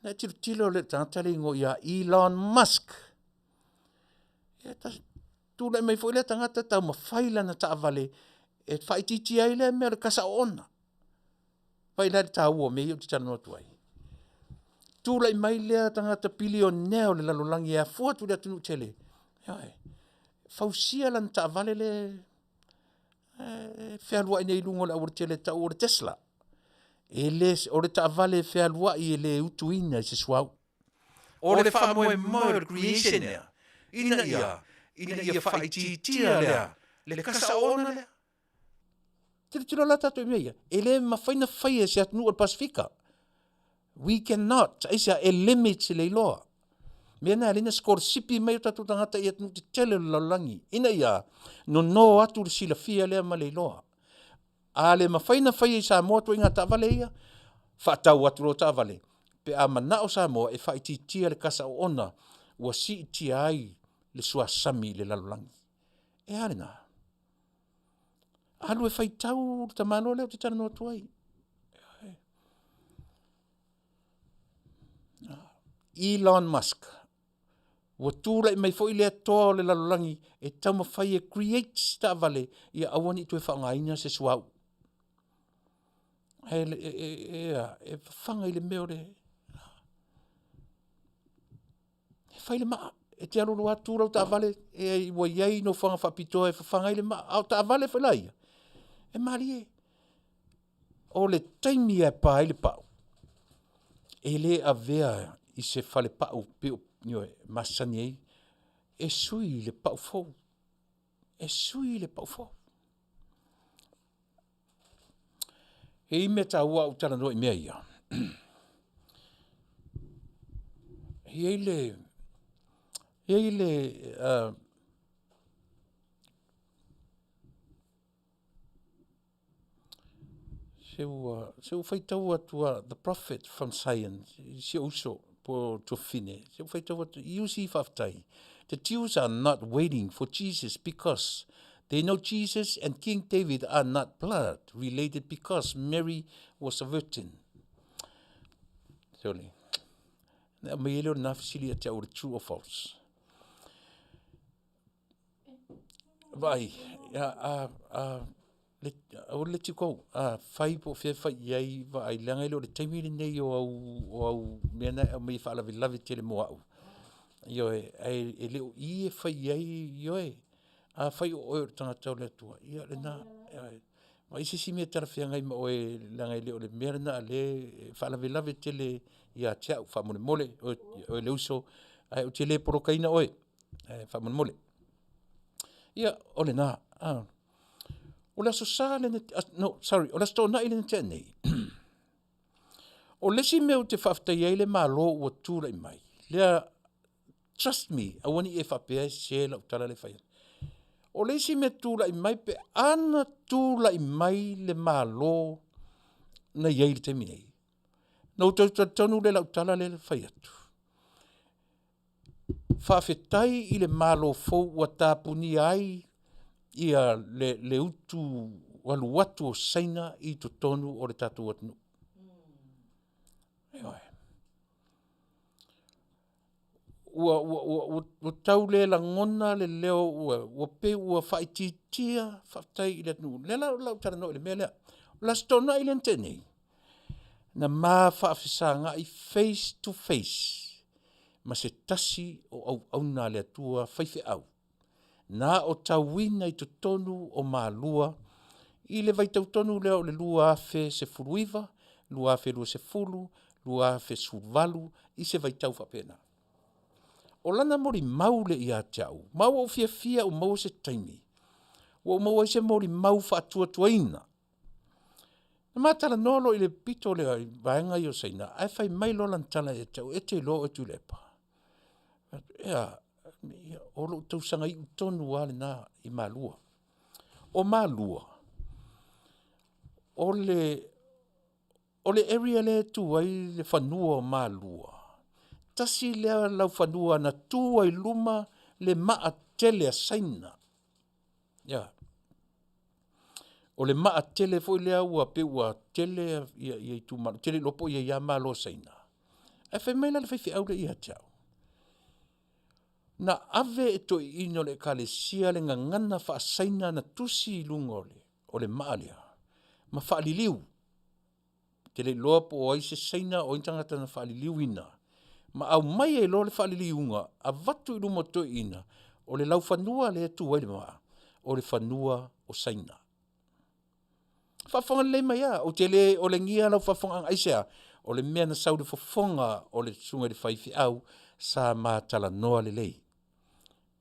na e tilotilo le tagata lea e igoa ia Elon Musk. Ia tulai mai foi lea tagata taumafai lana taavale e faaitiitia ai lea mea o le kasa oona. Vaai la i le taua o mea ia ou te talanoa atu ai. Tulai mai lea tagata bilionea o le lalolagi e afua atu i le atunuu tele, ioe, fausia lana taavale lea e fealuai nei i luga o le aualatele e tau o le Tesla. E le, o le taavale e fealuai e le utuina i se suauu. O le faamoemoe o le creation lea, ina ia, ina ia faaitiitia lea, le kasa oona lea. Tilotilo la tatou i mea ia, e le mafai ona faia e se atunuu o le Pasefika. We cannot, aisea, e limit le iloa. Mea na e ala ai ona sikolasipi mai o tatou tagata i atunuu tetele o le lalolagi, ina ia nono atu le silafia lea ma le iloa. A le mafai ona faia i Samoa ituaiga taavale ia, faatau atu loa taavale pe a manao Samoa e faaitiitia le kasa oona ua siitia ai le suasami i le lalolagi. E a lena? Alu e faitau le tamaloa lea ou te talanoa atu ai. Elon Musk, ua tulai mai foi lea toa o le lalolagi e taumafai e create se taavale ia aua ne i toe faaaogaina se suauu. E, e, e, e fafaga i le mea o le e fai le maa, e te alu alu lava tu lau taavale, e, ua i ai nofoaga faapitoa e fafaga ai le maa, a o taavale foi la ia, e malie. O le taimi e pa ai le pau, e le avea i se falepau pei o, ioe, masani ai, e sui i le pau fou, e sui i le pau fou. E i ai mea taua a ou talanoa i mea ia. E i ai le, e i ai le se ua, se ua faitau atu a The Prophet from Zion, si ou uso po o Tuafafine, se ua faitau atu, Iusi faafetai. The Jews are not waiting for Jesus because they know Jesus and King David are not blood related because Mary was a virgin. Sorry. Na aumai ai lea o lena fesili ia te au o le true or false. Vaai, a, a, a, le, aua le let you go. A fai po o fea e fai i ai, vaai, leaga e le o le taimi lenei o au, o au mea na e aumai e faalavelave tele mo au. Ioe, ae e le o i e fai i ai, ioe. Afai o oe o le tagata o le Atua, ia lena, ioe. Vaai se isi mea e talafeagai ma oe, leaga e le o le mea lena a lea e faalavelave tele ia te au, faamolemole, oe, oe le uso, ae ou te le polokaina oe, ae faamolemole. Ia, o lena. Ah. O le Aso Sa lena, no, sorry, o le Aso Toonai lena tea nei. O le isi mea ou te faafetaia ai le Malo ua tulai mai, lea, trust me, aua ne i e faapea e sese lau tala lea e fai atu. O le isi mea tulai mai pe ana tulai mai le Malo na i ai i le taimi nei, na ou toe talitonu lea i lau tala lea e fai atu. Faafetai i le Malo fou ua tapunia ai ia le, le utu alu atu o Saina i totonu o le tatou atunuu. Ioe. Ua, ua, ua, ua, ua tau le lagona le leo ua, ua pei ua faaitiitia faafetai i le atunuu. Lea la o lau talanoa i le mea lea. O le Aso Toonai lea na tea nei, na ma faafesagai face to face ma se tasi o auauna a le Atua faifeau na aotauina i totonu o Malua i le vaitau tonu lea o le 2019, 2020, 2018 i se vaitau faapena. O lana molimau lea ia te au, ma ua ou fiafia ua maua se taimi, ua ou maua ai se molimau faatuatuaina. Na ma talanoa loa i le pito lea i vaega ia o Saina, ae fai mai loa lana tala ia te au, e te iloa oe Tuilaepa, e a? O lou tausaga iu tonu lava lena i Malua. O Malua, o le area lea e tu ai le fanua o Malua, tasi lea laufanua na tu ai i luma le maa tele a Saina. Ioe. O le maa tele foi lea ua pei ua tele ia itumalo, ou te le iloa po o i ai lava malo o Saina, ae fai mai la le faifeau lea ia te au, na ave e toeaiina o le Ekalesia le gagana faa-Saina na tusi i luga o le maa lea ma faaliliu. Ou te le iloa po o ai se Saina o ai se tagata na faaliliuina, ma aumai ai loa le faaliliuga avatu i luma o toeaiina, o le laufanua lea e tu ai le maa, o le fanua o Saina. Faafofoga lelei mai lava, ou te le olegia lau faafofogaaga. Aisea? O le mea na sau i le fofoga o le susuga i le faifeau sa ma talanoa lelei,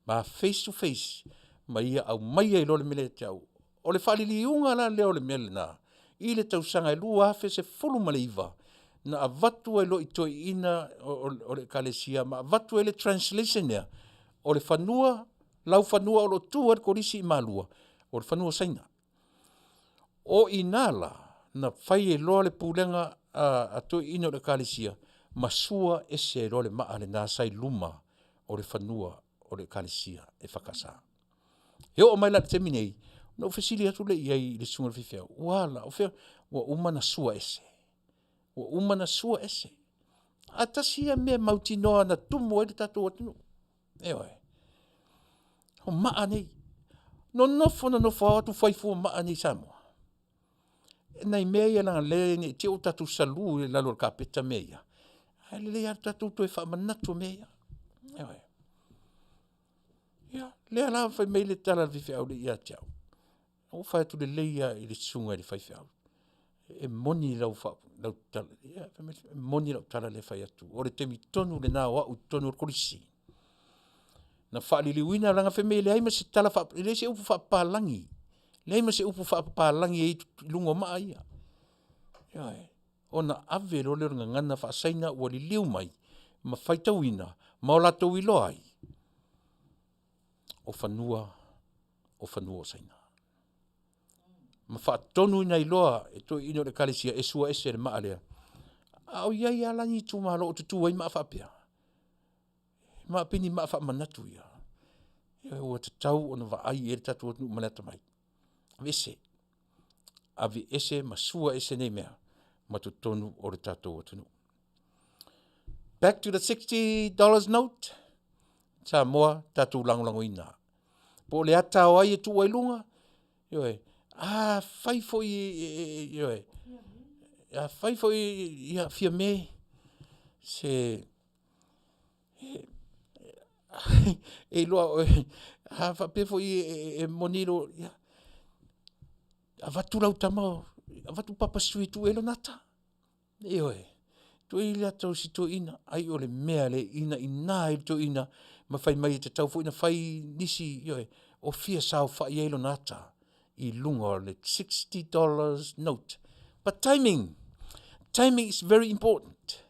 ma face to face ma ia aumaia ai loa le mea lea ia te au. O le faaliliuga la lea o le mea lena i le tausaga e 2019, na avatu ai loa i toeaiina o le Ekalesia ma avatu ai le translation lea, o le fanua, laufanua o lo o tu ai le Kolisi i Malua, o le fanua o Saina. O i ina la na fai ai loa le pulega a toeaiina o le Ekalesia ma sua ese ai loa le maa lena sa i luma o le fanua o le Ekalesia EFKS. E oo mai la i le taimi lenei, ona ou fesili atu lea i ai i le susuga i le faifeau, ua a la o fea? Ua uma ona sua ese, ua uma ona sua ese. Ae tasi ia mea mautinoa na tumu ai le tatou atunuu, ioe. O maa nei. Nonofo nonofo lava o atu fai fua maa nei i Samoa. O nai mea ia leaga o lea ne i te i ua tatou salu i lalo o le kapeta mea ia, ae lelei lava le tatou toe faamanatu o mea ia. Ioe. Ia, lea la fai mai le tala a le faifeau lenei ia te au, ou fai atu, lelei lava i le susuga i le faifeau, e moni lau tala, e moni lau tala lea e fai atu, o le taimi tonu lena o au i totonu o le Kolisi, na faaliliuina leaga fai mea e leai ma se tala e leai se upu faapapalagi, leai ma se upu faapapalagi e i i luga o maa ia. Ioe. Ona ave loa lea o le gagana faa-Saina ua liliu mai ma faitauina ma o latou iloa ai, o fanua o Saina. Ma faatonuina ai loa e toeaiina o le Ekalesia e sua ese le maa lea. A o i ai lava la ni itumalo o tutu ai maa faapea? Ma pei ni maa faamanatu ia. Ua tatau ona vaai i ai le tatou atunuu ma le atamai. Aveese, aveese ma sua ese nei mea ma totonu o le tatou atunuu. Back to the $60 note, Samoa, tatou lagolagoina. Po o le ata o ai e tuu ai i luga, ioe, afai foi ioe, afai foi ia Fiame, se e iloa lava oe, a faapea foi e moni lou, ia, avatu lau tama, avatu Papa Sui e tuu i ai lona ata. Ioe, tuu i ai le ata o si toeaina, ai o le mea lea e inaina ai le toeaina ma fai mai e tatau foi ona fai nisi, ioe, o fia saofai ai lona ata i luga o le $60 note. But timing, timing is very important.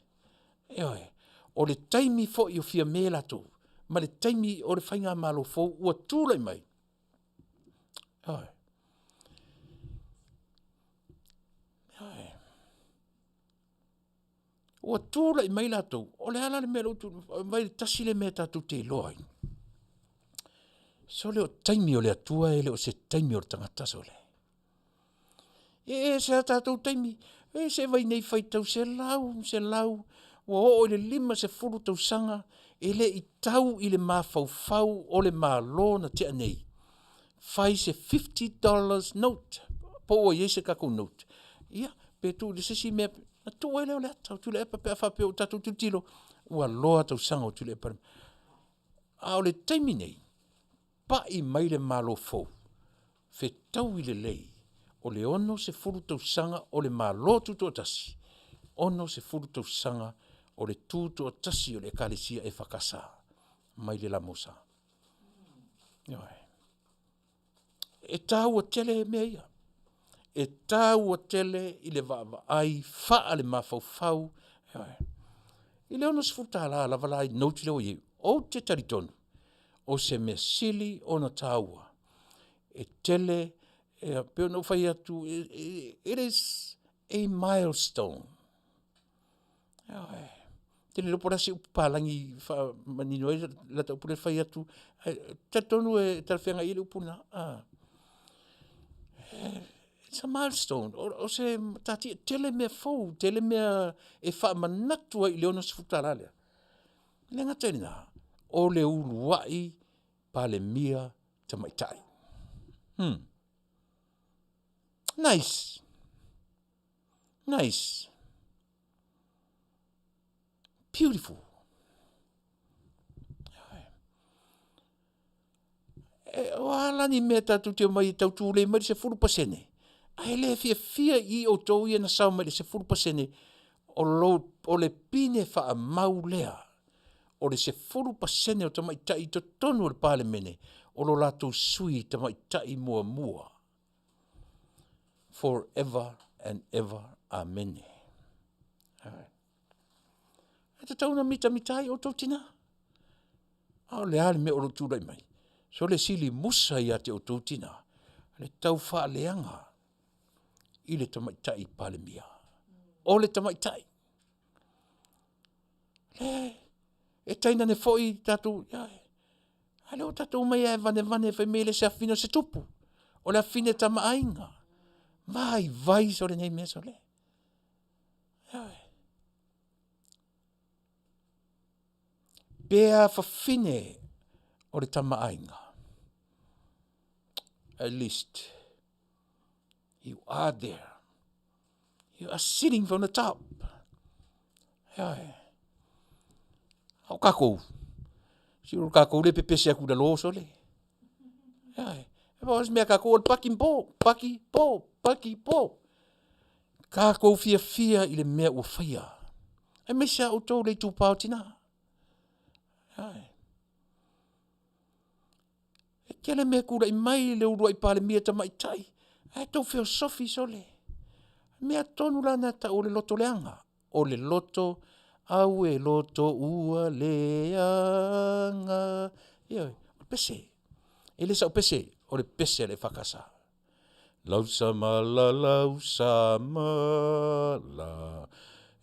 Ioe, o le taimi foi o Fiame latou ma le taimi o le faigamalo fou ua tulai mai. Ioe. Ioe. Ua tulai mai latou, o le a la le mea lea ua tulai mai, tasi le mea tatou te iloa ai, sole o taimi o le Atua e le o se taimi o le tagata sole. E ese a tatou taimi, e se vaai nei faitau 100 ma 100, ua oo i le 50 tausaga e le i tau i le mafaufau o le Malo na tea nei, fai se $50 note, po ua i ai se tatou note, ia pe tuu i se isi mea, ona tuu ai lea o le ata o Tuilaepa pe a faapea ua tatou tilotilo ua loa tausaga o Tuilaepa. A o le taimi nei, pai mai le Malo fou, fetaui lelei, o le 60 tausaga o le Malo Tutoatasi. 60 tausaga o le tutoatasi o le Ekalesia EFKS mai le La Mosa. Ioe. E taua tele mea ia. E taua tele i le vaavaai faalemafaufau. Ioe. I le $60 lava la i le note lea ua i ai, ou te talitonu o se mea sili ona taua. E tele, e pei ona ou fai atu, it is a milestone. Ioe. Ou te le iloa po o le a se upu palagi e faamanino ai lata upu lea e fai atu, ae talitonu e talafeagai i ai le upu lena. It's a milestone. O se matatia, e tele mea fou, tele mea e faamanatu ai i le $60 lea. E le gata i lena, o le uluai Palemia tamaitai. Nice, nice, beautiful. E, o a la ni mea tatou te omai e tau tulei mai le 10%, ae le fiafia i i outou ia na sao mai i le 10%, o, lou, o le pine faamau lea o le 10% o tamaitai i totonu o le Palemene, o lo latou sui tamaitai muamua forever and ever. Amene. E tatau ona mitamita ai outou tina. A o le a le mea o lo o tulai mai? So le sili musa ia te outou tina, le tau faaleaga i le tamaitai Palemia. O le tamaitai. Le, e tainane foi tatou, a lea ua tatou omai lava e vanevane fai mai e le o se afafine o se tupu, o le afafine Tama a Aiga. Vaivai sole nei mea sole. Ioe. Pe afafine o le Tama a Aiga, at least you are there. You are sitting from the top. Ioe. A o kākou, si o kākou le pepese aku i lalo sole. Ioe. E pau se mea kākou o le paki po, paki po, paki po. Kākou fiafia i le mea ua faia. Aemaise a outou le itupa o tina. Ioe. E tele mea e tulai mai le uluai Palemia tamaitai, ae tou feosofi sole. Mea tonu la na tau o le loto leaga. O le loto, au e loto ua leaga. Ioe, o le pese. E le sau pese, o le pese a le EFKS. Lausamala, lausamala,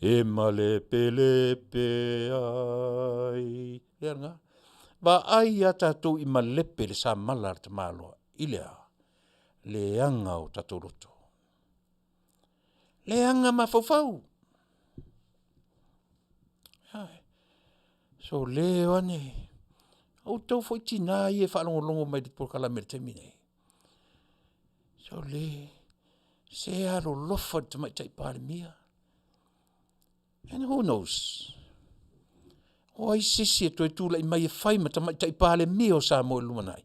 e malepelepe ai. Lea lena. Vaai ia tatou i malepe le samala a le tamaloa i le a? Leaga o tatou loto. Leaga mafaufau. So leo ane, outou foi tina ia e faalogologo mai i le polokalame i le taimi nei, sole, se alolofa i le Tamaitai Palemia. And who knows? O ai se isi e toe tulai mai e fai ma Tamaitai Palemia o Samoa i le lumanai?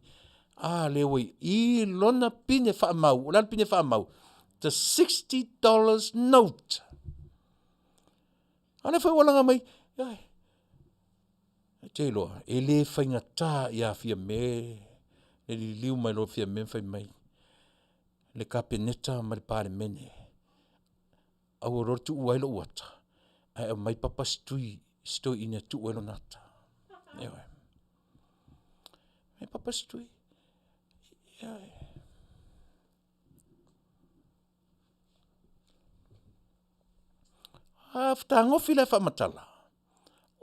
A lea ua i lona pine faamau. O le a le pine faamau? The $60 note. A lea foi ua laga mai, ai, te iloa, e le faigata ia Fiame, le liliu mai loa Fiame ma fai mai, le Kapeneta ma le Palemene, aua loa le tuua ai lou ata, ae aumai papa se tui, se toeaina e tuu ai lona ata. Ioe. Aumai papa se tui. Ioe. A fetagofi la e faamatala,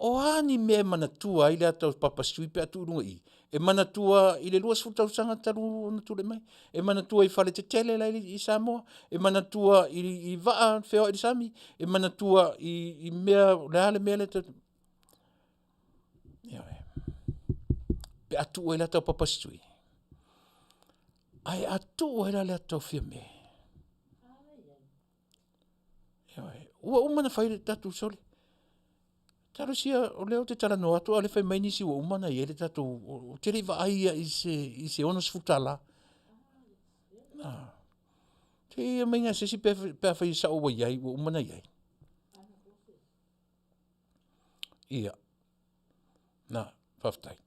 o a ni mea e manatua ai le ata o Papa Sui pe a tuu i luga i i? E manatua i le 20 tausaga talu ona tulai mai? E manatua i fale tetele la i Samoa? E manatua i vaa feoai i le sami? E manatua i mea, o le a le mea lea? Ioe. Pe a tuu ai le ata o Papa Sui. Ae a tuu ai la le ata o Fiame. Ioe. Ua uma ona fai le tatou sole. Talosia, o lea ou te talanoa atu, a o lea fai mai nisi ua uma ona i ai le tatou, ou te le i vaai ia i se, i se $60. Ah. Te ia mai se isi pe, pe a fai e sao ua i ai, ua uma ona i ai. Ia, na, faafetai.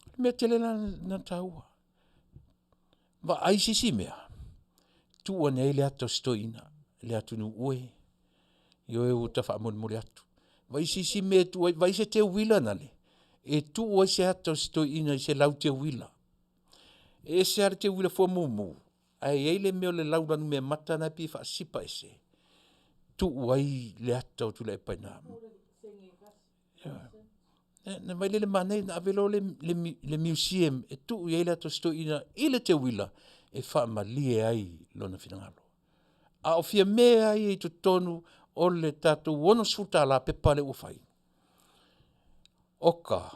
O le mea tele la na taua, vaai se isi mea, tuu ane ai le ata o si toeaina, le atunuu e, ioe ua ta faamolemole atu. Vaai se isi mea e tuu ai, vaai se teuila nale e tuu ai se ata o si toeaina i se lau teuila. E ese lava le teuila fuamumu, ae i ai le mea o le lau lanumeamata lena e pei e faasipa ese, tuu ai le ata o Tuilaepa i ina. Ioe. Na vaai laia i le manaia, na ave loa le museum e tuu i ai le ata o si toeaina i le teuila e faamalie ai lona finagalo. A o Fiame lava ia i totonu o le tatou $60 pepa lea ua fai, oka,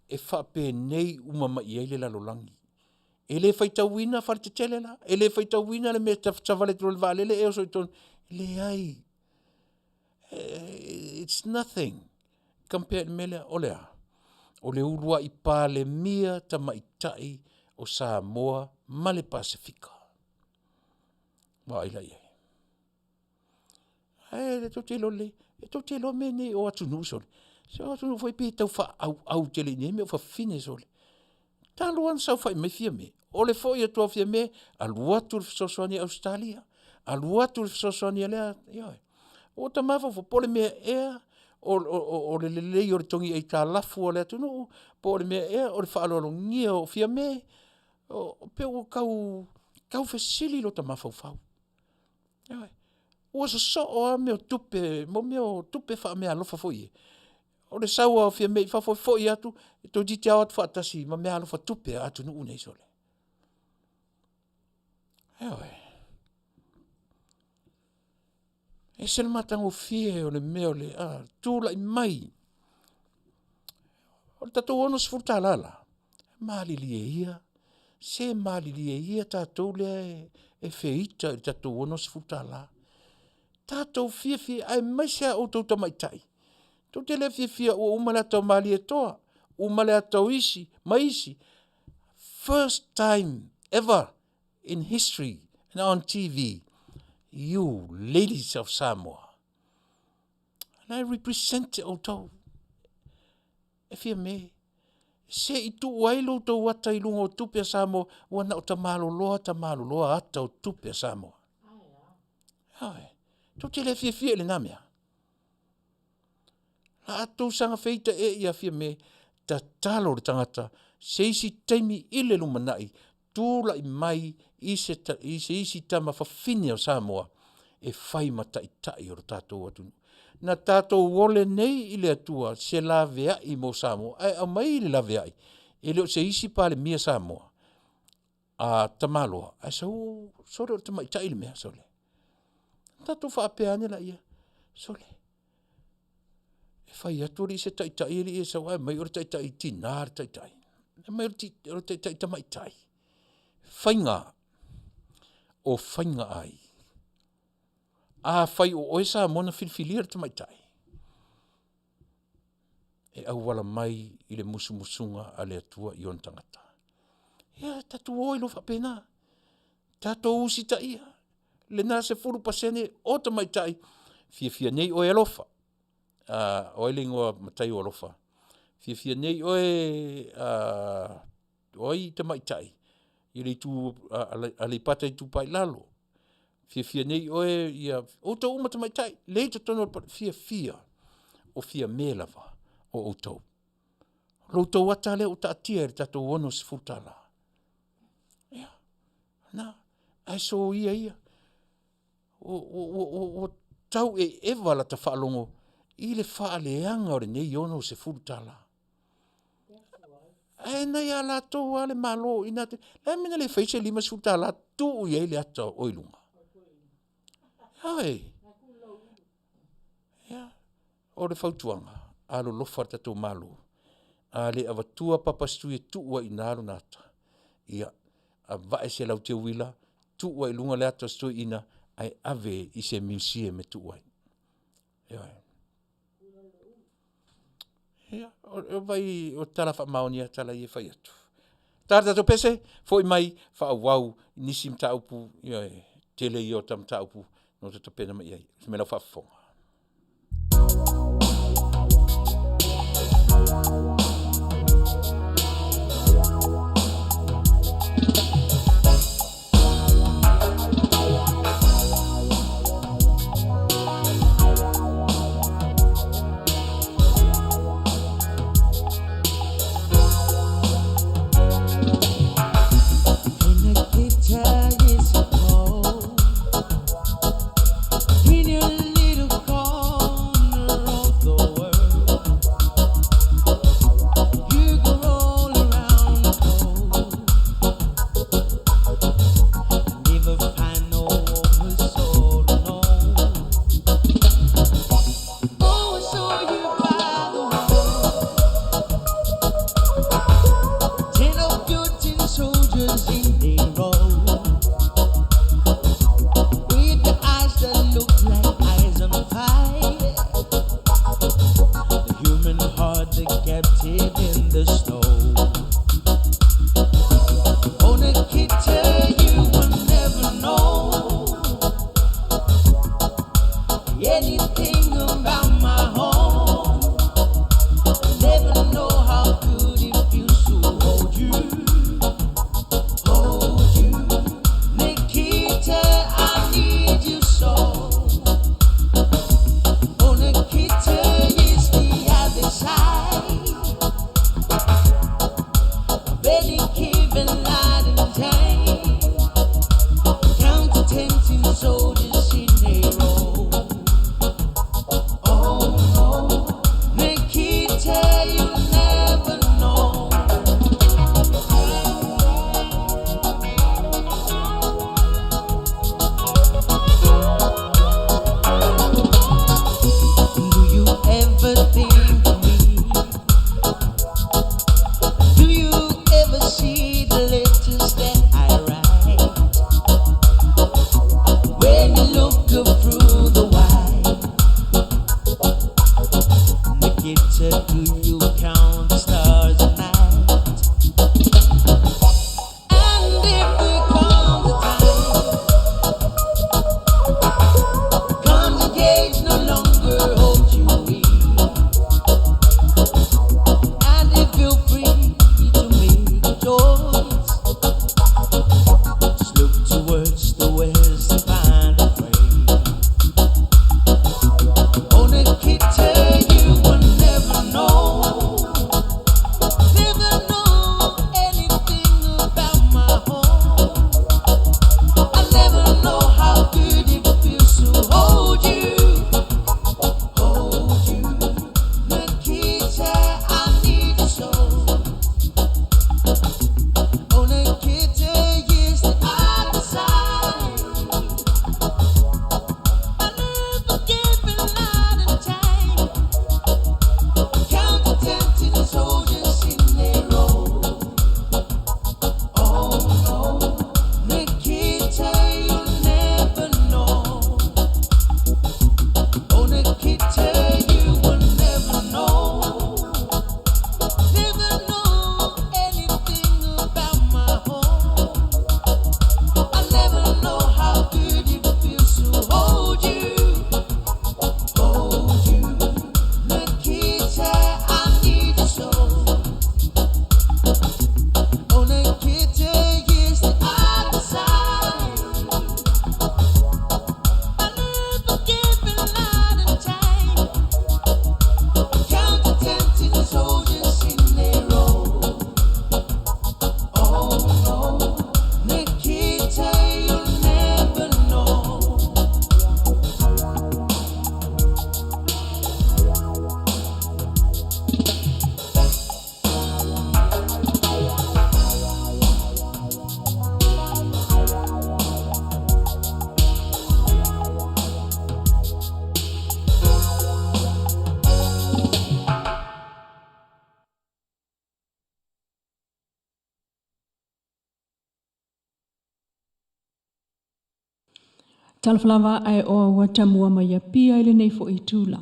e faapenei uma mai i ai le lalolagi. E le faitauina faletetele la, e le faitauina le mea e savali atu loa i le vaalele e oso i totonu, leai. Its nothing compare i le mea lea. O le a? O le uluai Palemia tamaitai o Samoa ma le Pasefika. Vaai la i ai. Ae tou te iloa lelei, e tou te iloa mea nei o atunuu sole, se o atunuu foi nei pei e tau faaauau tele i mea o fafine sole. Talu lava ona saofai mai Fiame, o le foi atu lava o Fiame, alu atu le fesoasoani a Ausetalia, alu atu le fesoasoani a lea, ioe. Ua ou mafaufau po o le mea ea o le lelei o le togi aitalafu a le atunuu, po o le mea ea o le faaaloalogia o Fiame, pei ua tau fesili lota mafaufau. Ioe. Ua sosoo lava mea o tupe mo mea o tupe faameaalofa foi ia, o le sau lava o Fiame i fafo foi atu, toeitiiti lava o atu faatasi ma meaalofa tupe a atunuu nei sole. Ioe. E ese le matagofie o le mea o le tulai mai. O le tatou $60 la, malilie ia, se malilie ia tatou lea e feita i le tatou $60. Tatou fiafia aemaise lava outou tamaitai, tou te le fiafia ua uma le ata o Malietoa, uma le ata o isi ma isi. First time ever in history and on TV, you ladies of Samoa, na e represent outou. E Fiame, se i tuu ai lo outou ata i luga o tupe a Samoa, ua na o tamaloloa, tamaloloa ata o tupe a Samoa. Ioe, tou te le fiafia i lena mea? A outou saga feita ea ia Fiame, tatalo le tagata se isi taimi i le lumanai, tulai mai i se isi tama fafine o Samoa e fai ma taitai o le tatou atunuu. Na tatou ole nei i le Atua se laveai mo Samoa, ae aumai le laveai, e le o se isi Palemia Samoa a tamaloa ae sau, sole o le tamaitai le mea, sole. Ona tatou faapea ane laia, sole, e fai atu alii se taitai alii e sau ae aumai o le taitai tina le taitai. Fai mai o le taitai tamaitai. Faiga, o faiga a ai? Afai o oe Samoa na filifilia le tamaitai, e auala mai i le musumusuga a le Atua i ona tagata. Ia tatou o ai loa faapena, tatou usitaia lena 10% o tamaitai, fiafia nei oe e alofa, o ai le igoa matai o alofa? Fiafia nei oe o ai tamaitai i le itu Aleipata Itupa i Lalo, fiafia nei oe ia outou uma tamaitai lea e i totonu o le fiafia o Fiame lava o outou. O lo outou ata lea ua taatia i le tatou $60. Ia, na, ae soia ia, ua tau eva lata faalogo i le faaleaga o lenei $60. Ae na ia latou lava le Malo i na taimi. O le a le mea na le fai ai se $50 tuu i ai le ata o oe i luga? Ioe. Ia, o le fautuaga, alolofa i le tatou Malo, a le avatua Papa Sui e tuu ai i ina lona ata, ia avae se lau teuila tuu ai i luga le ata o si toeaina ae ave i se museum e tuu ai. Ioe. Ia, vaai o tala faamaoni lava tala ia e fai atu. Ta le tatou pese, foi mai faaauau nisi mataupu, ioe, tele ia o ta mataupu na ota tapena mai i ai. Manuia lau faafofoga. the snow. Oh, Nikita, you will never know anything about my home. Never know how good it feels to hold you, hold you. Nikita, I need you so. Oh, Nikita is the other side of any given light and day. Count to 10 tin soldiers in a row. Oh no, Nikita, you never know. Do you ever think of me? Do you ever see the letters that I write? When you look up through the wire, Nikita, do you count the stars at night? And if there comes a time, comes a cage no longer holds you in, and if you're free to make a choice, just look towards the west and find a way. Oh, Nikita, you will never know, never know anything about my home. I never know how good it feels to hold you, hold you. Nikita, I need you so. Oh, Nikita is the other side. I never give a night and time. Count to 10 tin soldiers in a row. Oh no, Nikita, you'll never know. Oh, Nikita, you will never know. Never know anything about my home. I never know how good it feels to hold you, hold you. Nikita, I need you so. Oh, Nikita is the other side. I never give a night and time. Count to 10 tin soldiers in a row. Oh no, Nikita, you'll never know. Talofa lava ae oa ua tamua mai Apia i lenei fo'i itula.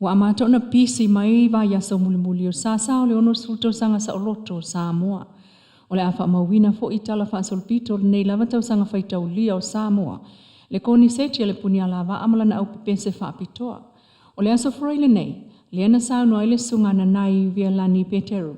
Ua amata ona pisi mai vaiaso mulimuli o sasa o le 60 tausaga saoloto o Samoa. O le a faamauina fo'i tala faasolopito o lenei lava tausaga faitaulia o Samoa, le koniseti a le Punialavaa ma lana aupepese faapitoa. O le aso Faraile lenei, lea na saunoa ai le Susuga Nanai Vialani Peteru,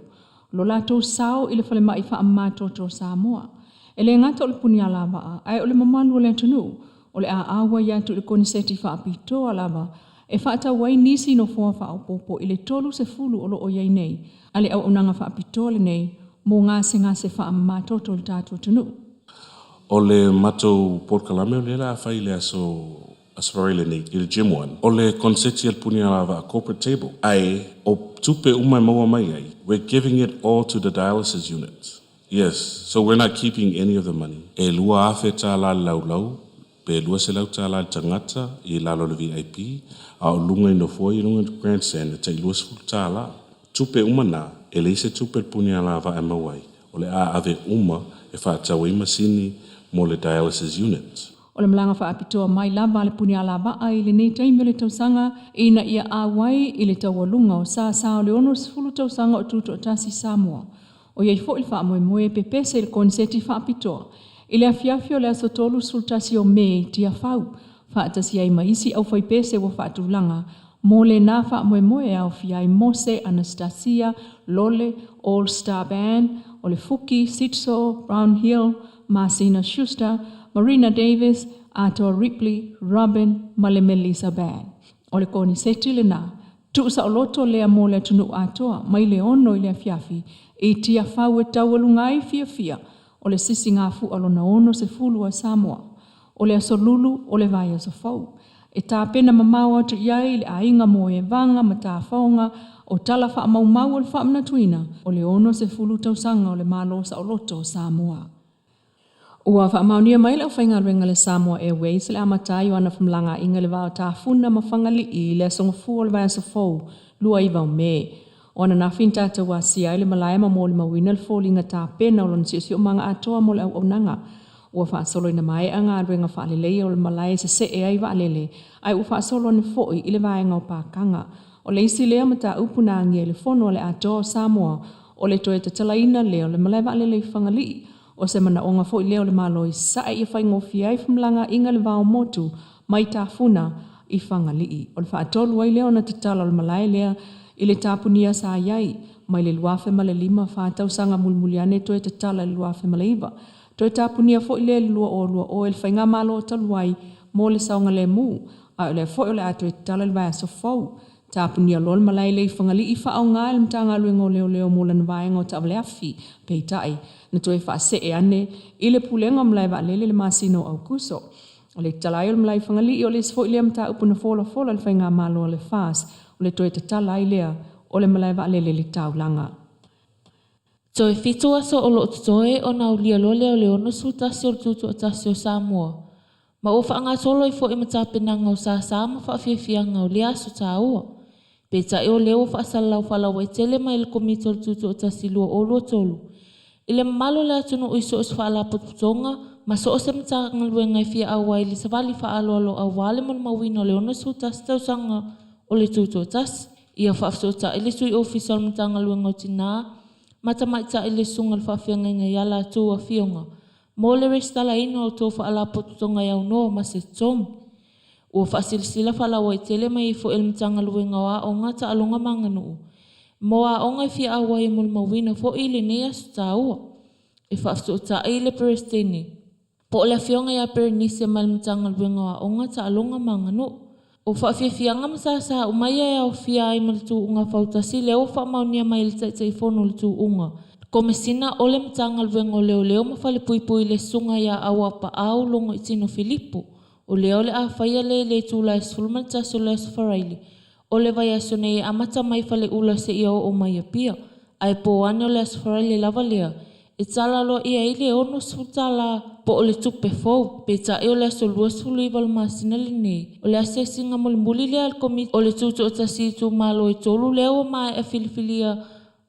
lo latou sao i le falemai faamamatoto o Samoa. E le gata o le Punialavaa, ae o le mamalu o le atunuu, o le a auai atu i le koniseti faapitoa lava e faatau ai nisi nofoa faaopoopo i le 30 o lo o i ai nei a le auaunaga faapitoa lenei mo gasegase faamamatoto o le tatou atunuu. O le matou polokalame o lea o le a fai i le aso Aso Faraile nei i le Gym One, o le koniseti a le Punialavaa Corporate Table, ae o tupe uma e maua mai ai, we're giving it all to the dialysis unit. Yes, so we're not keeping any of the money. E $2,000 le laulau, pe $200 le tagata i lalo o le VIP, a o luga i nofoa i luga i le grandstand e tai $20. Tupe uma na, e leai se tupe a le Punialavaa e maua ai, o le a ave uma e faatau ai masini mo le dialysis unit. O le malaga faapitoa mai lava a le Punialavaa i lenei taimi o le tausaga ina ia auai i le taualuga o sasa o le 60 tausaga o tutoatasi Samoa. O i ai foi le faamoemoe e pepese i le koneseti faapitoa i le afiafi o le aso 31 o Me i Tiafau, faatasi ai ma isi aufaipese ua faatulaga mo lena faamoemoe e aofia ai Mose, Anastasia, Lole, All Star Band, o le Fuki, Sitso, Brown Hill, Masina Schuster, Marina Davis, Atoa Ripley, Robin ma le Melissa Band. O le koneseti lena, tuusaoloto lea mo le atunuu atoa mai le 6 i le afiafi i Tiafau e taualuga ai fiafia o le sisigafua lona 60 a Samoa. O le aso Lulu o le vaiaso fou. E tapena mamao atu i ai le aiga mo evaga ma tafaoga o tala faamaumau o le faamanatuina o le 60 tausaga o le Malo Saoloto o Samoa. Ua faamaonia mai le aufaigaluega a le Samoa Airways le amata ai o ana femalagaaiga i le va o Tafuna ma Fagalii i le aso Gafua o le vaiaso fou, 29 o Me. O ananafi na tatou asia ai le malae ma molimauina le foliga tapena o lona siosiomaga atoa mo le auaunaga. Ua faasolo ina maea galuega faaleleia o le malae e sese'e ai vaalele, ae ua faasolo ane foi i le vaega o pakaga. O le isi lea mataupu na agia i le Fono a le Atoa o Samoa, o le toe tatalaina lea o le malae vaalele i Fagalii. O se manaoga foi lea o le Malo i Sasae ia faigofie ai femalagaaiga i le va o motu mai Tafuna i Fagalii. O le faatolu ai lea ona tatala o le malae lea i le tapunia sa i ai mai le 2005, fa tausaga mulimuli ane toe tatala i le 2009. Toe tapunia foi lea i le 2020 e le Faigamalo talu ai mo le saogalemu, a o lea foi o le a toe tatala i le vaiaso fou. Tapunia loa le malae lea i Fagalii, faaaoga e le Matagaluega o Leoleo mo lana vaega o taavaleafi. Peitai, na toe faasee ane i le Pulega o Malae Vaalele i le masina o Aokuso. O le tatala ai o le malae i Fagalii, o le isi foi lea mataupu na folafola e le Faigamalo a le FAST, o le toe tatala ai lea o le malae vaalele i le taulaga. Toe fitu aso o lo o totoe ona aulia loa lea o le 61 o le Tutoatasi o Samoa, ma ua faagasolo ai foi ma tapenaga o sasa ma faafiafiaga o lea aso taua. Peitai o lea ua faasalalau faalauaitele mai e le Komiti o le Tutoatasi 2023 i le mamalu o le atunuu i so o se faalapotopotoga ma so o se Matagaluega e fia auai i le savali faaaloalo aua le molimauina o le 61 tausaga o le Tutoatasi. Ia faafesootai le Sui Ofisa o le Matagaluega o Tina ma Tamaitai le Susuga i le Faafeagaiga ia latou afioga mo le resitalaina o tou faalapotopotoga e aunoa ma se totogi. Ua faasilasila faalauaitele mai ai foi e le Matagaluega o Aoga, Taaloga ma Aganuu mo aoga e fia auai e molimauina foi i lenei aso taua. E faafesootai le Peresetene po o le Afioga ia Perenise mai le Matagaluega o Aoga, Taaloga ma Aganuu. O faafiafiaga ma sasa uma ia e aofia ai ma le tuuga fautasi lea ua faamaonia mai e le Taitaifono o le Tuuga, Komesina o le Matagaluega o Leoleo ma Falepuipui le Susuga ia Auapaau Logoitino Filipo. O lea o le a faia lea i le itula e 11 o le Aso Faraile o le vaiaso nei e amata mai Faleula seia oo mai Apia, ae po ane o le Aso Faraile lava lea e tala loa i ai le $60 po o le tupe fou. Peitai o le aso 29 o le masina lenei, o le asiasiga mulimuli lea a le Komiti o le Tutoatasi i itumalo e tolu lea ua maea filifilia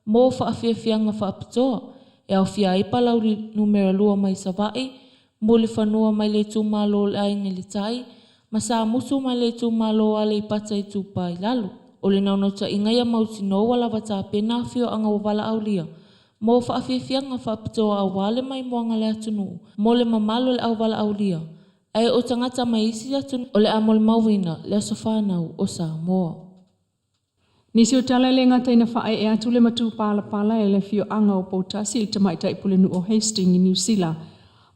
mo faafiafiaga faapitoa, e aofia ai Palauli Numera 2 mai Savaii, Mulifanua mai le itumalo o le Aiga i le Tai, ma Samusu mai le itumalo o Aleipata Itupa i Lalo. O le naunautaiga ia mautinoa ua lava tapena afioaga ua valaaulia mo faafiafiaga faapitoa aua le maimoaga a le atunuu mo le mamalu o le auvalaaulia, ae o tagata mai isi atunuu o le a molimauina le aso fanau o Samoa. Nisi o tala e le gata ina faaee atu le matupalapala e le afioaga o Poutasi i le tamaitai pulenuu o Hastings i Niu Sila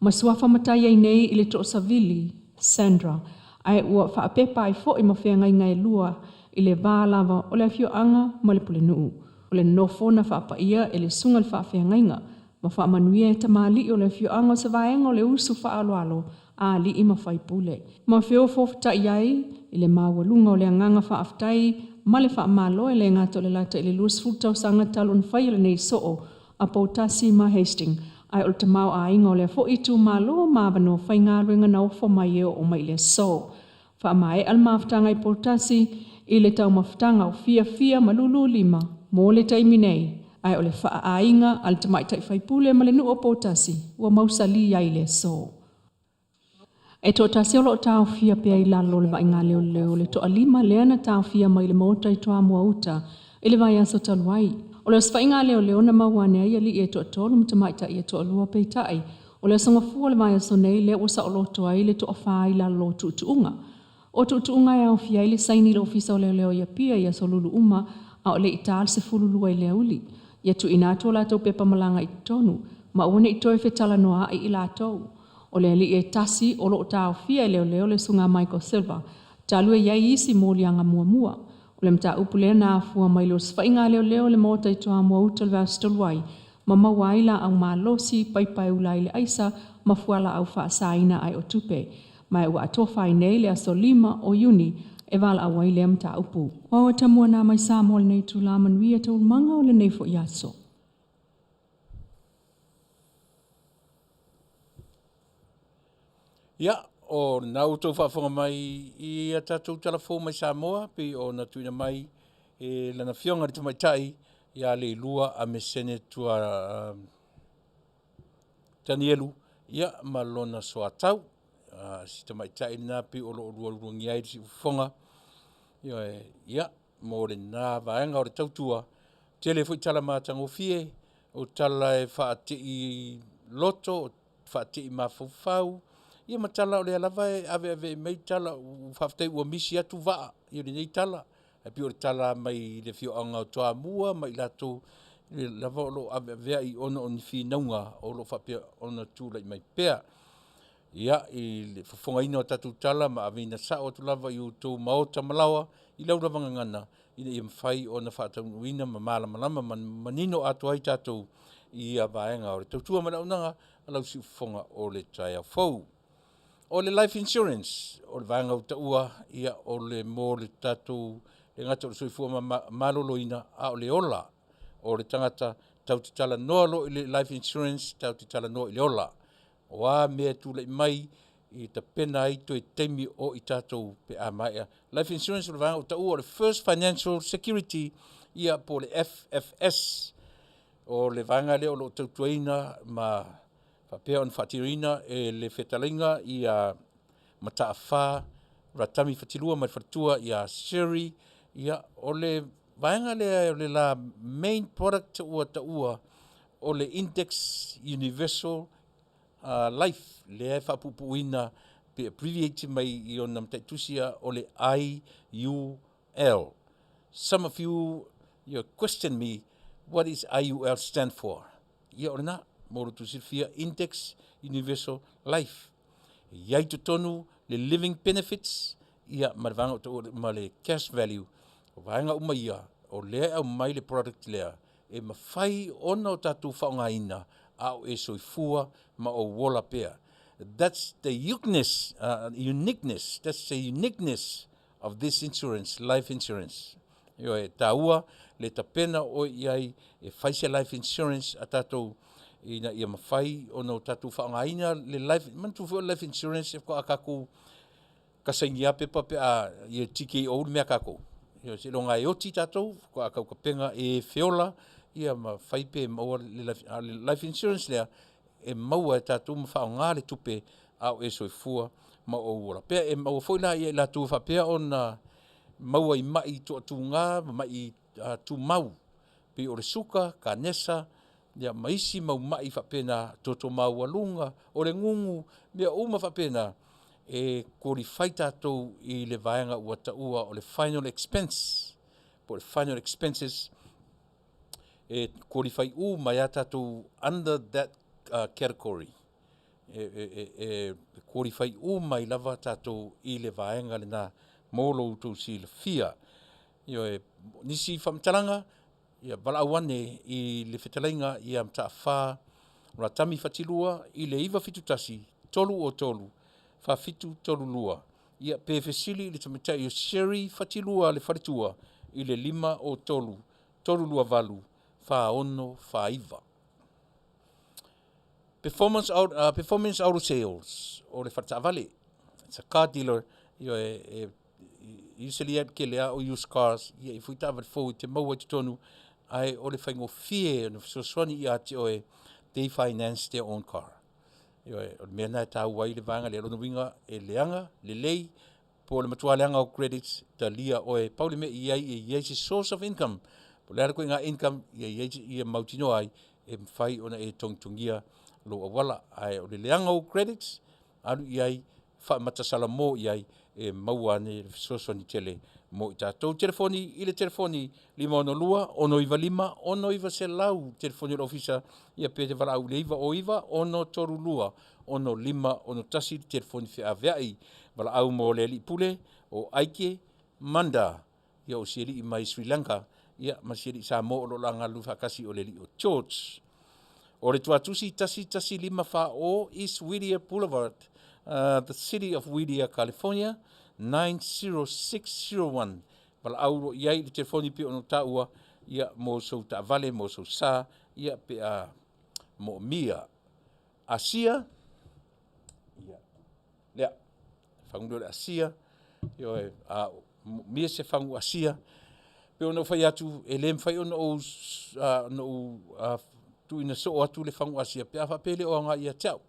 ma suafa matai ai nei i le toosavili, Sandra, ae ua faapepa ai foi ma feagaiga e lua i le va lava o le afioaga ma le pulenuu. O le nofo na faapaia e le susuga i le faafeagaiga ma faamanuia e tamalii o le afioaga o se vaega o le usu faaaloalo a alii ma faipule. Ma feofoofotai ai i le maualuga o le agaga faafetai ma le faamalo e le gata o le lata i le 20 tausaga talu ona faia lenei soo a Poutasi ma Hastings, ae o le tamaoaiga o lea foi itumalo ma avanoa faigaluega na ofo mai e oo mai i le aso. Faamaea le mafutaga i Poutasi i le taumafataga o Fiafia ma Lululima mo le taimi nei, ae o le faaaiga a le tamaitai faipule ma le nuu o Poutasi ua mausali ai le aso. E toatasi o loo taofia pea i lalo o le vaaiga leoleo le toalima lea na taofia mai le maota i Toamua Uta i le vaiaso talu ai. O le osofaiga leoleo na maua ane ai alii e toatolu ma tamaitai e toalua peitai o le aso Gafua o le vaiaso nei lea ua saoloto ai le toafa i lalo o tuutuuga. O tuutuuga e aofia ai le saini i le Ofisa o Leoleo i Apia i aso Lulu uma a o le i ta le 12 i le aoauli. Ia tuuina atu o latou pepa malaga i totonu ma aua ne i toe fetalanoaai i latou. O le alii e tasi o loo taofia e leoleo le susuga Michael Silva talu e i ai isi moliaga muamua. O le mataupu lea na afua mai le osofaiga a leoleo i le maota i Toamua Uta i le vaiaso talu ai ma maua ai laau malosi, paipa e ula ai le aisa ma fualaau faasaina ae o tupe. Ma ua atofa ai nei le aso 5 o Iuni e valaau ai lea mataupu. Ua tamua nā mai Samoa i lenei itula manuia taualumaga o lenei foi aso. Ia, o lena ua outou faafofoga mai i a tatou tala fou mai Samoa pei ona tuuina mai e lana Afioga i le Tamaitai ia Leilua Amesene Tua Tanielu ia ma lona soatau. Si tamaitai lena pei o lo o lualuagia ai le siufofoga. Ioe, ia, mo lena vaega o le tautua. Tele foi tala matagofie, o tala e faatii loto, faatii mafaufau, ia ma tala o lea lava e aveave mai tala, faafetai ua misi atu vaa i lenei tala. E pei o le tala mai le afioaga o Toamua ma i latou lava o lo o aveavea i ona o ni finauga o lo o faapea ona tulai mai pea. Ia, i le fofogaina o tatou tala ma aveina sao atu lava i outou maota ma laoa i lau lava gagana ina ia mafai ona faataunuuina ma malamalama ma manino atoa ai tatou i ia vaega o le tautua ma le auaunaga a lau siufofoga o le taeao fou. O le life insurance, o le vaega ua taua, ia o le mo le tatou le gata o le soifua maloloina, a o le ola o le tagata. Tatou te talanoa loa i le life insurance, tatou te talanoa i le ola. O a mea e tulai mai e tapena ai toe taimi o i tatou pe a maea. Life insurance o le vaega ua taua o le First Financial Security, ia po o le FFS. O le vaega lea o lo o tautuaina ma faapea ona faatinoina e le fetalaiga ia Mataafa Ratami Fatilua mai le faletua ia Sherry. Ia, o le vaega lea o le la main product ua taua o le Index Universal Life lea e faapuupuuina pe abbreviate mai i ona mataitusi o le IUL. Some of you, you question me, what is IUL stand for? Ia o lena, mo lo outou silafia, Index Universal Life. E i ai totonu le living benefits, ia ma le vaega o taua ma le cash value. O vaega uma ia, o lea e aumai le product lea, e mafai ona o tatou faaaogaina a o e soifua ma ou ola pea. That's the uniqueness, uniqueness, that's the uniqueness of this insurance, life insurance. Ioe, e taua le tapena oe i ai e fai se life insurance a tatou ina ia mafai ona o tatou faaaogaina le life, manatua foi o le life insurance e faatoa tatou kasainia pepa pe a ia TKO le mea a tatou. Ia seiloga e oti tatou faatoa tautapena e feola ia ma fai pe maua le life, a o le life insurance lea e maua e tatou ma faaaoga le tupe a o e soifua ma ou ola pea. E maua foi la ia i latou e faapea ona maua i mai toatuga ma mai tumau pei o le suka, kanesa, ia ma isi mau mai faapena, toto maualuga, o le gugu, mea uma faapena, e qualify tatou i le vaega ua taua o le final expense, po o le final expenses, e qualify uma ai lava tatou under that category. E qualify uma ai lava tatou i le vaega lena mo lo outou silafia. Ioe, nisi faamatalaga, ia valaau ane i le fetalaiga ia Mataafa Ratami Fatilua i le 971 303 4732. Ia pe fesili i le tamaitai o Sherry Fatilua le faletua i le 503 328 4649. Performance, Performance Auto Sales, o le faletaavale. It's a car dealer. Ioe, e usually e tele lava o used cars, ia e foi taavale fou e te maua i totonu, ae o le faigofie ona fesoasoani ia te oe, they finance their own car. Ioe, o le mea lena e taua ai le vaega lea. Lona uiga e leaga, lelei, po o le matua leaga o credits, talia oe. Pau le mea i ai, e i ai se source of income. Po o le a le ituaiga income, ia i ai, ia mautinoa ai e mafai ona e togitogia lou auala. Ae o le leaga o ou credits, alu i ai, faamatasalamo i ai, e maua ane le fesoasoani tele mo i tatou. Telefoni i le telefoni 562 695 6900 telefoni o le ofisa, ia pe te valaau i le 909 632 6561 le telefoni feaveai. Valaau mo le alii pule o Aike Manda, ia o si alii mai Sri Lanka, ia ma si alii Samoa o lo o la galulue faatasi o le alii o George. O le tuatusi 1154 East Whittier Boulevard, the City of Whittier, California 90601. Valaau lo i ai i le telefoni pei ona taua, ia mo sou taavale, mo sou sa, ia pe a moomia. Asia, ia, lea, fagu lea o le Asia, ioe, a moomia se fagu Asia, pei ona ou fai atu, e le mafai ona ou, tuuina soo atu le fagu Asia pe a faapea e le o aoga ia te au.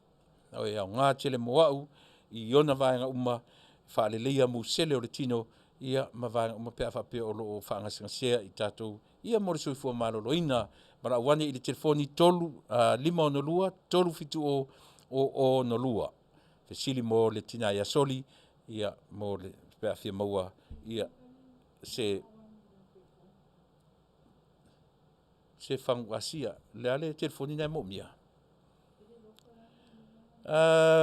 E aoga tele mo au i ona vaega uma, faaleleia musele o le tino, ia ma vaega uma pe a faapea o lo o faagasegasea i tatou, ia mo le soifua maloloina. Valaau ane i le telefoni 3 562 370 062. Fesili mo le tina ia Soli, ia mo le pe a fia maua ia se se fagu Asia. Le a le telefoni na e moomia?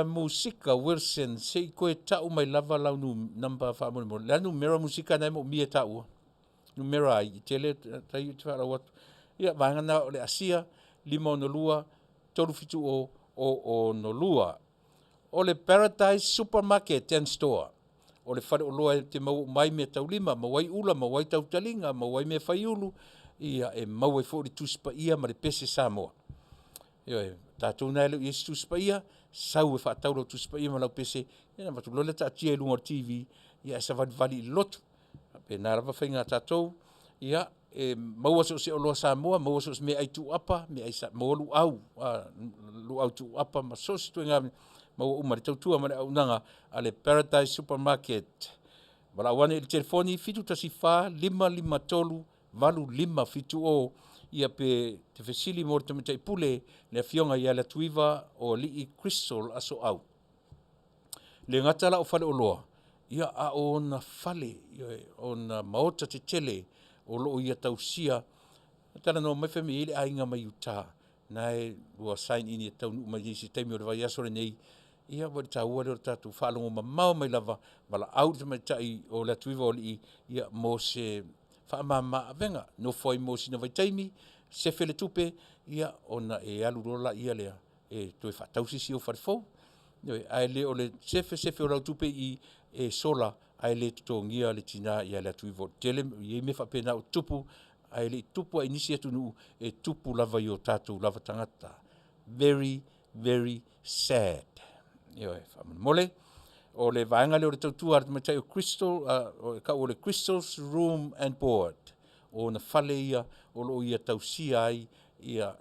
Musika Wilson, se i koe tau mai lava lau number faamolemole. Le a numera musika na e moomia e taua? Numera ai, i tele tai te whaalau atu. Ia, vaega na o le Asia, 562 370 062. O le Paradise Supermarket and Store. O le faleoloa e te maua uma ai mea taulima, maua ai ula, maua ai tautaliga, maua ai mea faiulu, ia e maua ai foi le Tusi Paia ma le Pese Samoa. Ioe, tatou na e le o i ai se Tusi Paia, sau e faatau lau Tusi Paia ma lau pese, ia ona avatu loa lea taatia i luga o le TV, ia e savalivali i le lotu. Faapena lava faiga a tatou, ia e maua so o se oloa Samoa, maua so o se meaai tuuapa, meaai maua luau, luau tuuapa ma so o se ituaiga mea, maua uma le tautua ma le auaunaga a le Paradise Supermarket. Valaau ane i le telefoni 714 553 8570, ia pe te fesili mo le tamaitai pule le afioga ia Leatuiva o Alii Crystal Asoau. Le gata la o faleoloa, ia a o ona fale, ona maota tetele o lo o ia tausia. Talanoa mai fai mai e i ai le aiga mai Utah na e ua sign in e taunuu mai nei i se taimi o le vaiaso lenei. Ia ua le taua lea o le tatou faalogo mamao mai lava, valaau le tamaitai o Leatuiva o Alii ia mo se faamama avega, nofo ai mo sina vaitaimi, sefe le tupe, ia ona e alu loa laia lea e toe faatau se isi ou fale fou. Ioe, ae le o le sefe sefe o lau tupe i e sola ae le totogia le tina ia Leatuiva. O le tele e i ai mea faapena ua tutupu, ae le i tupu lava i nisi atunuu, e tupu lava i o tatou lava tagata. Very, very sad. Ioe, faamolemole. O le vaega lea o le tautua a le tamaitai o Crystal, o tau o le Crystal's Room and Board. O ona fale ia o lo o ia tausia ai ia,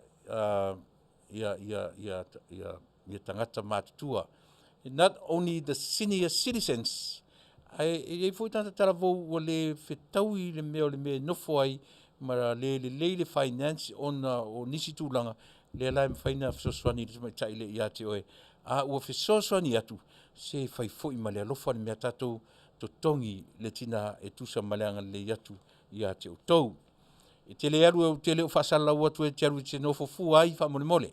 ia, ia, ia, ia, ia tagata matutua. Not only the senior citizens, ae e i ai foi tagata talavou ua le fetaui le mea o le mea e nofo ai ma le lelei le finance ona o nisi tulaga, lea la e mafai ona fesoasoani i le tamaitai lea ia te oe. A ua fesoasoani atu, se fai foi ma le alofa le mea tatou totogi le tina e tusa ma le agalelei atu ia te outou. E te le alu, ou te le o faasalalau atu e te alu e te nofo fua ai faamolemole.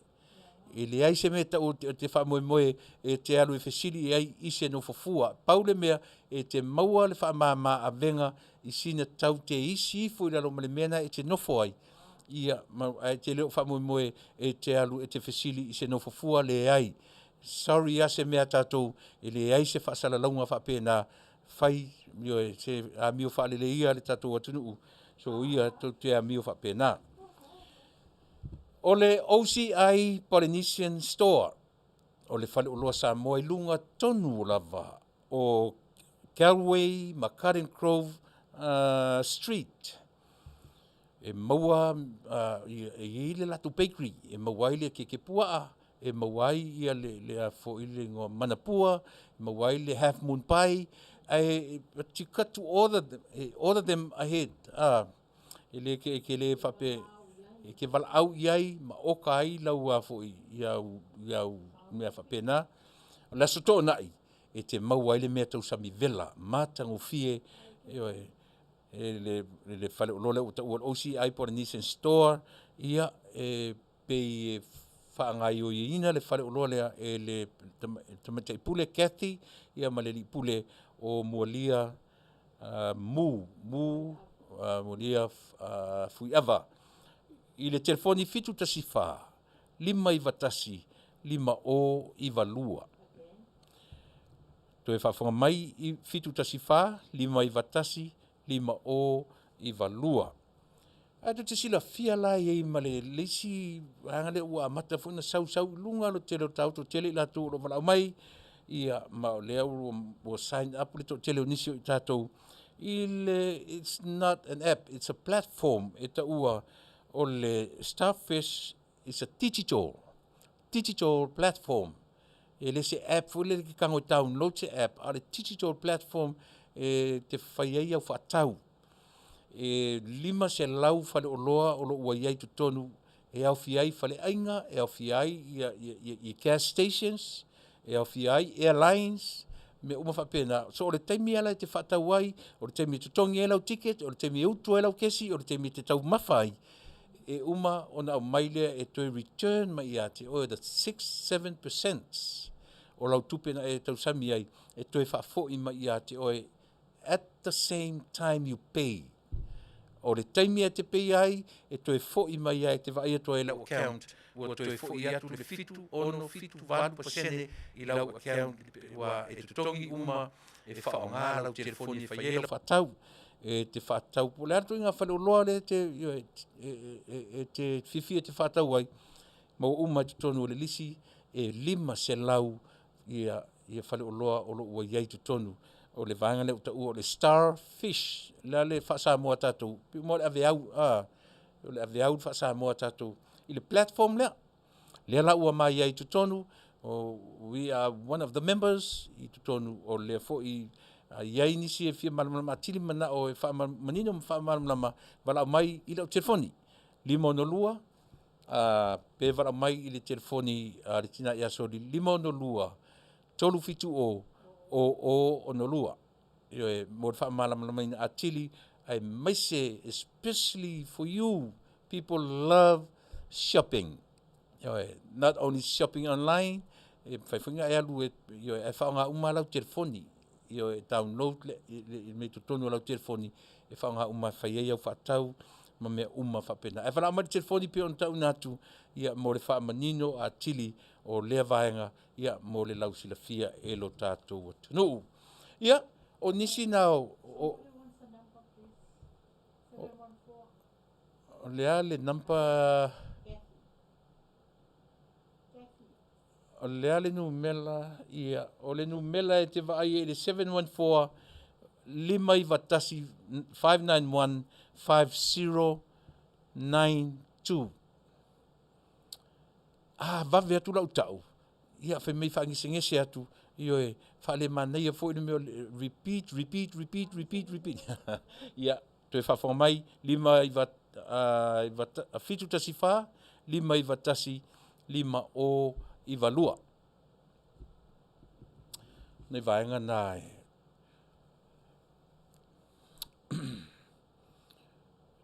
E leai se mea e tau e te faamoemoe e te alu e fesili i ai i se nofo fua. Pau le mea e te maua le faamama avega i sina tau te isi ifo i lalo ma le mea na e te nofo ai. Ia, ma, ae te le o faamoemoe e te alu e te fesili i se nofo fua, leai. Sorry a se mea tatou, e leai se faasalalauga faapena. Fai, ioe, se amio faaleleia le tatou atunuu, so ia tou te amio faapena. O le OCI Polynesian Store, o le faleoloa Samoa i luga tonu lava o Galway ma Garden Grove Street. E maua, e i ai le latou bakery, e maua ai le keke puaa, e maua ai ia le, le a foi le igoa manapua, e maua ai le half moon pie, ae but you got to order them, order them ahead, e le ke, e ke le faapea e te valaau i ai ma oka ai lau a foi i au, i au mea faapena. O le Aso Toonai, e te maua ai le mea tausami vela, matagofie, ioe, e le, le faleoloa lea ua taua o le OCI po o le Nissan Store, ia, e pei e faagaoioiina le faleoloa lea e le tamaitai pule Kathy ia ma le alii pule o Mualia Mu, Mu Mualia Fuiava. I le telefoni 714 591 5092. Toe faafofoga mai i 714 591 5092. Ae tou te silafia la e i ai ma le le isi vaega lea ua amata foi ona sausau i luga le tele o tatou, tele i latou o lo o valaau mai, ia ma o lea ua, ua sign up le toatele o nisi o i tatou i le, it's not an app, it's a platform e taua o le Starfish is a digital, digital platform. E le se app foi lele e te tago e download se app, a o le digital platform e te fai ai au faatau. E 500 faleoloa o lo o ua i ai i totonu e aofia ai faleaiga, e aofia ai ia, ia, ia, ia gas stations, e aofia ai airlines, mea uma faapena. So o le taimi lava la e te faatau ai, o le taimi e totogi ai lau ticket, o le taimi e utu ai lau kesi, o le taimi e te taumafa ai, e uma ona aumai lea e toe return mai ia te oe the 6, 7% o lau tupe na e tausami ai, e toe faafoi mai ia te oe at the same time you pay. O le taimi e te pay ai, e toe foi mai ai, e te vaai atu ai i lau account, ua toe foi atu le 7, 6, 7, 8% i lau account, ua e totogi uma e faaaoga lau telefoni e fai ai lau faatau. E te faatau, po o le a le ituaiga faleoloa lea e te, e te fiafia e te faatau ai, maua uma i totonu o le lisi e 500 ia, ia faleoloa o lo o ua i ai i totonu o le vaega lea ua taua o le Star Fish. O le a le faa-Samoa a tatou? Pei uma o le aveau, a, o le aveau le faa-Samoa a tatou i le platform lea. Lea la ua mai ai i totonu, oh, we are one of the members i totonu o lea foi a i ai nisi e fia malamalama atili manao e faamanino ma faamalamalama, valaau mai i lau telefoni 562 a pe valaau mai i le telefoni a le tina ia Soli 562 370 0062. Ioe, mo le faamalamalamaina atili, aemaise especially for you people love shopping. Ioe, not only shopping online, e mafai foi ona e alu e, ioe, ae faaaoga uma lau telefoni. Ioe, download le, le, le totonu o lau telefoni e faaaoga uma e fai ai au faatau ma mea uma faapena. Ae valaau mai le telefoni pei ona tauina atu, ia, mo le faamanino atili o lea vaega, ia, mo le lausilafia e lo tatou atunuu. Ia, o nisi na o, o, o le a le number, o le a le numera, ia, o le numera e te vaai ai i le 714 591 591 5092. A vave atu lau tau, ia, fai mai faagesegese atu, ioe, faalemanaia foi le mea o le repeat, repeat, repeat, repeat, repeat. Ia, toe faafofoga mai, 5 9 7 1 4, 5 9 1, 5 0 9 2. Nei vaega na e.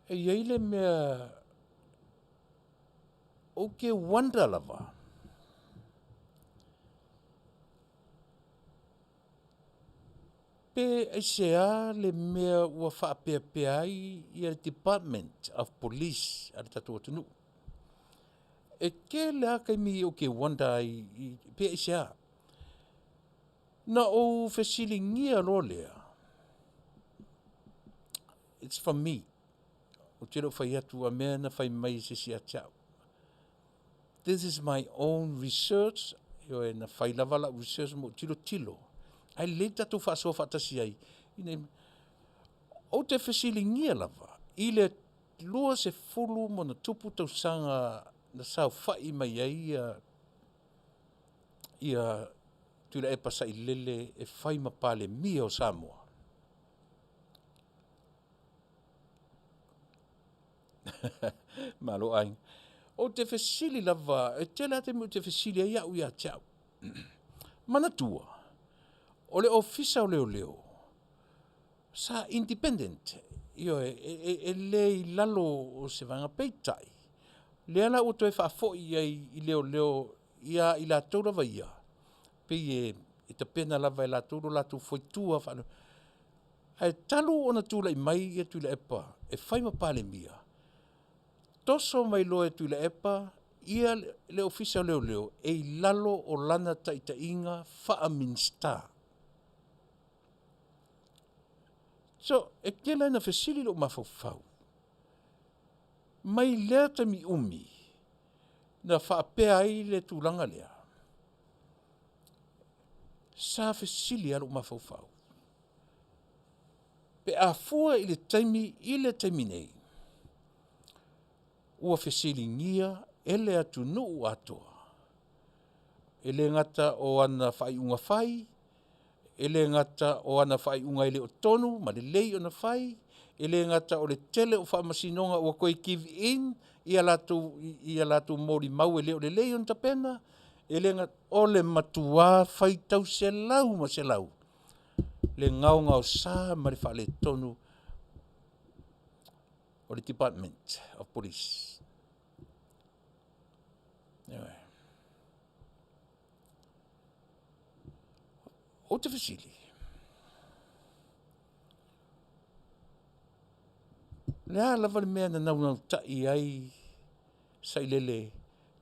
E i ai le mea ou te wonder lava. Pe aisea le mea ua faapeapea ai ia le Department of Police a le tatou atunuu. E tele lava taimi ou te wonder ai pe aisea. Na ou fesiligia loa lea, it's from me, ou te le o fai atu a mea na fai mai e se isi ia te au. This is my own research, ioe, na fai lava lau research ma ou tilotilo, ae lelei le tatou faasoa faatasi ai, ina ia, ou te fesiligia lava i le 20 ma ona tupu tausaga na saofai mai ai ia Ia Tuilaepa Sailele e fai ma Palemia o Samoa. Malo aiga. Ou te fesili lava, e tele lava taimi ou te fesili ai au ia te au. Manatua, o le Ofisa o Leoleo, sa independent, ioe, e, e, e le i lalo o se vaega. Peitai, lea la ua toe faafoi i ai i leoleo ia i latou lava ia, pei e, e tapena lava e latou lo latou faitua faale. Ae talu ona tulai mai ia Tuilaepa e fai ma Palemia, toso mai loa e Tuilaepa ia le Ofisa o Leoleo e i lalo o lana taitaiga faa-Minisita. So, e tele ina fesili lou mafaufau, mai lea taimi umi na faapea ai le tulaga lea, sa fesili lava lou mafaufau, pe a fua i le taimi i le taimi nei, ua fesiligia e le atunuu atoa, e le gata o ana faaiuga fai, e le gata o ana faaiuga e le o tonu ma lelei ona fai, e le gata o le tele o faamasinoga ua toe give in i a latou, i a latou molimau e le o lelei ona tapena, e le gata, o le matuā faitau 100% le gaogaosa ma le faaletonu o le Department of Police. Ioe. Ou te fesili, le a lava le mea na naunautai ai Sailele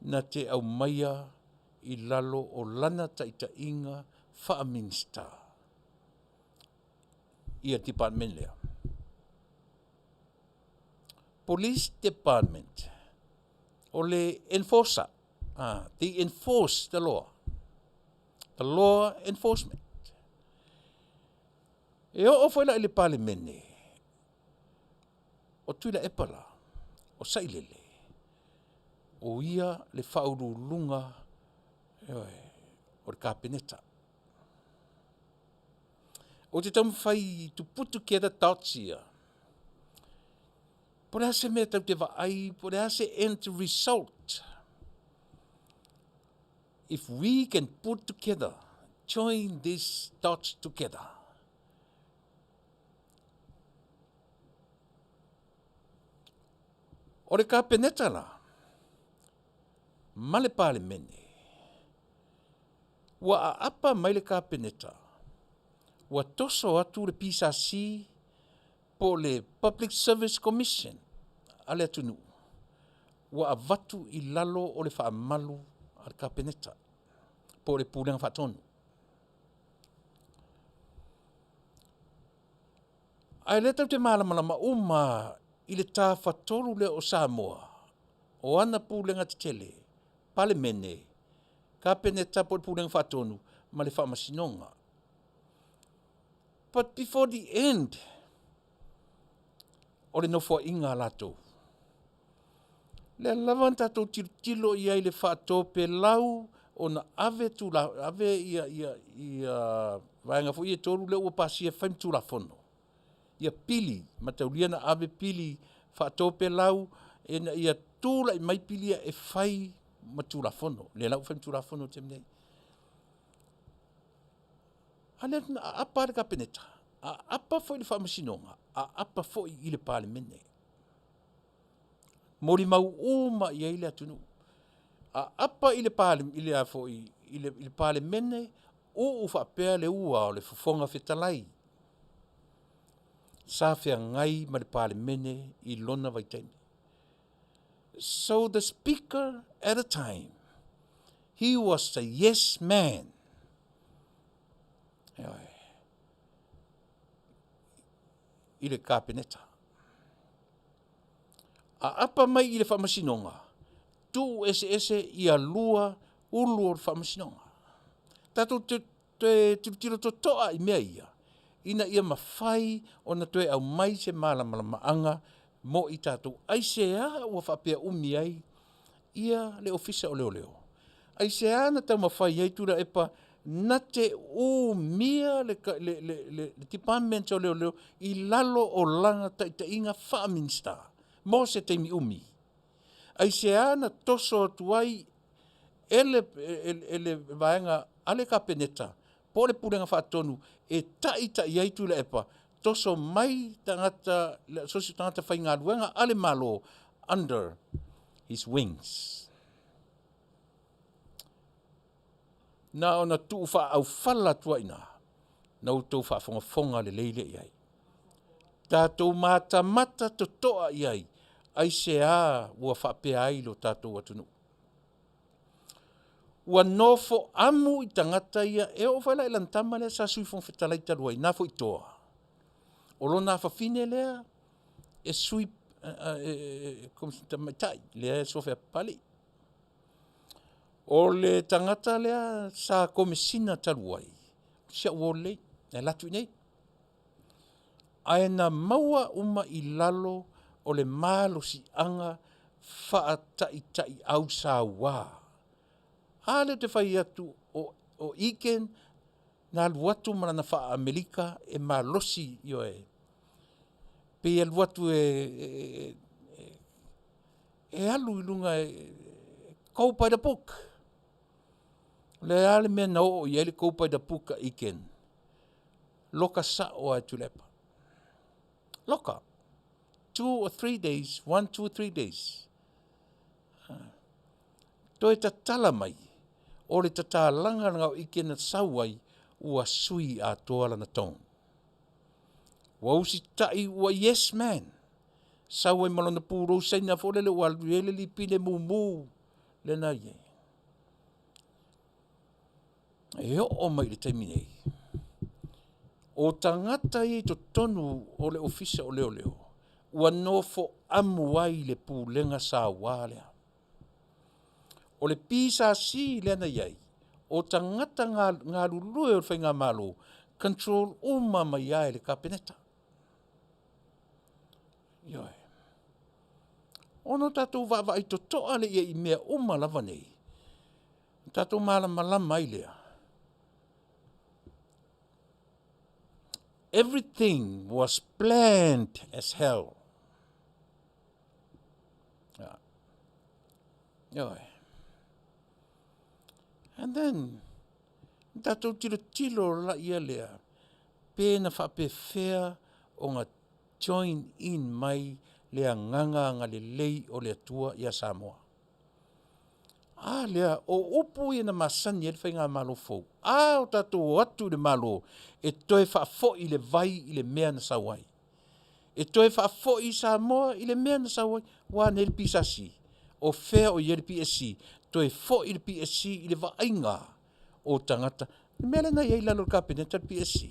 na te aumaia i lalo o lana taitaiga faa-Minisita ia department lea. Police Department, o le enforcer, they enforce the law, the law enforcement. E oo foi la i le Palemene, o Tuilaepa la, o Sailele, o ia le faauluuluga o le Kapeneta. Ou te taumafai to put together dots ia. Po o le a se mea tatou te vaai, po o le a se end result. If we can put together, join these dots together. O le Kapeneta la, ma le Palemene, ua aapa mai le Kapeneta, ua toso atu le PSC po o le Public Service Commission a le atunuu, ua avatu i lalo o le faamalu a le Kapeneta po o le Pulega Faatonu. Ae lea tatou te malamalama uma i le tafatolu lea o Samoa, o ana pulega tetele, Palemene, Kapeneta po o le Pulega Faatonu ma le Faamasinoga. But before the end o le nofoaiga a latou, lea lava na tatou tilotilo i ai i le faatopelau ona ave tula, ave ia, ia, ia vaega foi ia e tolu lea ua pasia e fai ma Tulafono. Ia pili, mataulia na ave pili faatopelau ina ia tulai mai pili ia e fai ma Tulafono. Lea la ua fai ma Tulafono i le taimi nei. A lea na aapa le Kapeneta, aapa foi le Faamasinoga, aapa foi i le Palemene. Molimau uma i ai le atunuu. Aapa i le i le a foi i le, i le Palemene, uu faapea le ua o le Fofoga Fetalai sa feagai ma le Palemene i lona vaitaimi. So the speaker at a time, he was the yes man. I le Kapeneta. Aapa mai i le Faamasinoga, tuu eseese ia lua ulu o le Faamasinoga. Tatou te toe tilotilo totoa i mea ia, ina ia mafai ona toe aumai se malamalamaaga mo i tatou. Aisea ua faapea umi ai ia le Ofisa o Leoleo? Aisea na taumafai ai Tuilaepa na te umia le, le, le, le, le Department o Leoleo i lalo o lana taitaiga faa-Minisita mo se taimi umi? Aisea na toso atu ai e le, e, e le vaega a le Kapeneta po o le Pulega Faatonu e taitai ai Tuilaepa, toso mai tagata, so o se tagata faigaluega a le Malo under his wings? Na ona tuu faaaufala atu ai i ina, na outou faafogafoga lelei lea i ai. Tatou matamata totoa i ai, aisea ua faapea ai lo tatou atunuu. Ua nofo amu i tagata ia, e oo foi la i lana tama lea sa Sui Fofoga Fetalai talu ai, na foi toa. O lona afafine lea e sui e, tamaitai lea e suafa ia Papalii. O le tagata lea sa komesina talu ai, si au uo lelei, e alu atu i inei. Ae na maua uma i lalo o le malosiaga faataitaiau saua. A lea ou te fai atu o, o Egan na alu atu ma lana faa-Amerika e malosi, ioe, pei e alu atu e, e, e, e alu i luga e go by the book. O le a le mea na oo i ai le go by the book a Egan? Loka sao lava e Tuilaepa. Loka. 2 or 3 days, 1, 2, 3 days. Toe tatala mai, o le tatalaga lena o Egan na sau ai, ua sui atoa lana tone. Ua usitai, ua yes man. Sau ai ma lona pulou Saina foi lele ua alu i ai le lipine mumu lena i ai. E oo mai i le taimi nei, o tagata ia i totonu o le Ofisa o Leoleo, ua nofo amu ai le pulega saua lea. O le PSC lea na i ai, o tagata galulue o le faigamalo, control uma mai lava e le Kapeneta. Ioe. Ona o tatou vaavaai totoa lea i mea uma lava nei, tatou malamalama ai lea. Everything was planned as hell. Ioe. And then, tatou tilotilo la ia lea, pe na faapefea ona join in mai le agaga agalelei o le Atua ia Samoa. A lea, o upu ia na masani ai le faigamalo fou. A o tatou o atu i le Malo, e toe faafoi le vai i le mea na sau ai. E toe faafoi Samoa i le mea na sau ai. Ua nei le PSC. O fea o i ai le PSC? Toe foi le PSC i le vaaiga o tagata. Le mea lena i ai lalo o le Kapeneta le PSC.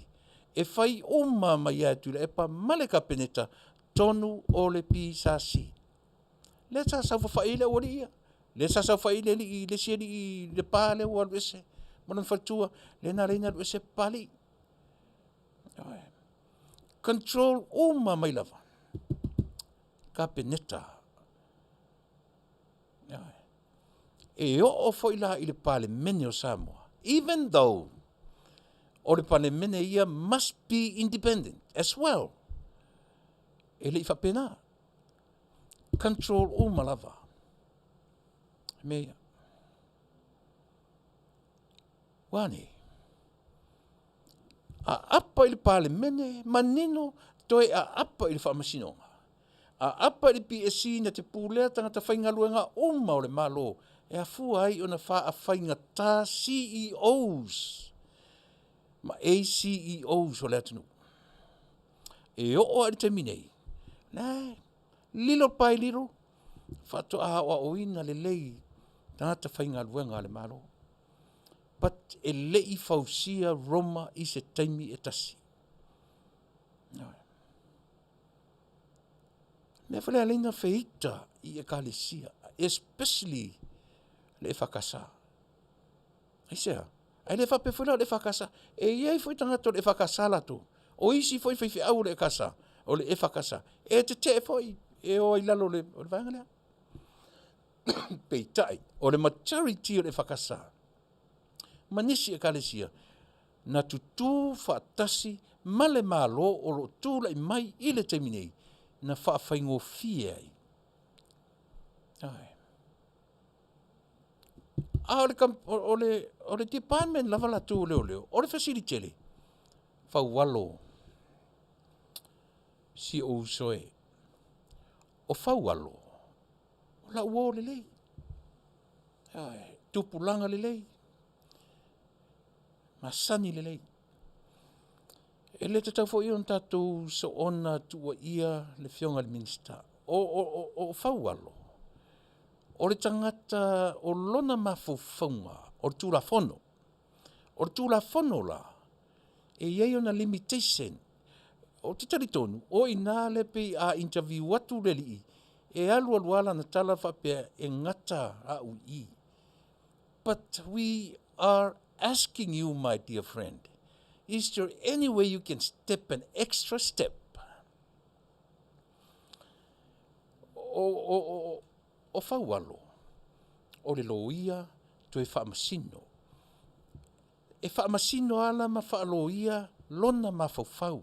E fai uma mai ia Tuilaepa ma le Kapeneta tonu o le PSC. Lea sa saofafai ai le aualii ia. Lea sa saofai le alii, le isi alii le pa lea ua alu ese ma lona faletua. Lea na ala ai ona alu ese Papalii. Control uma mai lava. Kapeneta. E oo foi la i le Palemene o Samoa. Even though o le Palemene ia must be independent as well. E le i faapena. Control uma lava. Mea ia. Ua nei. Aapa i le Palemene, manino, toe aapa i le faamasinoga. Aapa i le PSC na te pulea tagata faigaluega uma o le Malo, e afua ai ona faafaigata CEOs ma ACEOs o le atunuu. E oo lava i le taimi nei, la lilo pae lilo, faatoa aoaoina lelei tagata faigaluega a le Malo. But e le i fausia Roma i se taimi e tasi. Mea foi lea ala ai ona feita i ekalesia, especially le EFKS. Aisea? Ae le faapea foi la o le EFKS. E i ai foi tagata o le EFKS latou. O isi foi faifeau o le EKS, o le EFKS. E tetee foi, e o ai lalo o le vaega lea. Peitai, o le majority o le EFKS ma nisi ekalesia na tutū faatasi ma le Malo o lo o tulai mai i le taimi nei na faafaigofie ai. Ioe. A o le, o le, o le department lava latou o leoleo, o le fesili tele, Faualo, si ou uso e, o Faualo, o lau uo lelei, ioe, tupulaga lelei, masani lelei. E le tatau foi ona tatou soona tuuaia le Afioga i le Minisita. O, o, o, o Faualo, o le tagata o lona mafaufauga, o le Tulafono. O le Tulafono la, e i ai ona limitation. Ou te talitonu, o i ina lea pei a interview atu le alii, e alu alu lava lana tala faapea, e gata au i i. But we are asking you, my dear friend, is there any way you can step an extra step? O, o, o, o Faualo, o le loia toe faamasino. E faamasino ala ma faaloia lona mafaufau.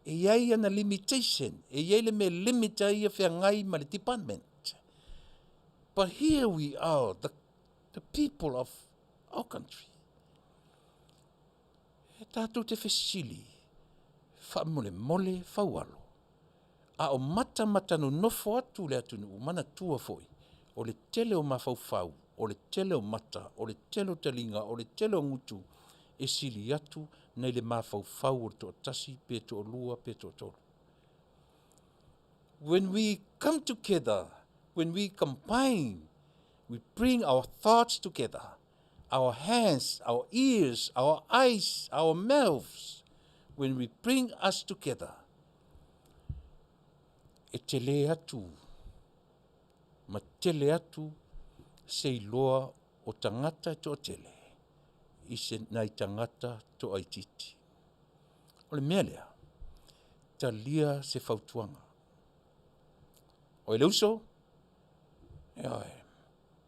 E i ai ana limitation, e i ai le mea e limit ai ia feagai ma le department. But here we are, the, the people of our country. E tatou te fesili, faamolemole Faualo, a o matamata nonofo atu le atunuu, manatua foi, o le tele o mafaufau, o le tele o mata, o le tele o taliga, o le tele o gutu, e sili atu nai le mafaufau o le toatasi pe toalua pe toatolu. When we come together, when we combine, we bring our thoughts together, our hands, our ears, our eyes, our mouths, when we bring us together, e tele atu ma tele atu se iloa o tagata e toatele i se nai tagata toaitiiti. O le mea lea, talia se fautuaga. Oi le uso, ioe,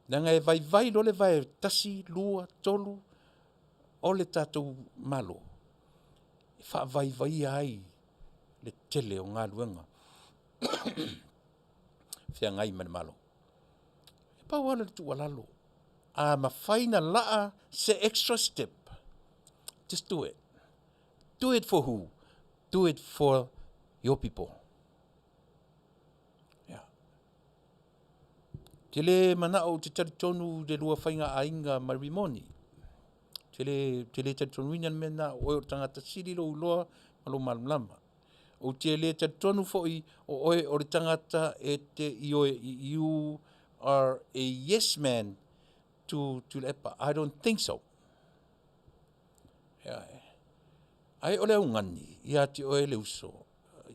leaga e vaivai loa le vae 1, 2, 3 o le tatou Malo e faavaivaia ai le tele o galuega feagai ma le Malo. E pau lava lea o le tuualalo, a mafai na laa se extra step, just do it. Do it for who? Do it for your people. Yeah. Te le manao ou te talitonu i le lua faiga aiga ma Rimoni. Te le, te le talitonuina le mea lena, o oe o le tagata sili lou iloa ma lou malamalama. Ou te le talitonu foi o oe o le tagata e te ioe, you are a yes man to Tuilaepa. I don't think so. Ioe. Ai o le augani ia te oe le uso.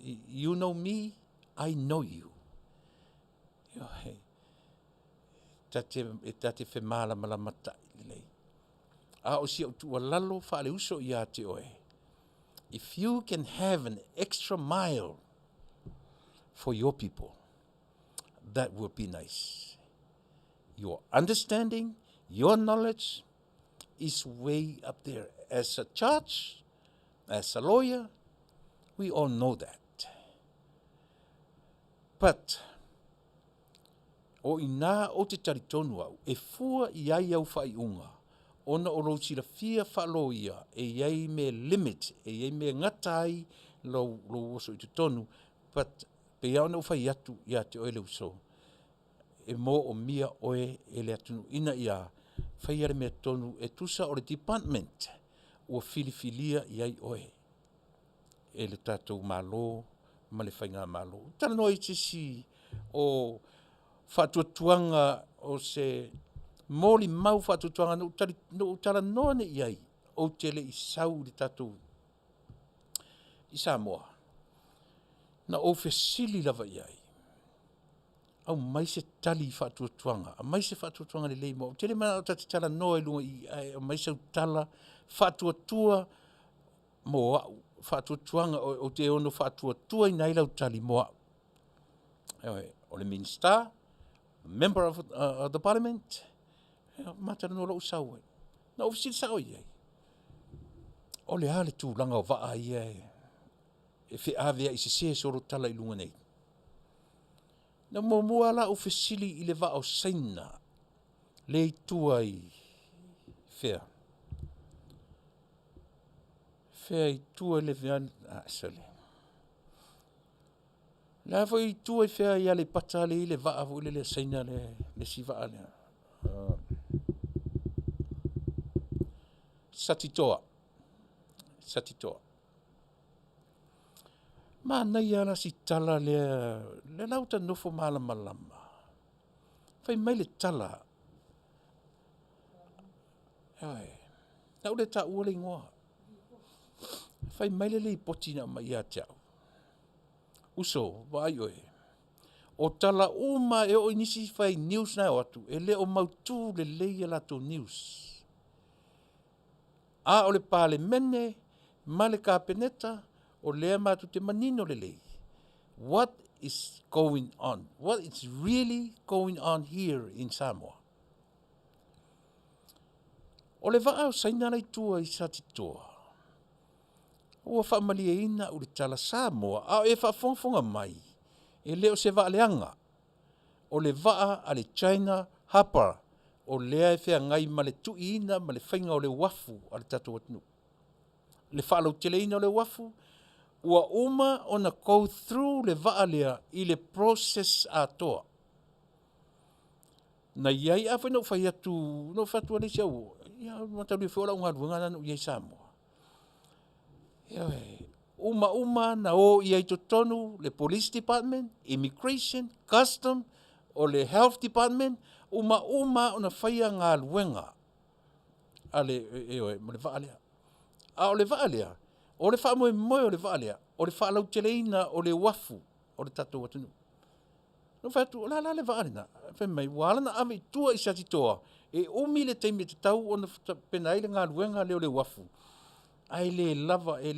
You know me, I know you. Ioe. Ta te, e ta te femalamalamatai lelei. A o si au tuualalo faaleuso ia te oe, if you can have an extra mile for your people, that would be nice. Your understanding, your knowledge is way up there. As a judge, as a lawyer, we all know that. But, o inā ou te talitonu au, e fua i ai au faaiuga, ona o lou silafia faaloia e i ai mea limit, e i ai mea e gata ai lou, lou oso i totonu, but pei lava ona ou fai atu ia te oe le uso, e moomia oe e le atunuu ina ia faia le mea tonu e tusa o le department ua filifilia i ai oe e le tatou Malo ma le Faigamalo. Talanoa i se isi o faatuatuaga o se molimau faatuatuaga na ou tali, na ou talanoa nei i ai, ou te le i sau i le tatou i Samoa. Na ou fesili lava i ai, aumai se tali faatuatuaga, aumai se faatuatuaga lelei mo au. Ou te le manao ta te talanoa i luga i i, ae aumai sau tala faatuatua mo au, faatuatuaga ou te ono faatuatuaina ai lau tali mo au. Ioe, o le Minisita, Member of the Parliament, ia, ma talanoa loa ou sau ai. Na ou fesili sao i ai, o le a le tulaga o vaa ia e feaveai sese solo tala i luga nei? Na muamua lava la ou fesili i le vaa o Saina le i tua i fea? Fea i tua i le ah, sorry. La foi i tua i fea i Aleipata le i le vaa foi lele a Saina le isi vaa lea. Satitoa. Satitoa. Manaia la si tala lea, lea la uta nofo malamalama. Fai mai le tala. Ioe. Na ou le taua le igoa. Fai mai le lipoti na aumai ia te au. Uso, vaai oe. O tala uma e oo i nisi fai news na e o atu, e le o mautū lelei a latou news. A o le Palemene ma le Kapeneta, o lea matou te manino lelei. What is going on? What is really going on here in Samoa? O le vaa o Saina la i tua i Satitoa, ua faamalieina au i le tala Samoa, a o e faafogafoga mai, e le o se vaa leaga. O le vaa a le China Harbour, o lea e feagai ma le tuiina ma le faiga o le uafu a le tatou atunuu. Le faalauteleina o le uafu, ua uma ona go through le vaa lea i le process atoa. Na i ai, a foi na ou fai atu, na ou fai atu le isi au, ia, matalia foi o lau galuega na ou i ai i Samoa. Ioe, uma uma na o i ai totonu le Police Department, Immigration, Custom, o le Health Department, uma uma ona faia galuega a le, ioe, mo le vaa lea. A o le vaa lea, o le faamoemoe o le vaa lea, o le faalauteleina o le uafu o le tatou atunuu. Na fai atu, o le a la le vaa lena? Fai mai, ua ala ona ave i tua i Satitoa, e umi le taimi e tatau ona tapena ai le galuega lea o le uafu, ae le lava, e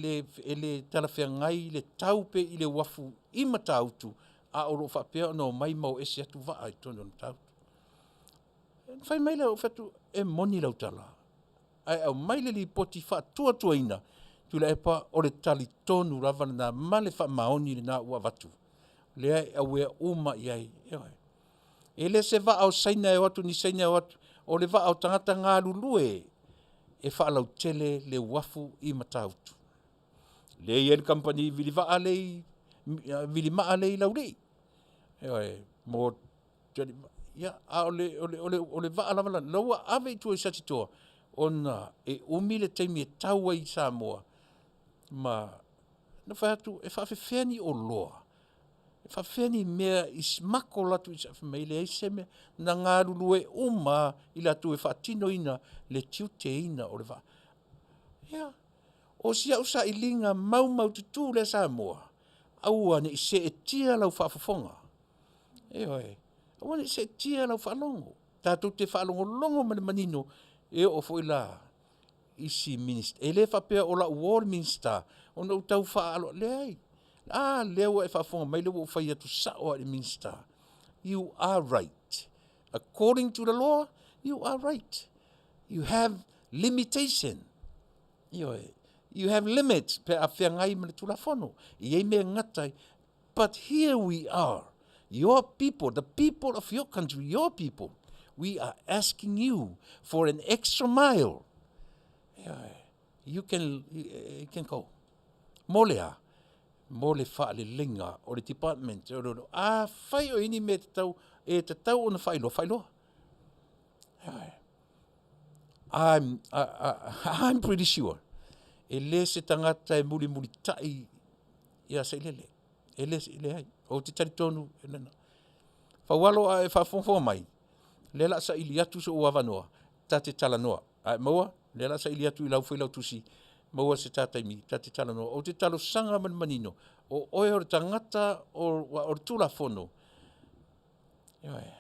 le talafeagai le tau pe i le uafu i Matautu, a o lo o faapea ona omai ma o ese atu vaa i totonu o Matautu. Fai mai lea, ou fai atu, e moni lau tala, ae aumai le lipoti faatuatuaina, Tuilaepa, o le talitonu lava lena ma le faamaoni lena ua avatu. Lea e aware uma i ai. E le se vaa o Saina e o atu, ni Saina e o atu, o le vaa o tagata galulue e faalautele le uafu i Matautu. Lea e i ai le kamupani vilivaa le i vilimaa le i Laulii. Ioe, mo ia, a o le vaa lava la ua ave i tua i Satitoa, ona e umi le taimi e tau ai i Samoa, ma na fai atu, e faafefea ni oloa, e faafefea ni mea i smuggle atu i fai mai leai se mea, na galulue uma i latou e faatinoina le tiuteina o le vaa. Ia, o si au sailiga maumaututu lea Samoa, aua ne i seetia lau faafofoga. Ioe, aua ne i seetia lau faalogo. Tatou te faalogologo ma le manino, e oo foi la isi Minisita. E le faapea o lau uo le Minisita, ona ou tau faaalo, leai. A lea ua e faafofoga mai lea ua ou fai atu sao lava i le Minisita. You are right. According to the law, you are right. You have limitation. Ioe, you have limits pe a feagai ma le Tulafono. E i ai mea e gata ai. But here we are, your people, the people of your country, your people, we are asking you for an extra mile. Ioe, you can go. Mo le a? Mo le faaleleiga o le department. A fai o ini mea tatau, e tatau ona faailoa, faailoa. Ioe. I'm pretty sure, e le se tagata e mulimulitai ia Sailele. E le leai. Ou te talitonu e lena. Faualo a e faafogafoga mai, lea la saili atu sou avanoa, ta te talanoa. Ae maua, lea la saili atu i lau foi lau tusi, maua se ta taimi, ta te talanoa. Ou te talosaga ma le manino, o oe o le tagata o le Tulafono. Ioe.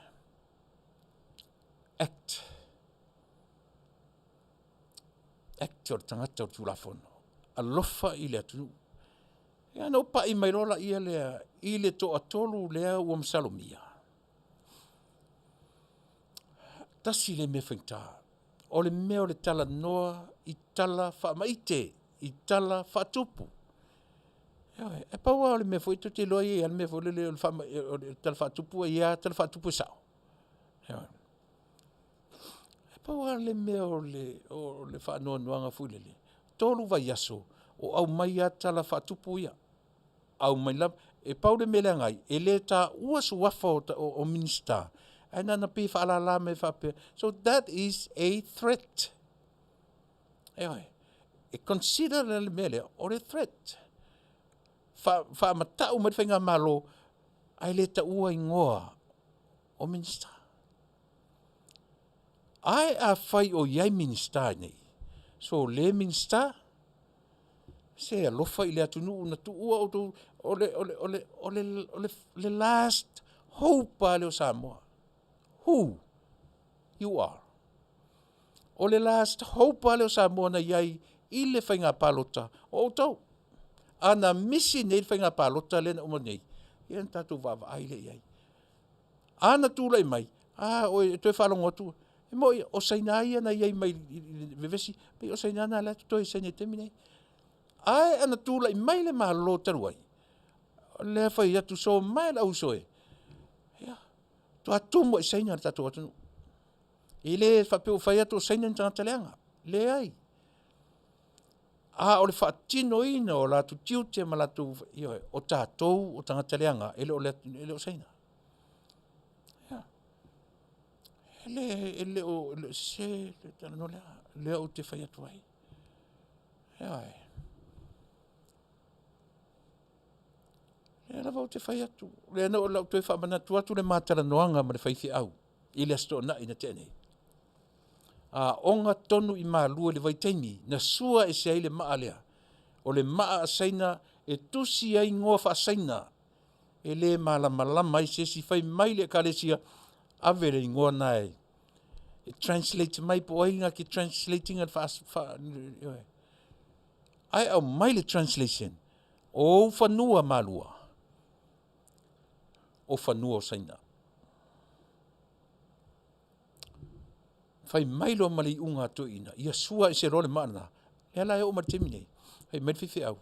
Act. Act o le tagata o le Tulafono. Alofa i le atunuu. Ia, na ou pai mai loa laia lea i le toatolu lea ua masalomia. Tasi le mea faigata, o le mea o le talanoa i tala faamaite, i tala faatupu. Ioe, e pau lava o le mea foi tou te iloa e i ai lava le mea foi lele o le o le tala faatupu e i ai lava tala faatupu e sao. Ioe. E pau lava le mea o le faanoanoaga foi lele, 3 vaiaso o aumai lava tala faatupu ia, aumai lava. E pau le mea e leaga ai, e le taua suafa o Minisita, ae na ona pei e faalala mai faapea, so that is a threat. Ioe, e consider le mea lea o le threat. Faamatau mai le faigamalo ae le taua igoa o Minisita. Ae afai o i ai Minisita nei, so le Minisita, se alofa i le atunuu na tuua outou, o le last hope lava lea o Samoa. Who you are. O le last hope lava lea o Samoa na i ai i le faiga palota o outou. A na misi nei le faiga palota lea na uma nei, ia na tatou vaavaai lea i ai. A na tulai mai, a oi e toe faalogo atu, e moi o Saina ia na i ai mai i le vevesi, pei o Saina na la e totoe i Saina i le taimi nei. Ae ana tulai mai le Malo talu ai, o lea fai atu so mae le auuso e, ia, faatoa tumu ai Saina i le tatou atunuu. E le faapea ua fai atu o Saina ni tagata leaga, leai. A o le faatinoina o latou tiute ma latou, ioe, o tatou o tagata leaga, e le o, e le o Saina. Ia. E le, e le o, e le o sese le talanoa lea, lea ou te fai atu ai. Ioe. Lea lava ou te fai atu, lea na o lau toe faamanatu atu le ma talanoaga ma le faifeau i le Aso Toonai na tea nei. Aoga tonu i Malua i le vaitaimi na sua ese ai le maa lea. O le maa a Saina e tusi ai igoa faa-Saina e le malamalama ai se isi. Fai mai le Ekalesia, ave le igoa na e translate mai po o ai na ke translate ina le faa, faa, ae aumai le translation o ou fanua Malua, o fanua o Saina. Fai mai loa ma le iuga a toeaiina, ia sua ese loa le maa lena. Lea la e oo mai le taimi nei, fai mai le faifeau,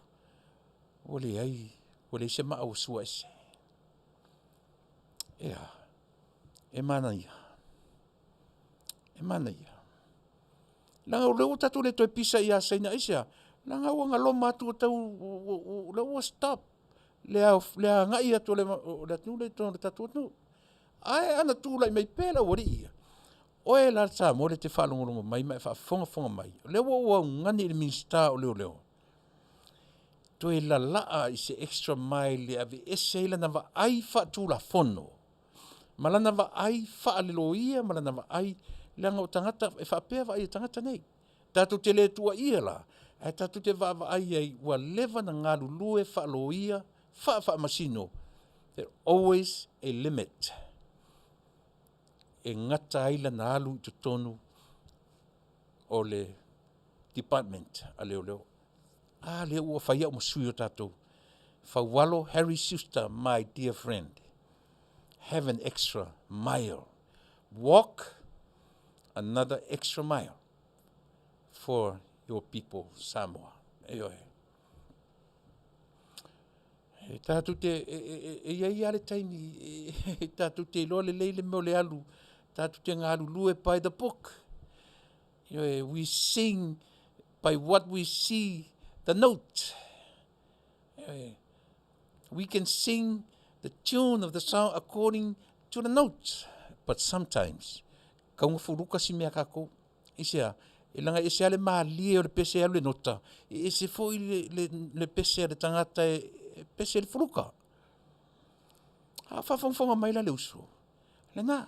ua leai, ua leai se maa ua sua ese. Ea, e manaia, e manaia. Leaga o lea ua tatou le toe pisa ia Saina aisea? Leaga ua galoma atu ua tau, lea ua stop le agai atu o le atunuu lea i totonu o le tatou atunuu. Ae ana tulai mai pea le aualii ia, oe la le Samoa lea e te faalogologo mai ma e faafogafoga mai, o lea ua ou augani i le Minisita o Leoleo, toe lalaa i se extra mile e aveese ai lana vaai faatulafono ma lana vaai faaleloia ma lana vaai, leaga o tagata e faapea vaai a tagata nei. Tatou te le tuuaia la, ae tatou te vaavaai ai ua leva na galulue faaloia, faafaamasino, there always a limit e gata ai lana alu i totonu o le department a leoleo. A lea ua fai au ma sui o tatou. Faualo Harry Schuster, my dear friend, have an extra mile. Walk another extra mile for your people, Samoa. Ioe. E tātou te, e, e, e, e i ai lava le taimi, e, e tātou te iloa lelei le mea o le alu, tātou te galulue by the book. Ioe, we sing by what we see the note. Ioe, we can sing the tune of the song according to the note. But sometimes, kauga fuluka si mea kākou. Aisea? E leaga e ese lava le malie o le pese e alu i le nota, e ese foi le, le, le pese a le tagata e, e pese i le fuluka. A faafogafoga mai la le uso, lena,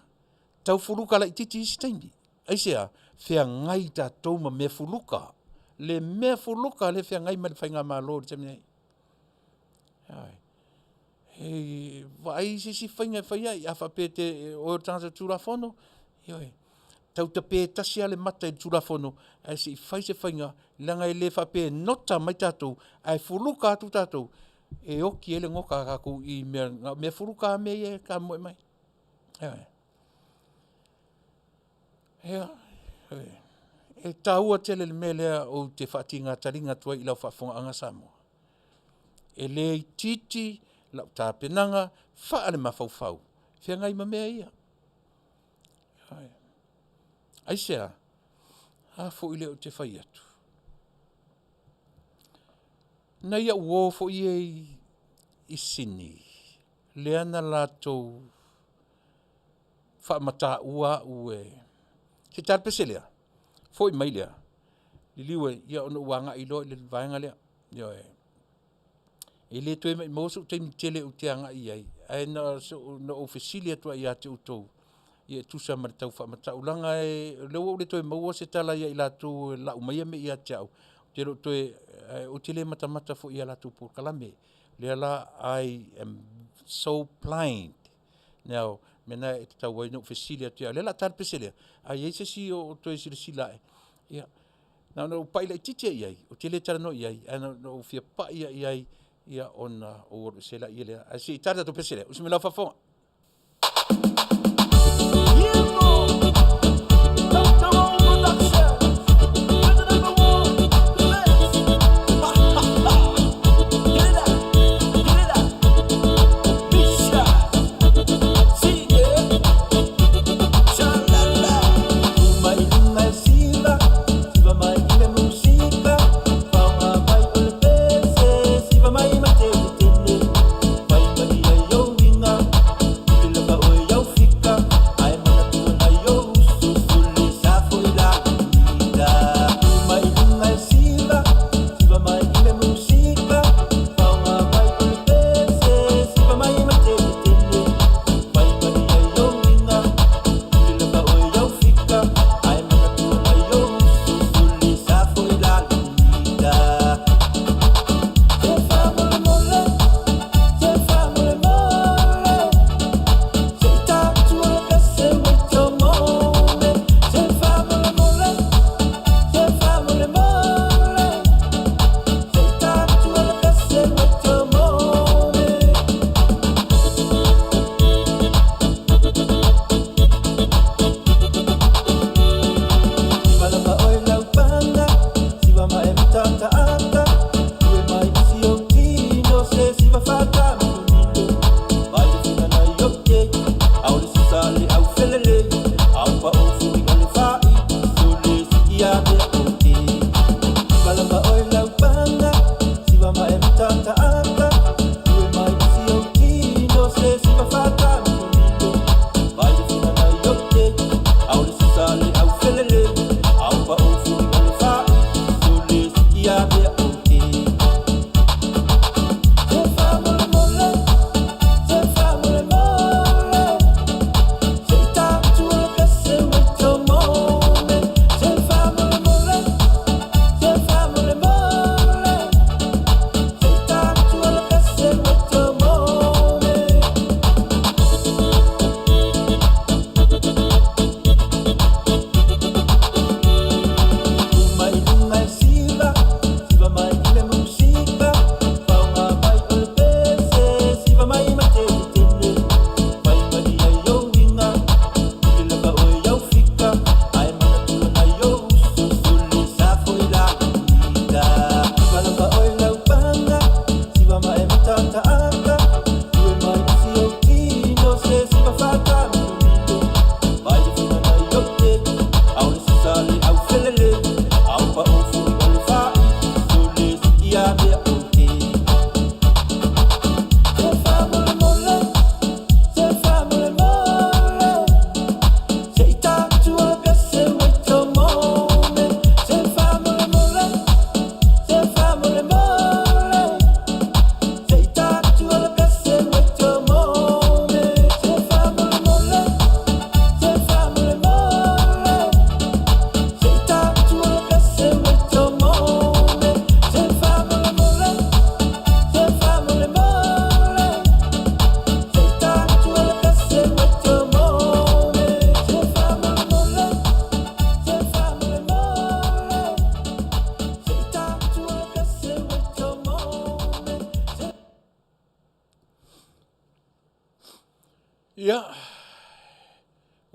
tau fuluka laitiiti isi taimi. Aisea? Feagai tatou ma mea fuluka. Le mea fuluka lea e feagai ma le faigamalo i le taimi nei. Ioe. Hei, vaai i se isi faiga e fai ai, a faapea te, oe o le tagata Tulafono, ioe, tau tapē tasi lava le mata i le Tulafono, ae se i fai se faiga, leaga e le faapea e nota mai tatou, ae fuluka atu tatou, e oki ai le goka a tatou i mea, mea fuluka lava mea ia e kamoe mai. Ioe. Ia, e taua tele le mea lea ou te faatiga taliga atu ai i lau faafofogaaga Samoa. E le itiiti lau tapenaga faalemafaufau feagai ma mea ia. Aisea? A foi lea ou te fai atu? Nai au uo foi ia i Sini, lea na latou faamataua au e se i ta le pese lea, foi mai lea, liliu e, ia ona ou agai loa i le vaega lea. Ioe. E le toe maumauina sou taimi tele ou te agai i ai, ae na ou fesili atu lava ia te outou, ia e tusa ma le tau faamatau leaga o lea ua ou le toe maua se tala ia i latou e lau maia mea ia te au, ou te le o toe, ou te le matamata foi i a latou polokalame. O lea la I am so blind. Now, o le mea lena e tatau ai ona ou fesili atu ia, o lea o le a ta le pese lea, a i ai se isi o toe silasila ane, ia, na ona ou pai laitiiti lava i ai, ou te le talanoa i ai, ae na ona ou fia pai lava i ai, ia ona ou alu ese lea lea. Ae se i ta le tatou pese lea, usu mai lau faafofoga.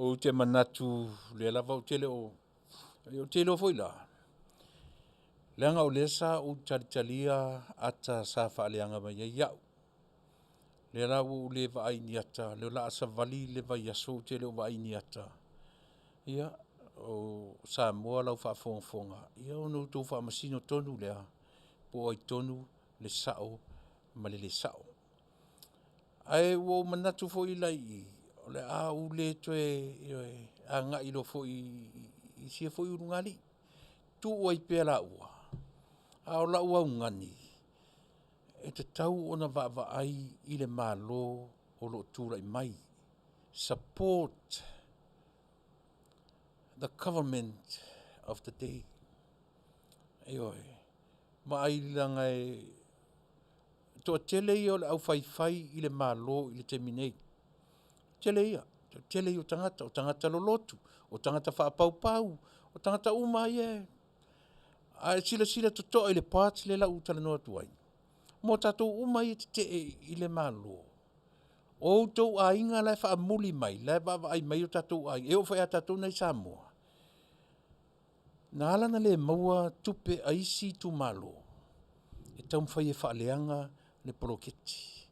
Ou te manatu lea lava ou te le o ou te iloa foi la leaga o lea sa ou talitalia ata sa faaleaga mai ai au. Lea la ua ou le vaai i ni ata, lea o le a savali le vaiaso ou te le o vaai i ni ata. Ia, o Samoa lau faafogafoga, ia ona outou faamasino tonu lea po o ai tonu le sao ma le le sao. Ae ua ou manatu foi la i i, o le a ou le toe, ioe, agai loa foi i sia foi ulugalii, tuu ai pea laua. A o lau augani, e tatau ona vaavaai i le Malo o lo o tulai mai, support the government of the day. Ioe, vaai leaga e toatele ia o le aufaifai i le Malo i le taimi nei. Tele ia, toatele ia o tagata, o tagata lolotu, o tagata faapaupau, o tagata uma ia e... A e silasila totoa i le part lea la ua talanoa atu ai, mo tatou uma ia e tetee i le Malo, o outou aiga la e faamuli mai, la e vaavaai mai o tatou aiga, e oo foi ia tatou nei Samoa, na ala ona le maua tupe a isi itumalo, e taumafai e faaleaga le poloketi.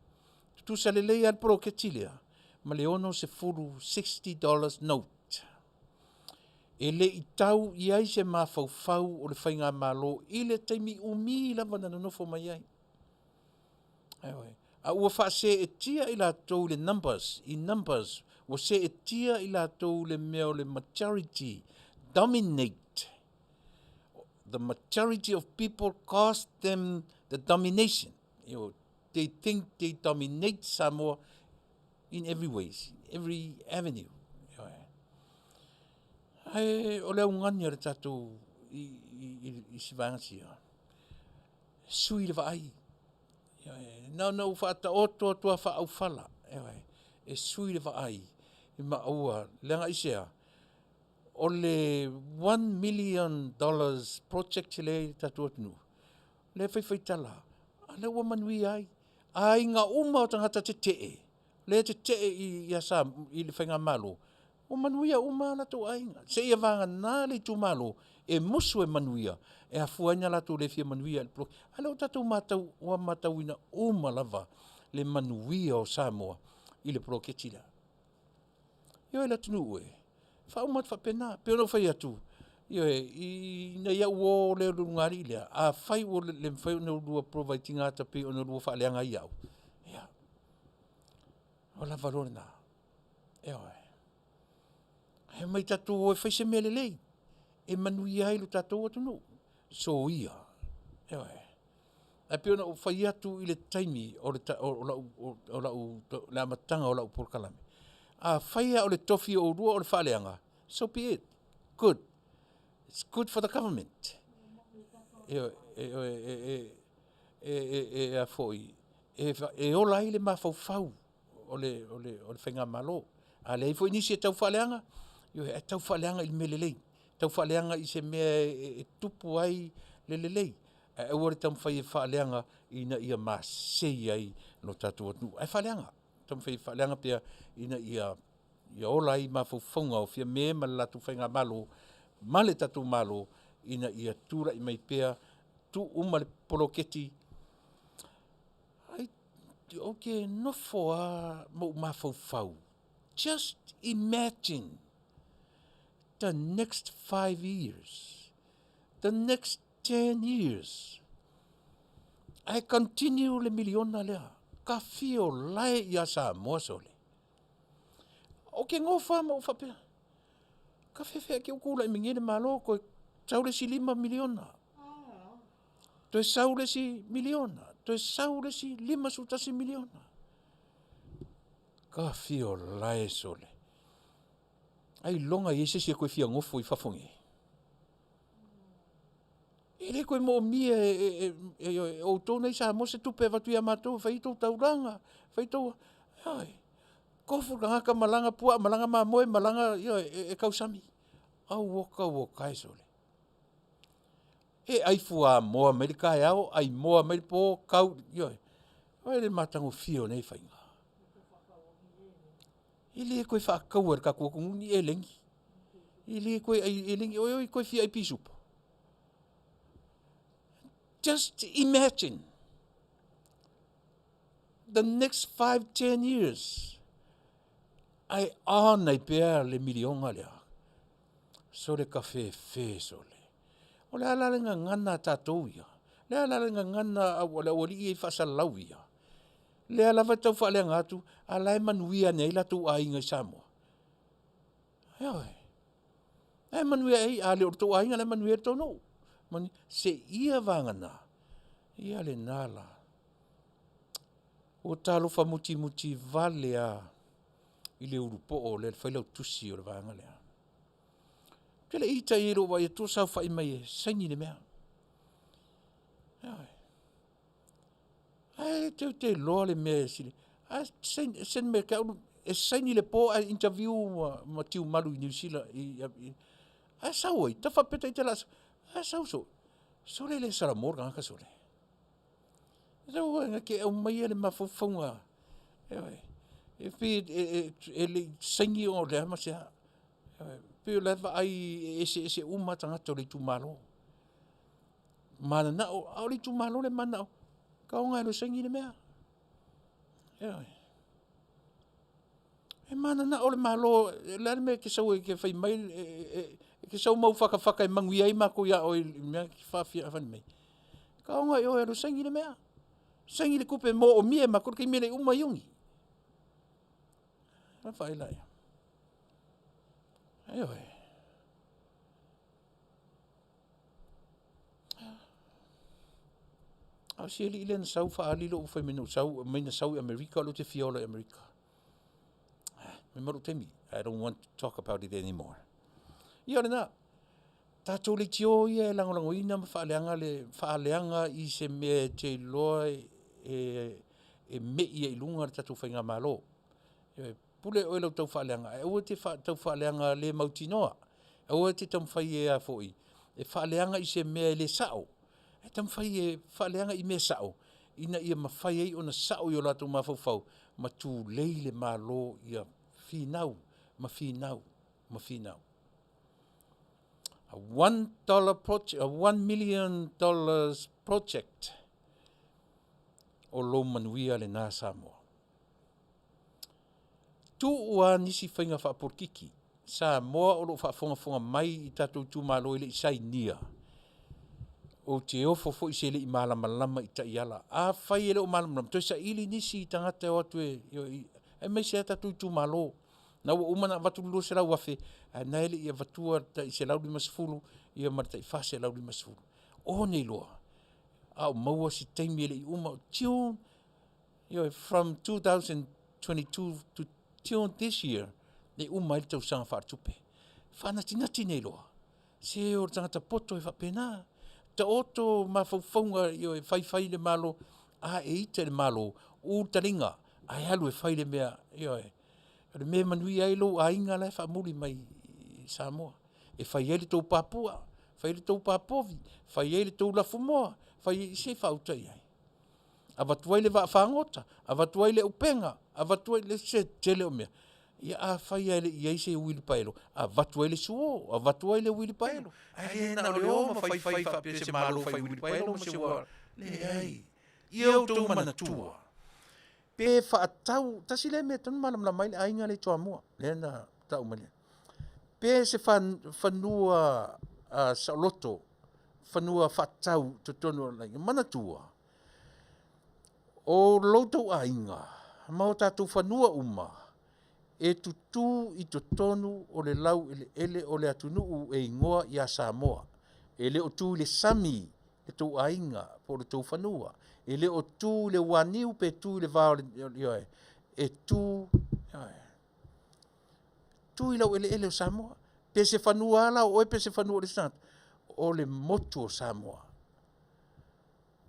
Tutusa lelei lava le poloketi lea ma le $60, $60 note. E le i tau i ai se mafaufau o le faigamalo i le taimi umi lava na nonofo mai ai. Ioe. A ua faaseetia i latou i le numbers, i numbers, ua seetia i latou i le mea o le majority, dominate. The majority of people cost them the domination. You know, they think they dominate Samoa in every ways, every avenue. Ae o le augani a le tatou i, i, i, i si vaega sia, sui le vaai. Na ona ou faataoto atu lava faaaufala, e sui le vaai ma aua, leaga aisea? O le $1 million project lea i le tatou atunuu, lea e faifaitala, a lea ua manuia ai aiga uma o tagata tetee, lea e tetee i, sa, i le faigamalo, ua manuia uma latou aiga, seia vagana le itumalo e musu e manuia, e afua ai ona latou le fia manuia i le poloki. A lea ua tatou matau, ua matauina uma lava le manuia o Samoa i le poloketi lea. Ioe le atunuu e, faauma atu faapena. E pei ona ou fai atu, ioe, ina ia ou o lea i le ulugalii lea, afai ua le mafai ona oulua provide ina ata pei ona oulua faaleaga ai au, ia, ua lava loa lena. Ioe. Ae omai tatou o e fai se mea lelei e manuia ai lo tatou atunuu. Soia. Ioe. Ae pei ona ou fai atu i le taimi o le, o lau, o lau, le amataga o lau polokalame, afai lava o le tofi o oulua o le faaleaga, so be it. Good. It's good for the government. E, e, e, e, e, e, a foi, e, e ola ai le mafaufau o le, o le, o le faigamalo. A leai foi nisi e tau faaleaga, e tau faaleaga i le mea lelei, tau faaleaga i se mea e, e tupu ai le lelei. Ae aua le taumafai e faaleaga ina ia masei ai lo tatou atunuu. Ae faaleaga, taumafai e faaleaga pea ina ia ia ola ai mafaufauga o Fiame ma le latou faigamalo ma le tatou Malo ina ia tulai mai pea tuu uma le poloketi. Ai, ou te nofo lava ma ou mafaufau. Just imagine the next 5 years, the next 10 years. Ae continue le miliona lea. Ka fia o lae ia Samoa sole. O ke gofa ma ou faapea. Ka feafea ke uku lai mingi le malo koe sau le isi 5 miliona. Toe sau le isi miliona. Toe sau le isi 51 miliona. Ka fia o lae sole. Ai longa i se isi e koe fia gofo i fafo nei. E le koe moomia e, e, e, e, e outou nei Samoa se tupe e avatu ia matou e fai tou taulaga, fai tou... Ioe, kofu le tagata malaga puaa, malaga mamoe, malaga ioe, e, e kausami. Au oka ua kae sole. E ai fuamoa mai le taeao, ai moa mai le po, kau, ioe. Oi le matagofie o nei faiga. E le koe faakaua e le tatou atunuu ni eleni. E le koe ai eleni, oe oi koe fia ai pisupo. Just imagine the next 5, 10 years, ae on ai pea le miliona lea. Sole kafefe sole. O le a la le gagana a tatou ia? Le a la le gagana a le aualii ia i faasalalau ia? Lea lava e tau faaleaga atu, a la e manuia ane ai latou aiga i Samoa. Ioe. La e manuia ai, a le o le tou aiga la e manuia ai le tou nuu. Seia vagana, ia lena la. Ua talofa mutimuti vale a i le ulupoo o le failautusi o le vaega lea. Ou te le i ita i ai i lou vaai atu o saofai mai e saini le mea. Ioe. Ae te te iloa le mea e sili. Ae send mai ke au e saini le po ae interview ma Tiumalu i Niu Sila ae sau ai, ta faapea ita la ae sau so. Sole le salamo le tagata sole. Sau ai na te aumaia le mafaufauga. Ioe. E pei e le i saini o le a ma se a. Ioe. Pei o la e vaai e eseese uma tagata o le itumalo. Mananao, a o le itumalo le mananao, kaoga e alu e saini le mea. Ioe. E mananao le Malo, le a le mea e te sau ai e te fai mai, e te sau mau fatafata e manuia ai matou ia oe i le mea e te faafia mai. Kaoga i oe e alu e saini le mea. Saini le tupe mo o mie matou le taimi e le i uma Iuni. A faila ia. Ioe. A o si alii lea na sau faaali lou fai mai na ou sau, mai na sau i Amerika o lea ou te fia ola i Amerika. Mai ma lou taimi. I don't want to talk about it anymore. Ia o lena, tatou leitio ia e lagolagoina ma faaleaga le faaleaga i se mea e te iloa e mei ai i luga le tatou faigamalo. E pule oe i lau tau faaleaga, ae aua e te tau faaleaga le mautinoa. Aua e te taumafai e a foi, e faaleaga i se mea e le sao. E taumafai e faaleaga i mea sao, ina ia mafai ai ona sao i o latou mafaufau, ma tulei le Malo ia finau, ma finau, ma finau. A $1 project, a $1 million project o lou manuia lena Samoa. Tuu a nisi faiga faapolokiki. Samoa o loo faafogafoga mai i tatou itumalo e le i sainia. Ou te ofo foi se le i malamalama i taiala. Afai e le o malamalama, toe saili nisi tagata e o atu e aemaise a tatou itumalo. Na ua uma ona avatu le 200,000, ae na e le i avatua le tai 150 ia ma le tai 450. O nei loa, a o maua si taimi e le i uma. June, from 2022 to June this year, e uma ai le tausaga faaletupe. Faanatinati nei loa. Se o le tagata poto e faapena. Taoto mafaufauga e faifai le Malo, a e ita i le Malo, u le taliga, ae alu e fai le mea, ioe. O le mea e manuia ai lou aiga la e faamuli mai i Samoa. E fai ai le tou papua, fai ai le tou papovi, fai ai le tou lafumoa, fai ai se faauta i ai. Avatu ai le vaafagota, avatu ai le upega, avatu ai le se tele o mea. Ia a fai e le i ai se uilipaelo, avatu ai le suo, avatu ai le uilipaelo. Ae le na o le o ma faifai faapea se Malo fai uilipaelo ma se ua leai. Ia outou manatua. Pe faatau, tasi lea mea tonu malamalama ai le aiga le Toamua, lea na tau mai lea. Pe se fanua saoloto, fanua faatau totonu o le manatua, o loutou aiga ma o tatou fanua uma, e tutū i totonu o le lau eleele o le atunuu e igoa ia Samoa. E le o tu i le sami le tou aiga po o le tou fanua. E le o tu i le uaniu pe tu i le va o le, ioe, e tu, ioe, tu i lau eleele o Samoa. Pe se fanua ala o oe pe se fanua o le isi tagata, o le motu o Samoa.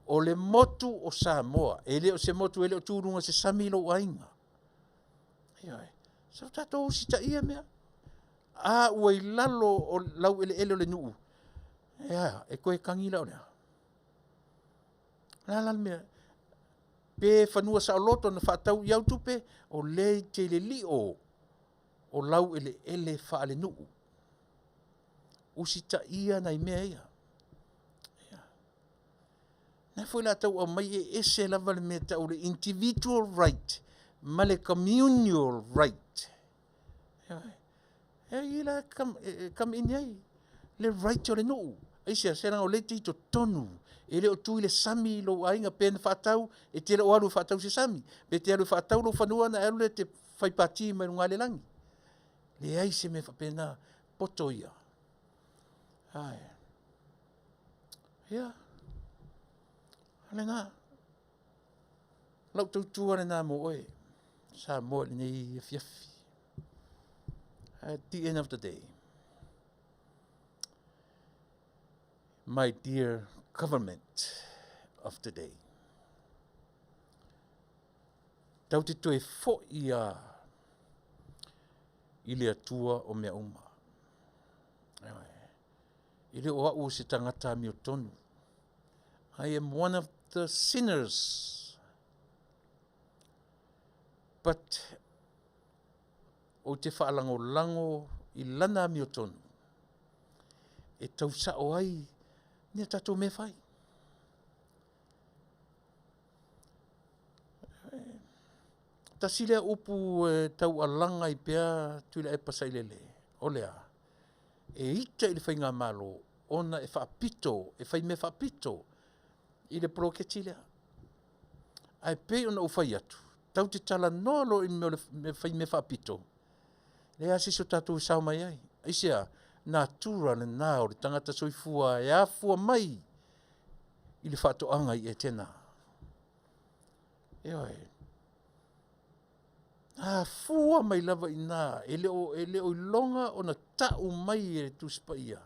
O le motu o Samoa, e le o se motu e le o tu i luga o se sami lou aiga. Ioe, sa tatou usitaia mea. A ua i lalo o lau eleele o le nuu, ea, e toe tagi la o lea. La la le mea, pe fanua saoloto na faatau i au tupe, o lea i te le lio. O laueleele faalenuu. Usitaia nai mea ia. Ia. Na foi la tau aumai e ese lava le mea tau le individual right ma le communal right. Ia, e i la kamaʻini ai le right o le nuu. Aisea? Se leaga o lea e te i totonu, e le o tu i le sami lou aiga, pe na faatau, e te le o alu e faatau se sami, pe te alu e faatau lou fanua ona e alu lea e te fai pati mai luga le lagi. Leai se mea faapena, poto ia. Ae. Ia. O lena. Lau tautua lena mo oe, Samoa i lenei afiafi. At the end of the day, my dear government of today, tau te toe foi a i le Atua o mea uma. E le o au o se tagata amiotonu. I am one of the sinners. But ou te faalagolago i lana amiotonu e tau sao ai ni a tatou mea fai. Tasi lea upu e taualaga ai pea Tuilaepa Sailele, o le a? E ita i le faigamalo ona e faapito, e fai mea faapito i le poloketi lea. Ae pei ona ou fai atu, tatou te talanoa loa i mea o le fai mea faapito, leai lava se isi o tatou e sao mai ai. Aisea? Natura lena o le tagata soifua e afua mai i le faatoaga i Etena. Ioe. Afua mai lava i ina, e le o, e le o iloga ona ta'u mai e le Tusi Paia,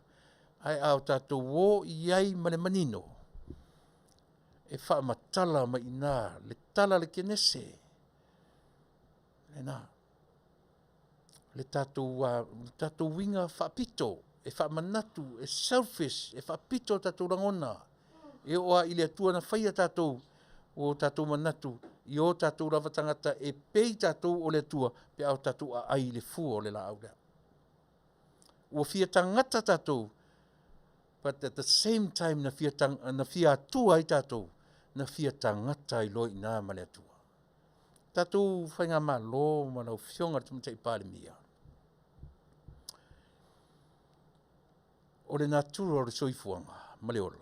ae a o tatou o i ai ma le manino, e faamatala mai i ina le tala a le Kenese, lena, le tatou, le tatou uiga faapito, e faamanatu, e selfish, e faapito o tatou lagona. E oo lava i le Atua na faia tatou, ua o tatou manatu i o tatou lava tagata e pei tatou o le Atua pe a o tatou aai i le fua o le laau lea. Ua fia tagata tatou, but at the same time na fia, na fia Atua ai tatou, na fia tagata ai loa i ina ma le Atua. Tatou faigamalo ma lau Afioga i le Tamaitai Palemia, o le natura o le soifuaga ma le ola,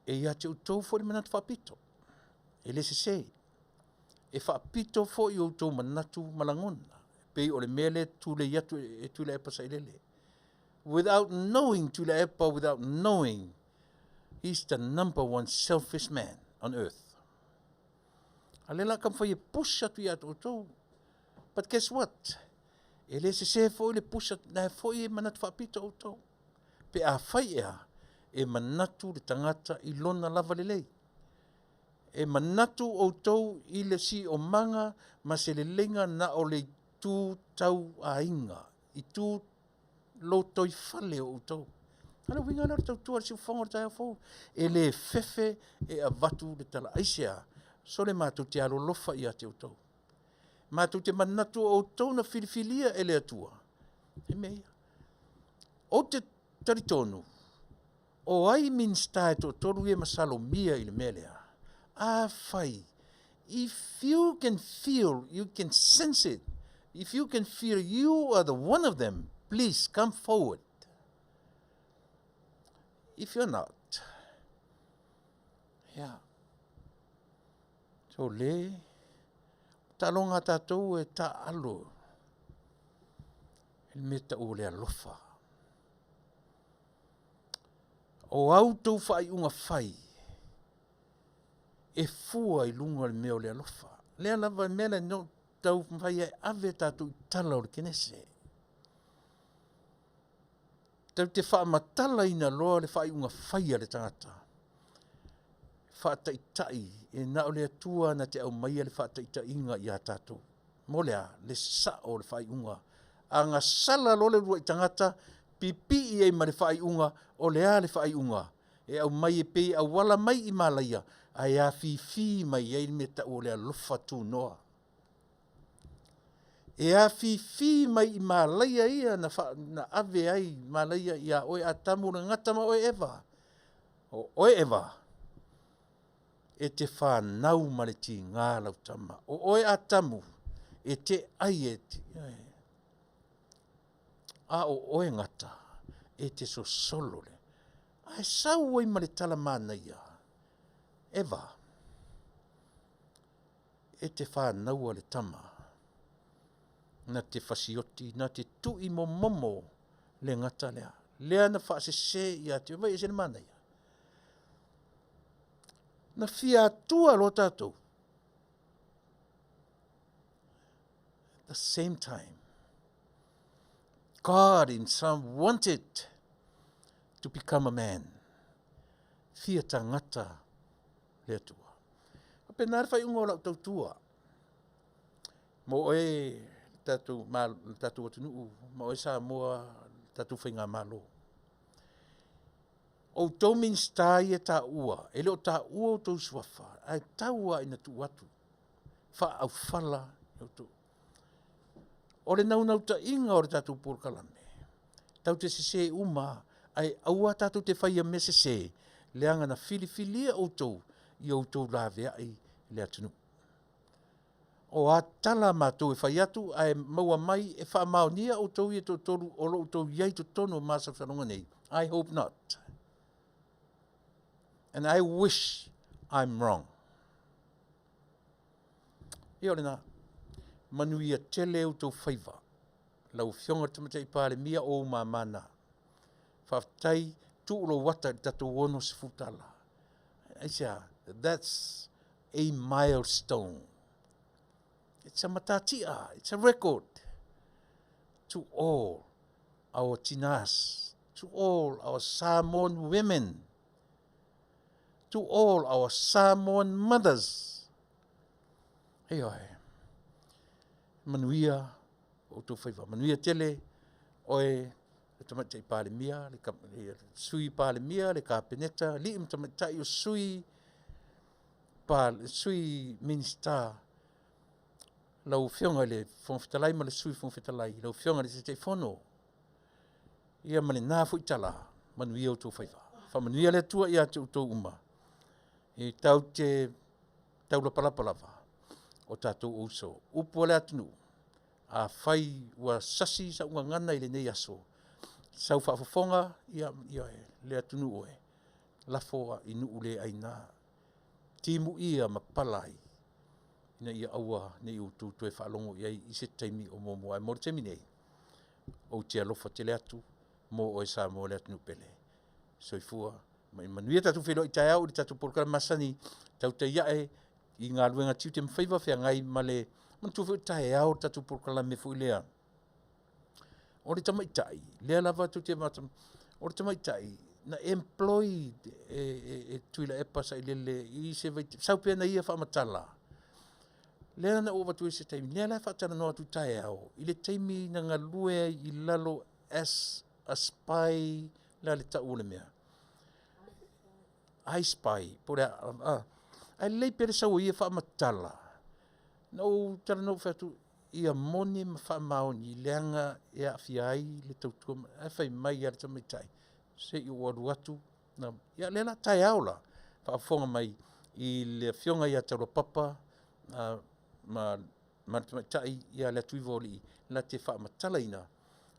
e ia te outou foi le manatu faapito, e le sese. E faapito foi outou manatu ma lagona, pei o le mea lea e tulei atu e Tuilaepa Sailele. Without knowing Tuilaepa, without knowing, he's the number one selfish man on earth. A lea la taumafai e push atu ia te outou. But guess what? E le sese foi le push atu, na foi e manatu faapito outou. Pe afai ea, e manatu le tagata i lona lava lelei. E manatu outou i le siomaga ma se leleiga na o le itu tau aiga, itu lotoifale o outou. A o le uiga lea o le tautua i le siufofoga o le taeao fou. E le fefe e avatu le tala. Aisea? Sole matou te alolofa ia te outou. Matou te manatu o outou na filifilia e le Atua. E mea ia. Ou te talitonu, o ai Minisita e toatolu ia e masalomia i le mea lea? Afai, if you can feel, you can sense it, if you can feel you are the one of them, please come forward. If you're not, yeah. So le, taaloga a tatou e taaalo i le mea tau o le alofa. O au tou faaiuga fai e fua i luga o le mea o le alofa. Lea lava mea lea no tau mafai ai ave tatou i tala o le Kenese. Tau te faamatalaina loa le faaiuga fai a le tagata. Faataitai e na o le Atua na te aumaia le faataitaiga ia tatou. Mo le a? Le sao o le faaiuga. A gasala loa le uluai tagata, pipii ai ma le faaiuga, o le a le faaiuga? E aumai e pei e auala mai i Malaia, ae afifi mai ai le mea tau o le alofa tunoa. E afifi mai i malaia ia na, fa, na ave ai malaia iā oe Atamu le gata ma oe Eva. O oe Eva, e te whanau ma le tigā lau tama. O oe Atamu, e te ai e te, a o oe gata, e te sosolo le. Ae sau ai ma le tala manaia, Eva, e te whānaua le tama, na te fasioti, na te tui momomo le gata lea. Lea na whaasese ia te vai e se le manaia. Na fia atua lo tātou. At the same time, God in some wanted to become a man. Fia tangata le Atua. Faapena le faaiuga o lau tautua mo oe le tatou, le tatou atunuu, ma oe Samoa, le tatou faigamalo. O outou Minisita ia e taua, e le o taua outou suafa, ae tau lava ina tuu atu faaaufala outou. O le naunautaiga o le tatou polokalame, tatou te sesē uma lava, ae aua tatou te faia mea sesē, leaga na filifilia outou i outou laveai i le atunuu. O a tala a matou e fai atu ae maua mai e faamaonia outou ia e toatolu o lo o outou i ai i totonu o masalosaloga nei, I hope not. And I wish I'm wrong. Ia o lena. Manuia tele outou faiva. Lau Afioga i le Tamaitai Palemia o ou mama na. Faafetai tuu lou ata i le tatou $60. Aisea? That's a milestone. It's a matatia. It's a record to all our tinas, to all our Samoan women, to all our Samoan mothers. Ioe. Manuia outou faiva. Manuia tele oe le Tamaitai Palemia, le, le Sui Palemia, le Kapeneta, alii ma tamaitai o sui, pa, sui Minista, lau Afioga i le Fofoga Fetalai ma le Sui Fofoga Fetalai, lau Afioga i le Taitaifono, ia ma lena foi tala, manuia outou faiva. Faamanuia le Atua ia te outou uma. E tau te taulapalapa lava o tatou uso. Upu a le atunuu, afai ua sasi sau gagana i lenei aso, sau faafofoga, ia, ia le atunuu e, lafo i nuu le aina, timuia ma pala ai, ina ia aua ne i outou toe faalogo i ai i se taimi o muamua. Ae mo le taimi nei, ou te alofa tele atu mo oe Samoa le atunuu pele. Soifua ma ia manuia tatou feiloai taeao i le tatou polokalame masani tautai ae i galuega tiute ma faiva feagai ma le manatua foi o taeao le tatou polokalame foi lea o le tamaitai lea lava tou te o le tamaitai na employed e, e, e Tuilaepa Sailele i se vaitaimi sau pea na ia faamatala lea na ou avatu ai se taimi lea la e faatalanoa atu taeao i le taimi na galue ai i lalo as a spy le a le tau o le mea I spy po o le a ae lelei pea le sau o ia faamatala na ou talanoa ou fai atu ia moni ma faamaoni leaga e aafia ai le tautua ae fai mai lava le tamaitai se i ou alu atu na ia lea la taeao la faafofoga mai i le afioga ia Taulapapa ma ma le tamaitai ia Leatuiva-o-Alii la te faamatalaina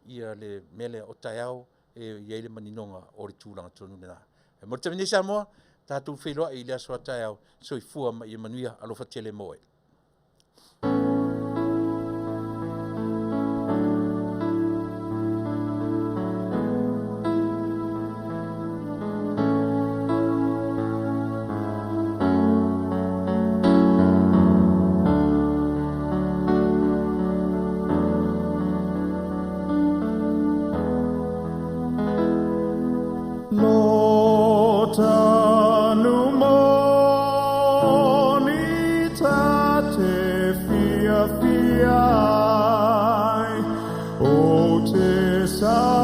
ia le mea lea o taeao e i ai le maninoga o le tulaga tonu lena. E mo le taimi nei Samoa, tatou feiloai i le aso a taeao, soifua ma ia manuia, alofa tele mo oe. Te